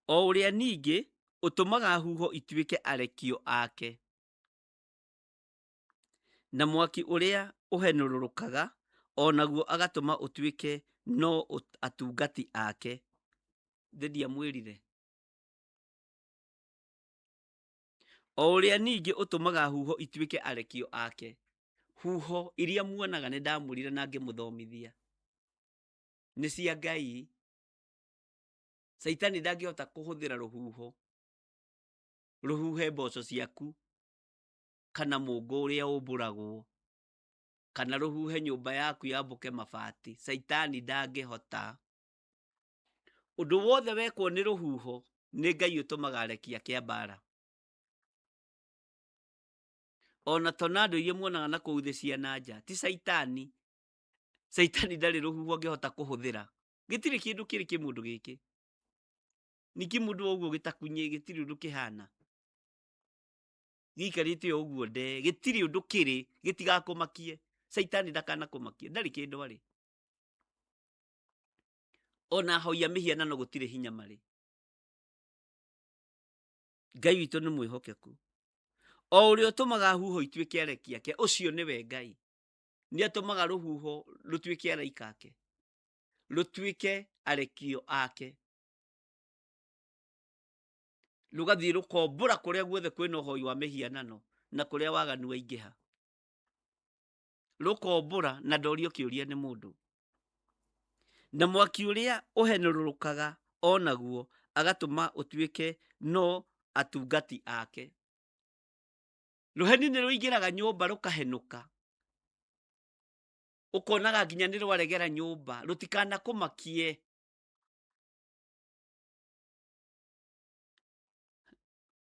O ũrĩa ningĩ ũtũmaga huho ituĩke arekio ake, na mwaki ũrĩa ũhenũrũrũkaga o naguo agatũma ũtuĩke no atungati ake. Thĩ ndiamwĩrire. O ũrĩa ningĩ ũtũmaga huho ituĩke arekio ake. Huho iria muonaga nĩ ndamwĩrire na ngĩmũthomithia nĩ cia Ngai. Caitani ndangĩhota kũhũthĩra rũhuho rũhuhe mboco ciaku kana mũngũ ũrĩa ũmbũragwo kana rũhuhe nyũmba yaku yambũke mabati. Caitani ndangĩhota. Ũndũ wothe wekwo nĩ rũhuho nĩ Ngai ũtũmaga arekia ake a mbara. Ona tornado iria muonaga na kũu thĩ cia na nja ti caitani. Caitani ndarĩ rũhuho angĩhota kũhũthĩra. Gĩtirĩ kĩndũ kĩrĩ kĩmũndũ gĩkĩ. Ningĩ mũndũ o ũguo gĩtakunyĩ gĩtirĩ ũndũ kĩhana. Gĩikarĩte o ũguo ndee, gĩtirĩ ũndũ kĩrĩ, gĩtigakũmakie. Caitani ndakanakũmakie, ndarĩ kĩndũ arĩ. Ona ahoi a mĩhianano gũtirĩ hinya marĩ. Ngai witũ nĩ mwĩhokeku. O ũrĩa ũtũmaga huho ituĩke areki ake, ũcio nĩwe Ngai. Nĩ atũmaga rũhuho rũtuĩke araika ake, rũtuĩke arekio ake. Rũgathiĩ rũkombũra kũrĩa guothe kwĩna ũhoi wa mĩhianano na kũrĩa waganu waingĩha. Rũkombũra na ndorio kĩũria nĩ mũndũ. Na mwaki ũrĩa ũhenũrũrũkaga o naguo agatũma ũtuĩke no atungati ake. Rũheni nĩ rũingĩraga nyũmba rũkahenũka. Ũkonaga nginya nĩ rwaregera nyũmba, rũtikanakũmakie.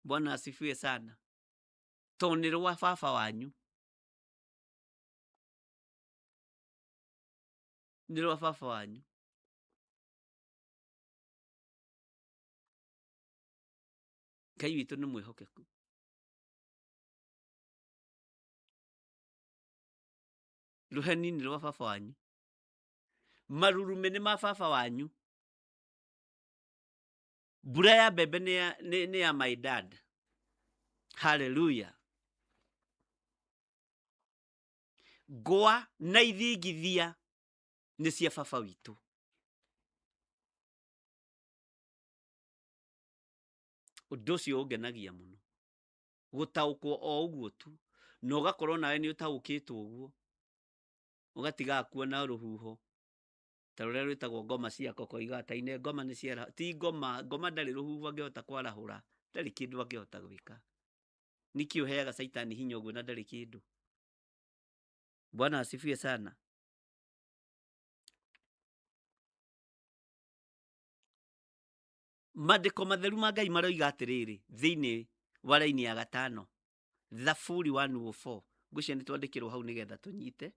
Bwana asifiwe sana. Tondũ nĩ rwa baba wanyu. Nĩ rwa baba wanyu. Ngai witũ nĩ mwĩhokeku. Rũheni nĩ rwa baba wanyu. Marurumĩ nĩ ma baba wanyu. Mbura ya mbembe nĩ ya, nĩ, nĩ ya my dad. Haleluya. Ngwa na ithingithia nĩ cia baba witũ. Ũndũ ũcio ũngenagia mũno. Gũtaũkwo o ũguo tu, na ũgakorwo nawe nĩ ũtaũkĩtwo ũguo, ũgatigaga kuona rũhuho ta rũrĩa rwĩtagwo ngoma cia koko iga taine ngoma nĩ ciara ti ngoma ngoma ndarĩ rũhuho angĩhota kwarahũra ndarĩ kĩndũ angĩhota gwĩka nĩkĩ ũheaga caitani hinya ũguo na ndarĩ kĩndũ bwana asifiwe sana Mandĩko matheru ma Ngai maroiga atĩrĩrĩ thĩinĩ wa raini ya gatano Thaburi 104 ngwĩciria nĩ twandĩkĩrwo hau nĩgetha tũnyite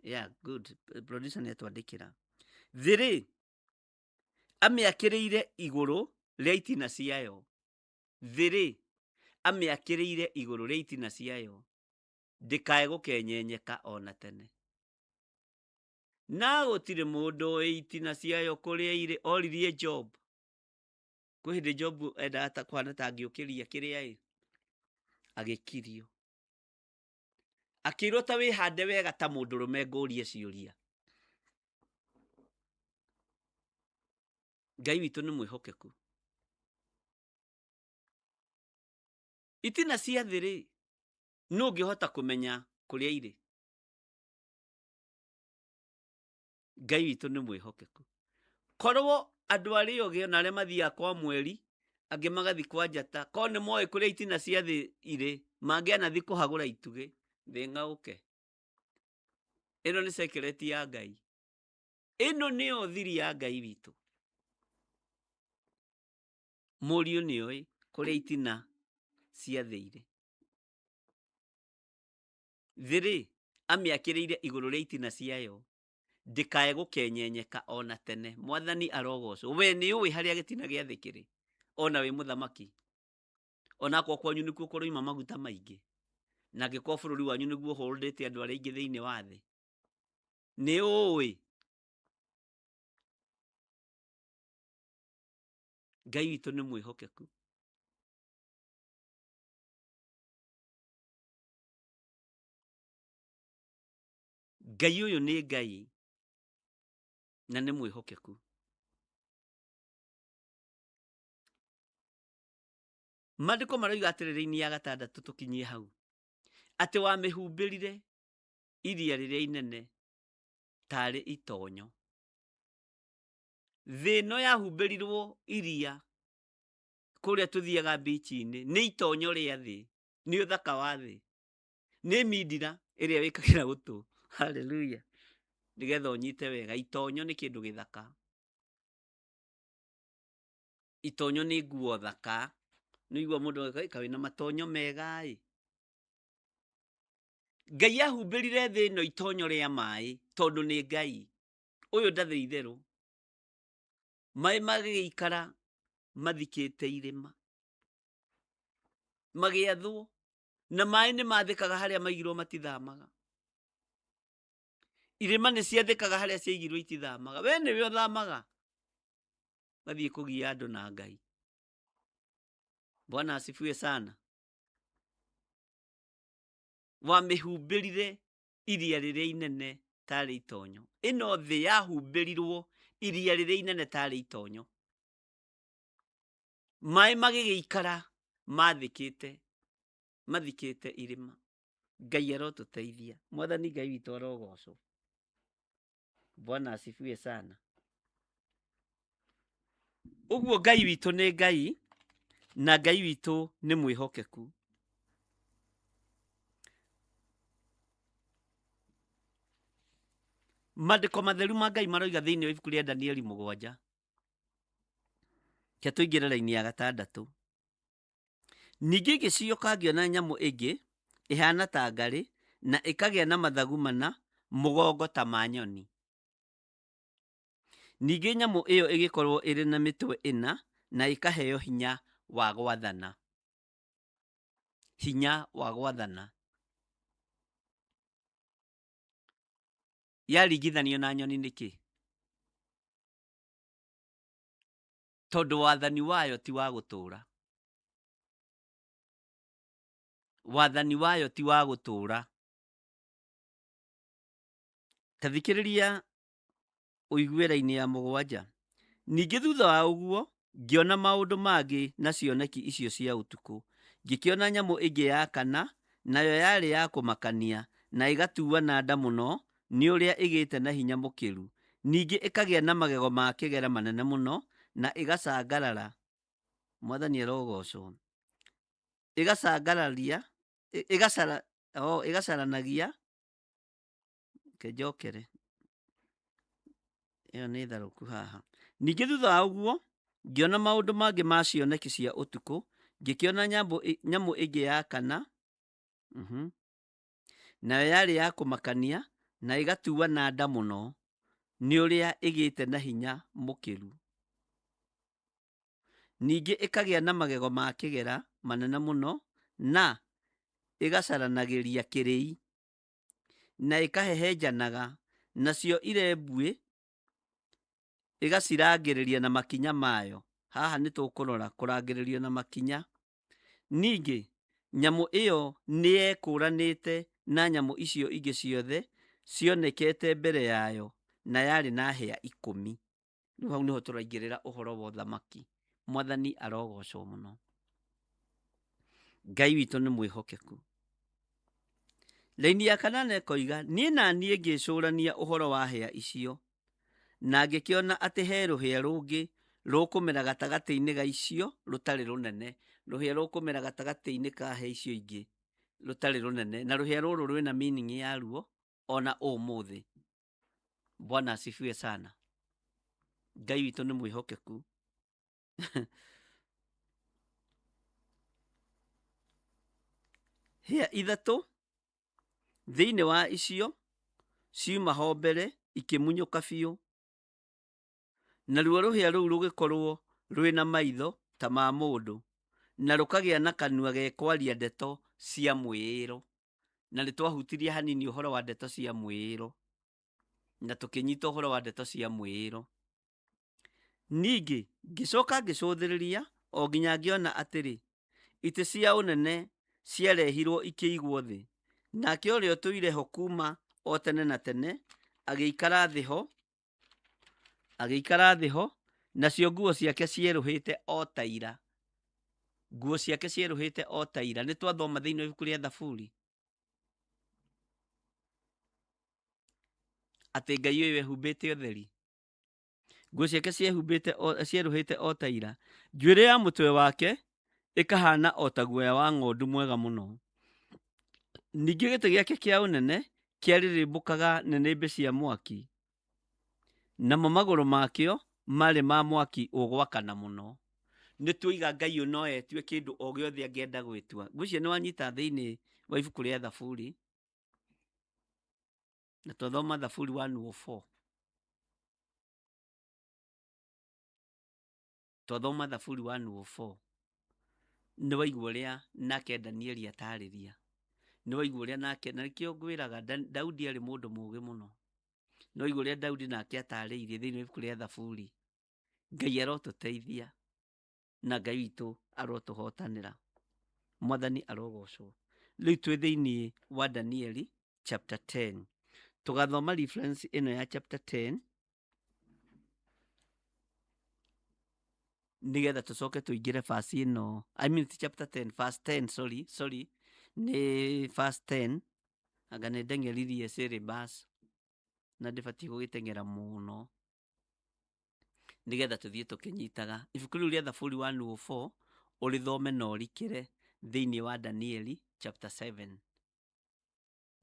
yeah, good producer nĩ atwandĩkĩra thĩ rĩ amĩakĩrĩire igũrũ rĩa itina ciayo thĩ rĩ amĩakĩrĩire igũrũ rĩa itina ciayo ndĩkae gũkenyenyeka ona tene Na gũtirĩ mũndũ ũĩ itina ciayo kũrĩa irĩ. Oririe Job. Kwĩ hĩndĩ Job endaga ta kũhana ta angĩũkĩria kĩrĩa ĩ, agĩkirio. Akĩirwo ta wĩhande wega ta mũndũrũme ngũrie ciũria. Ngai witũ nĩ mwĩhokeku. Itina cia thĩ rĩ, nũ ũngĩhota kũmenya kũrĩa irĩ? Ngai witũ nĩ mwĩhokeku. Korwo andũ arĩa ogĩ ona arĩa mathiaga kwa mweri, angĩ magathiĩ kwa njata, korwo nĩ moĩ kũrĩa itina cia thĩ irĩ, mangĩanathiĩ kũhagũra itugĩ, thĩ ng'aũke. Ĩno nĩ secret ya Ngai. Ĩno nĩyo thiri ya Ngai witũ. Mũriũ nĩoĩ kũrĩa itina cia thĩ irĩ. Thĩ-rĩ, amĩakĩrĩire igũrũ rĩa itina ciayo, ndĩkae gũkenyenyeka o na tene. Mwathani arogoocwo. We nĩũĩ harĩa gĩtina gĩa thĩ kĩrĩ, o na wĩ mũthamaki. O na akorwo kwanyu nĩkuo kũroima maguta maingĩ, na angĩkorwo bũrũri wanyu nĩguo ũhũndĩte andũ arĩa aingĩ thĩinĩ wa thĩ, nĩũĩ. Ngai witũ nĩ mwĩhokeku. Ngai ũyũ nĩ Ngai na nĩ mwĩhokeku. Maandĩko maroiga atĩrĩrĩ ini ya gatandatũ tũkinyie hau atĩ wamĩhumbĩrire iria rĩrĩa inene tarĩ itonyo. Thĩ ĩno yahumbĩrirwo iria kũrĩa tũthiaga mbici-inĩ nĩ itonyo rĩa thĩ, nĩ ũthaka wa thĩ, nĩ mindira ĩrĩa wĩkagĩra gũtũ. Haleluya! Nĩgetha ũnyite wega, itonyo nĩ kĩndũ gĩthaka. Itonyo nĩ nguo thaka. Nĩ ũigua mũndũ agĩka wĩna matonyo mega ĩ. Ngai ahumbĩrire thĩ ĩno itonyo rĩa maĩ tondũ nĩ Ngai. Ũyũ ndathĩ itherũ. Maĩ magĩgĩikara mathikĩte irĩma. Magĩathwo. Na maĩ nĩ mathĩkaga harĩa maigirwo matithamaga. Irĩma nĩ ciathĩkaga harĩa ciaigirwo itithamaga. We nĩwe ũthamaga. Ũgathiĩ kũgia andũ na Ngai. Bwana asifiwe sana. Wamĩhumbĩrire iria rĩrĩa inene tarĩ itonyo. Ĩno thĩ yahumbĩrirwo iria rĩrĩa inene tarĩ itonyo. Maĩ magĩgĩikara mathĩkĩte, mathikĩte irĩma. Ngai arotũteithia. Mwathani Ngai witũ arogocwo. Bwana asifiwe sana. Ũguo Ngai witũ nĩ Ngai na Ngai witũ nĩ mwĩhokeku. Mandĩko matheru ma Ngai maroiga thĩinĩ wa ibuku rĩa Danieli mũgwanja. Reke tũingĩre raini ya gatandatũ. Ningĩ ngĩcioka ngĩona nyamũ ĩngĩ ĩhaana ta ngarĩ na ĩkagĩa na mathagu mana mũgongo ta ma nyoni. Ningĩ nyamũ ĩyo ĩgĩkorwo ĩrĩ na mĩtwe ĩna na ĩkaheo hinya wa gwathana. Hinya wa gwathana. Yaringithanio na nyoni nĩkĩ? Tondũ wathani wayo ti wa gũtũũra. Wathani wayo ti wa gũtũũra. Ta thikĩrĩria ũigue raini ya 7. Ningĩ thutha wa ũguo ngĩona maũndũ mangĩ na cioneki icio cia ũtukũ. Ngĩkĩona nyamũ ĩngĩ ya kana, nayo yarĩ ya kũmakania, na ĩgatuana nda mũno nĩ ũrĩa ĩgĩte na hinya mũkĩru. Ningĩ ĩkagĩa na magego ma kĩgera manene mũno, na ĩgacangarara. Mwathani arogocwo. Ĩgacangararia, ĩgacaranagia, reke njokere, ĩyo nĩ tharũku haha. Ningĩ thutha wa ũguo ngĩona maũndũ mangĩ ma cioneki cia ũtukũ, ngĩkĩona nyamũ ĩngĩ ya kana, nayo yarĩ ya kũmakania, na ĩgatuana nda mũno nĩ ũrĩa ĩgĩte na hinya mũkĩru. Ningĩ ĩkagĩa na magego ma kĩgera manene mũno, na ĩgacaranagĩria kĩrĩi, na ĩkahehenjanaga, nacio irembuĩ ĩgacirangĩrĩria na makinya mayo. Haha nĩ tũkũrora kũrangĩrĩrio na makinya. Ningĩ nyamũ ĩyo nĩ yekũũranĩte na nyamũ icio ingĩ ciothe cionekete mbere yayo, na yarĩ na hĩa 10. Rĩu hau nĩho tũraingĩrĩra ũhoro wa ũthamaki. Mwathani arogocwo mũno. Ngai witũ nĩ mwĩhokeku. Raini ya 8 ĩkoiga, niĩ na niĩ ngĩcũrania ũhoro wa hĩa icio, na ngĩkĩona atĩ he rũhĩa rũngĩ rũkũmera gatagatĩ-inĩ ga icio rũtarĩ rũnene. Rũhĩa rũkũmera gatagatĩ-inĩ ka hĩa icio ingĩ rũtarĩ rũnene, na rũhĩa rũrũ rwĩna meaning yaruo ona ũmũthĩ. Bwana asifiwe sana. Ngai witũ nĩ mwĩhokeku. Hĩa 3 thĩinĩ wa icio ciuma ho mbere ikĩmunyũka biũ, naruo rũhĩa rũu rũgĩkorwo rwĩna maitho ta ma mũndũ, na rũkagĩa na kanua gekwaria ndeto cia mwĩĩro. Na nĩ twahutirie hanini ũhoro wa ndeto cia mwĩĩro, na tũkĩnyita ũhoro wa ndeto cia mwĩĩro. Ningĩ ngĩcoka ngĩcũthĩrĩria o nginya ngĩona atĩrĩ, itĩ cia ũnene ciarehirwo ikĩigwo thĩ, nake ũrĩa ũtũire ho kuma o tene na tene agĩikara thĩ ho, nacio nguo ciake cierũhĩte o ta ira. Nguo ciake cierũhĩte o ta ira. Nĩ twathoma thĩinĩ wa ibuku rĩa Thaburi atĩ Ngai ũyũ ehumbĩte ũtheri. Nguo ciake cierũhĩte o ta ira. Njuĩrĩ ya mũtwe wake ĩkahana o ta guoya wa ng'ondu mwega mũno. Ningĩ gĩtĩ gĩake kĩa ũnene kĩarĩrĩmbũkaga nĩnĩmbĩ cia mwaki, namo magũrũ makĩo marĩ ma mwaki ũgwakana mũno. Nĩ tuoiga Ngai ũyũ no etue kĩndũ o gĩothe angĩenda gwĩtua. Ngwĩciria nĩ wanyita thĩinĩ wa ibuku rĩa Thaburi, na twathoma Thaburi 104. Twathoma Thaburi 104. Nĩ waigua ũrĩa nake Danieli atarĩria. Nĩ waigua ũrĩa nake, na nĩkĩo ngwĩraga Daudi arĩ mũndũ mũũgĩ mũno. Nĩ waigua ũrĩa Daudi nake atarĩirie thĩinĩ wa ibuku rĩa Thaburi. Ngai arotũteithia na Ngai witũ arotũhotanĩra. Mwathani arogocwo. Rĩu twĩ thĩinĩ wa Danieli chapter 10. Tũgathoma reference ĩno ya chapter 10 nĩgetha tũcoke tũingĩre verse ĩno. I mean chapter 10, verse 10, sorry. Nĩ verse 10. Anga nĩ ndeng'eririe syllabus na ndĩbatiĩ gũgĩteng'era mũno nĩgetha tũthiĩ tũkĩnyitaga. Ibuku rĩu rĩa Thaburi 104 ũrĩthome na ũrikĩre thĩinĩ wa Danieli chapter 7.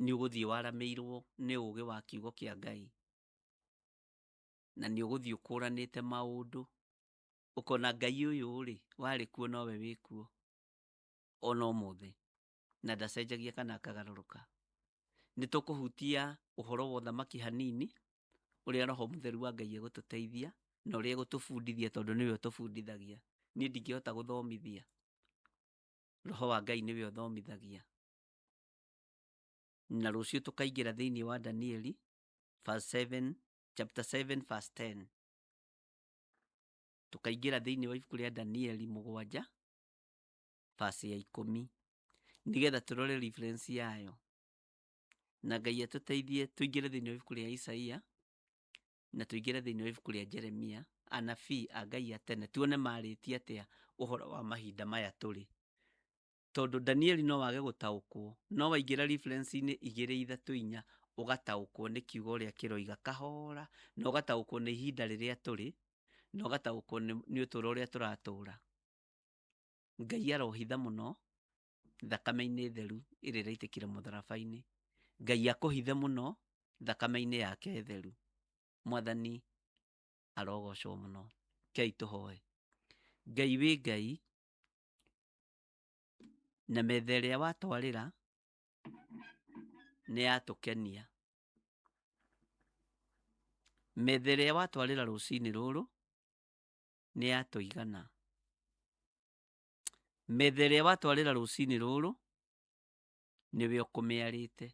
Nĩ ũgũthiĩ waramĩirwo nĩ ũũgĩ wa kiugo kĩa Ngai, na nĩ ũgũthiĩ ũkũranĩte maũndũ, ũkona Ngai ũyũ rĩ warĩ kuo nowe wĩ kuo ona ũmũthĩ, na ndacenjagia kana akagarũrũka. Nĩ tũkũhutia ũhoro wa ũthamaki hanini, ũrĩa Roho Mũtheru wa Ngai egũtũteithia na ũrĩa egũtũbundithia, tondũ nĩwe ũtũbundithagia. Niĩ ndingĩhota gũthomithia, Roho wa Ngai nĩwe ũthomithagia. Na rũciũ tũkaingĩra thĩinĩ wa Danieli verse 7, chapter 7 verse 10. Tũkaingĩra thĩinĩ wa ibuku rĩa Danieli mũgwanja verse ya ikũmi nĩgetha tũrore reference yayo na Ngai atũteithie tũingĩre thĩinĩ wa ibuku rĩa Isaia na tũingĩre thĩinĩ wa ibuku rĩa Jeremia, anabii a Ngai a tene, tuone marĩtie atĩa ũhoro wa mahinda maya tũrĩ. Tondũ Danieli no wage gũtaũkwo, no waingĩra reference-inĩ igĩrĩ ithatũ inya, ũgataũkwo nĩ kiugo ũrĩa kĩroiga kahora, na ũgataũkwo nĩ ihinda rĩrĩa tũrĩ, na ũgataũkwo nĩ ũtũũro ũrĩa tũratũũra. Ngai arohitha mũno thakame-inĩ theru ĩrĩa ĩraitĩkire mũtharaba-inĩ. Ngai akũhithe mũno thakame-inĩ yake theru. Mwathani arogocwo mũno. Kei tũhoe. Ngai wĩ Ngai, na metha ĩrĩa watwarĩra nĩ yatũkenia. Metha ĩrĩa watwarĩra rũcinĩ rũrũ nĩ yatũigana. Metha ĩrĩa watwarĩra rũcinĩ rũrũ nĩwe ũkũmĩarĩte.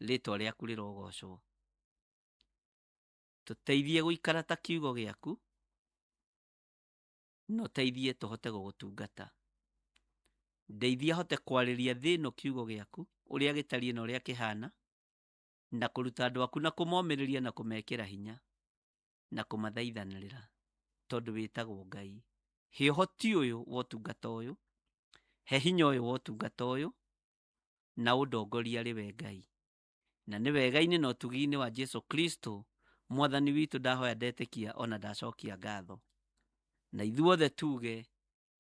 Rĩtwa rĩaku rĩrogocwo. Tũteithie gũikara ta kiugo gĩaku na ũteithie tũhote gũgũtungata. Ndeithia hote kwarĩria thĩ ĩno kiugo gĩaku ũrĩa gĩtariĩ na ũrĩa kĩhana, na kũruta andũ aku na kũmomĩrĩria na kũmekĩra hinya na kũmathaithanĩrĩra, tondũ wĩtagwo Ngai. He ũhoti ũyũ wa ũtungata ũyũ, he hinya ũyũ wa ũtungata ũyũ, na ũndongorie arĩ we Ngai. Na nĩ wega-inĩ na ũtugi-inĩ wa Jesu Kristo Mwathani witũ ndahoya ndetĩkia ona ndacokia ngatho. Na ithuothe tuge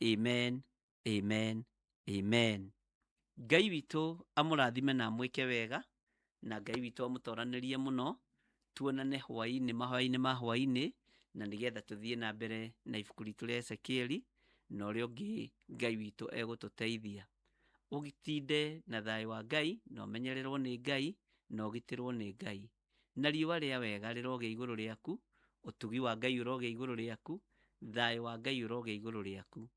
amen, amen, amen. Ngai witũ amũrathime na amwĩke wega, na Ngai witũ amũtoranĩrie mũno, tuonane hwaĩ-inĩ mahoya-inĩ ma hwaĩ-inĩ, na nĩgetha tũthiĩ na mbere na ibuku ritũ rĩa Ezekieli, na ũrĩa ũngĩ Ngai witũ egũtũteithia. Ũgĩtinde na thayũ wa Ngai, na ũmenyererwo nĩ Ngai, na ũgitĩrwo nĩ Ngai. Na riũa rĩa wega rĩrogĩa igũrũ rĩaku, ũtugi wa Ngai ũrogĩa igũrũ rĩaku, thayũ wa Ngai ũrogĩa igũrũ rĩaku.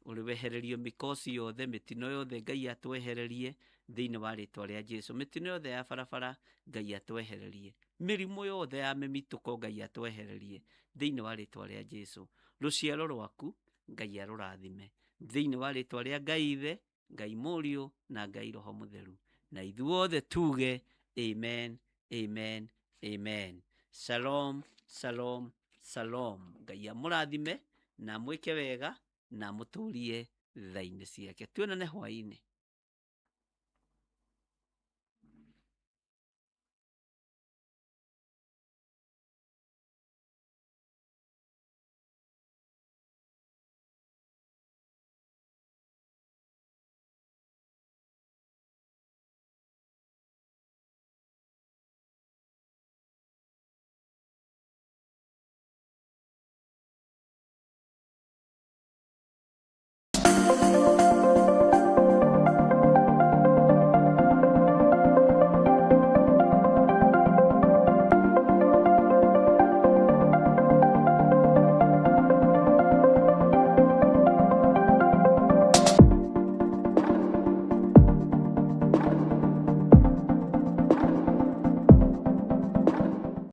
Ũrĩwehererio mĩkosi yothe, mĩtino yothe Ngai atwehererie thĩinĩ wa rĩtwa rĩa Jesu. Mĩtino yothe ya barabara Ngai atwehererie. Mĩrimũ yothe ya mĩmitũko Ngai atwehererie thĩinĩ wa rĩtwa rĩa Jesu. Rũciaro rwaku Ngai arũrathime thĩinĩ wa rĩtwa rĩa Ngai Ithe, Ngai Mũriũ na Ngai Roho Mũtheru. Na ithuothe tuge amen, amen, amen. Shalom, shalom, shalom. Ngai amũrathime na amwĩke wega na amũtũrie tha-inĩ ciake. Tuonane hwaĩ-inĩ.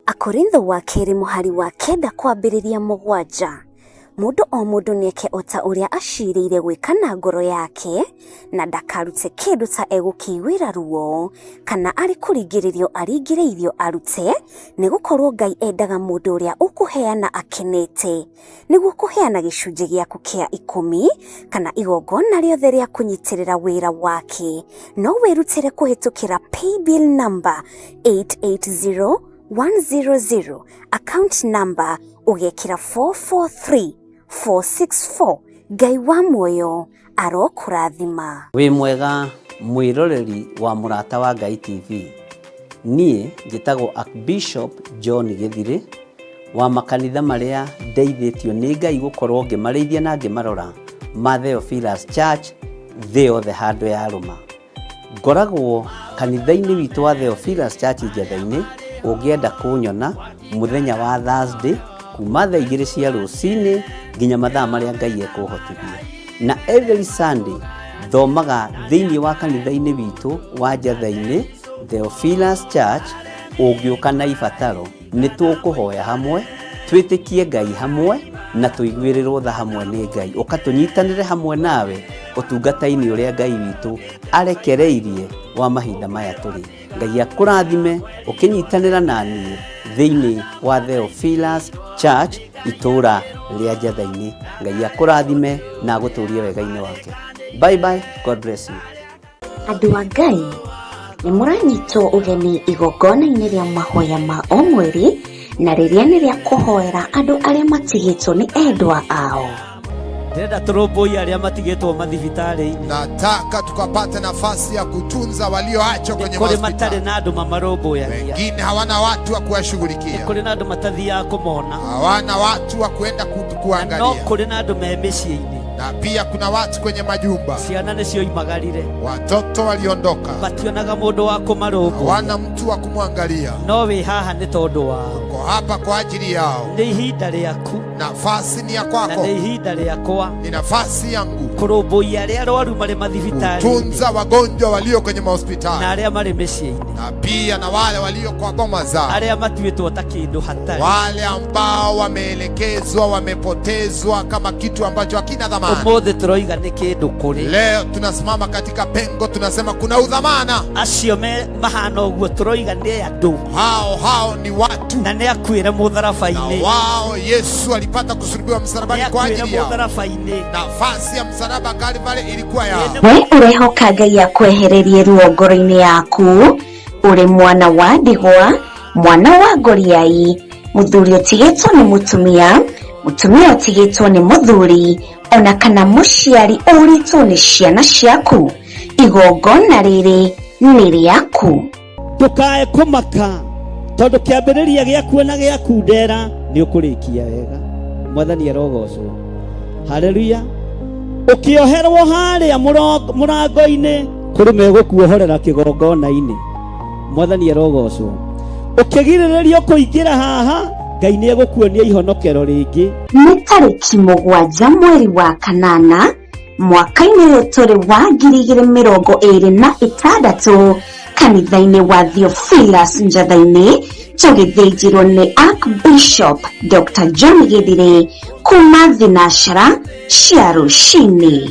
Akorintho wa kerĩ mũhari wa kenda kwambĩrĩria mũgwanja. Mũndũ o mũndũ nĩeke o ta ũrĩa acirĩire gwĩka na ngoro yake, na ndakarute kĩndũ ta egũkĩiguĩra ruo, kana arĩ kũringĩrĩrio aringĩrĩirio arute, nĩgũkorwo Ngai endaga mũndũ ũrĩa ũkũheana akenete. Nĩguo kũheana gĩcunjĩ gĩaku kĩa ikũmi, kana igongona rĩothe rĩa kũnyitĩrĩra wĩra wake, no wĩrutĩre kũhĩtũkĩra paybill number 880100, account number ũgekĩra 443464. Ngai wa muoyo arokũrathima. Wĩ mwega mwĩroreri wa Mũrata wa Ngai TV. Niĩ njĩtagwo Archbishop John Gĩthirĩ wa makanitha marĩa ndeithĩtio nĩ Ngai gũkorwo ngĩmarĩithia na ngĩmarora ma Theophilus Church thĩ yothe handũ yarũma. Ngoragwo kanitha-inĩ witũ wa Theophilus Church Njetha-inĩ, ũngĩenda kũnyona mũthenya wa Thursday kuma thaa igĩrĩ cia rũcinĩ nginya mathaa marĩa Ngai ekũhotithia. Na every Sunday thomaga thĩinĩ wa kanitha-inĩ witũ wa Njetha-inĩ Theophilus Church Ũngĩũka na ibataro, nĩ tũkũhoya hamwe, twĩtĩkie Ngai hamwe, na tũiguĩrĩrwo tha hamwe nĩ Ngai. Ũka tũnyitanĩre hamwe nawe ũtungata-inĩ ũrĩa Ngai witũ arekereirie wa mahinda maya tũrĩ. Ngai akũrathime ũkĩnyitanĩra na niĩ thĩinĩ wa Theophilus Church itũũra rĩa Njatha-inĩ. Ngai akũrathime na agũtũrie wega-inĩ wake. Bye bye, God bless you. Andũ a Ngai, nĩ mũranyitwo ũgeni igongona-inĩ rĩa mahoya ma o mweri na rĩrĩa nĩ rĩa kũhoera andũ arĩa matigĩtwo nĩ endwa ao. Ndĩrenda tũrũmbũiye arĩa matigĩtwo mathibitarĩ-inĩ. Nataka tukapate nafasi ya kutunza walioachwa kwenye Kũrĩ matarĩ mahospitali. na andũ mamarũmbũyagia. Wengine hawana watu wa kuwashughulikia, Kũrĩ na andũ matathiaga kũmona. hawana watu wa kuenda No kuangalia, kũrĩ na andũ me mĩciĩ-inĩ. na pia kuna watu kwenye majumba, Ciana nĩcio imagarire. watoto waliondoka, Mationaga mũndũ wa kũmarũmbũiya. hawana mtu wa kumwangalia. No wĩ haha nĩ tondũ wao. Uko hapa kwa ajili yao. Nĩ ihinda rĩaku Nafasi ni ya na kwako, nĩ ihinda rĩakwa ni nafasi yangu kũrũmbũiya arĩa arwaru marĩ mathibitarĩ-inĩ kutunza wagonjwa walio kwenye na mahospitali arĩa marĩ mĩciĩ-inĩ, na pia na wale walio kwa boma zao, arĩa matuĩtwo ta kĩndũ hatarĩ. wale ambao wameelekezwa, wamepotezwa kama kitu ambacho hakina dhamana. Ũmũthĩ tũroiga nĩ kĩndũ kũrĩ Leo tunasimama katika pengo, tunasema kuna udhamana. acio me mahana ũguo, tũroiga nĩ andũ Hao hao ni watu, na nĩ akuĩre na mũtharaba-inĩ, wao Yesu alipata kusulubiwa nĩ msalabani kwa akuĩre ajili yao. mũtharaba-inĩ. Nafasi ya msalaba Kalvari ilikuwa yao. We ũrehoka Ngai akwehererie ruo ngoro-inĩ yaku, ũrĩ mwana wa ndigwa, mwana wa ngoriai, mũthuri ũtigĩtwo nĩ mũtumia, mũtumia ũtigĩtwo nĩ mũthuri, ona kana mũciari ũrĩtwo nĩ ciana ciaku. Igongona rĩrĩ nĩ rĩaku. Ndũkae kũmaka tondũ kĩambĩrĩria gĩaku na gĩaku ndera nĩ ũkũrĩkia wega. Mwathani arogocwo. Haleluya. Ũkĩoherwo harĩa mũrango-inĩ kũrĩ megũkuohorera kĩgongona-inĩ. Mwathani arogocwo. Ũkĩgirĩrĩrio kũingĩra haha, Ngai nĩ egũkuonia ihonokero rĩngĩ. Nĩ tarĩki 7 mweri wa kanana mwaka-inĩ ũyũ tũrĩ wa 2026 kanitha-inĩ wa Theophilus Njatha-inĩ, tũgĩthĩnjĩrwo nĩ Archbishop Dr. John Githire kuma thinashara cia rũcinĩ.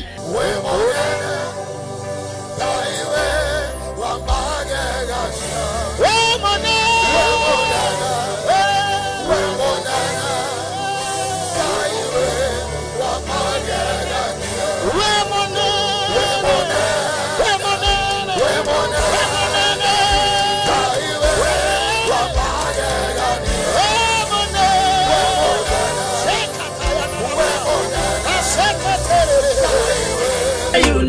You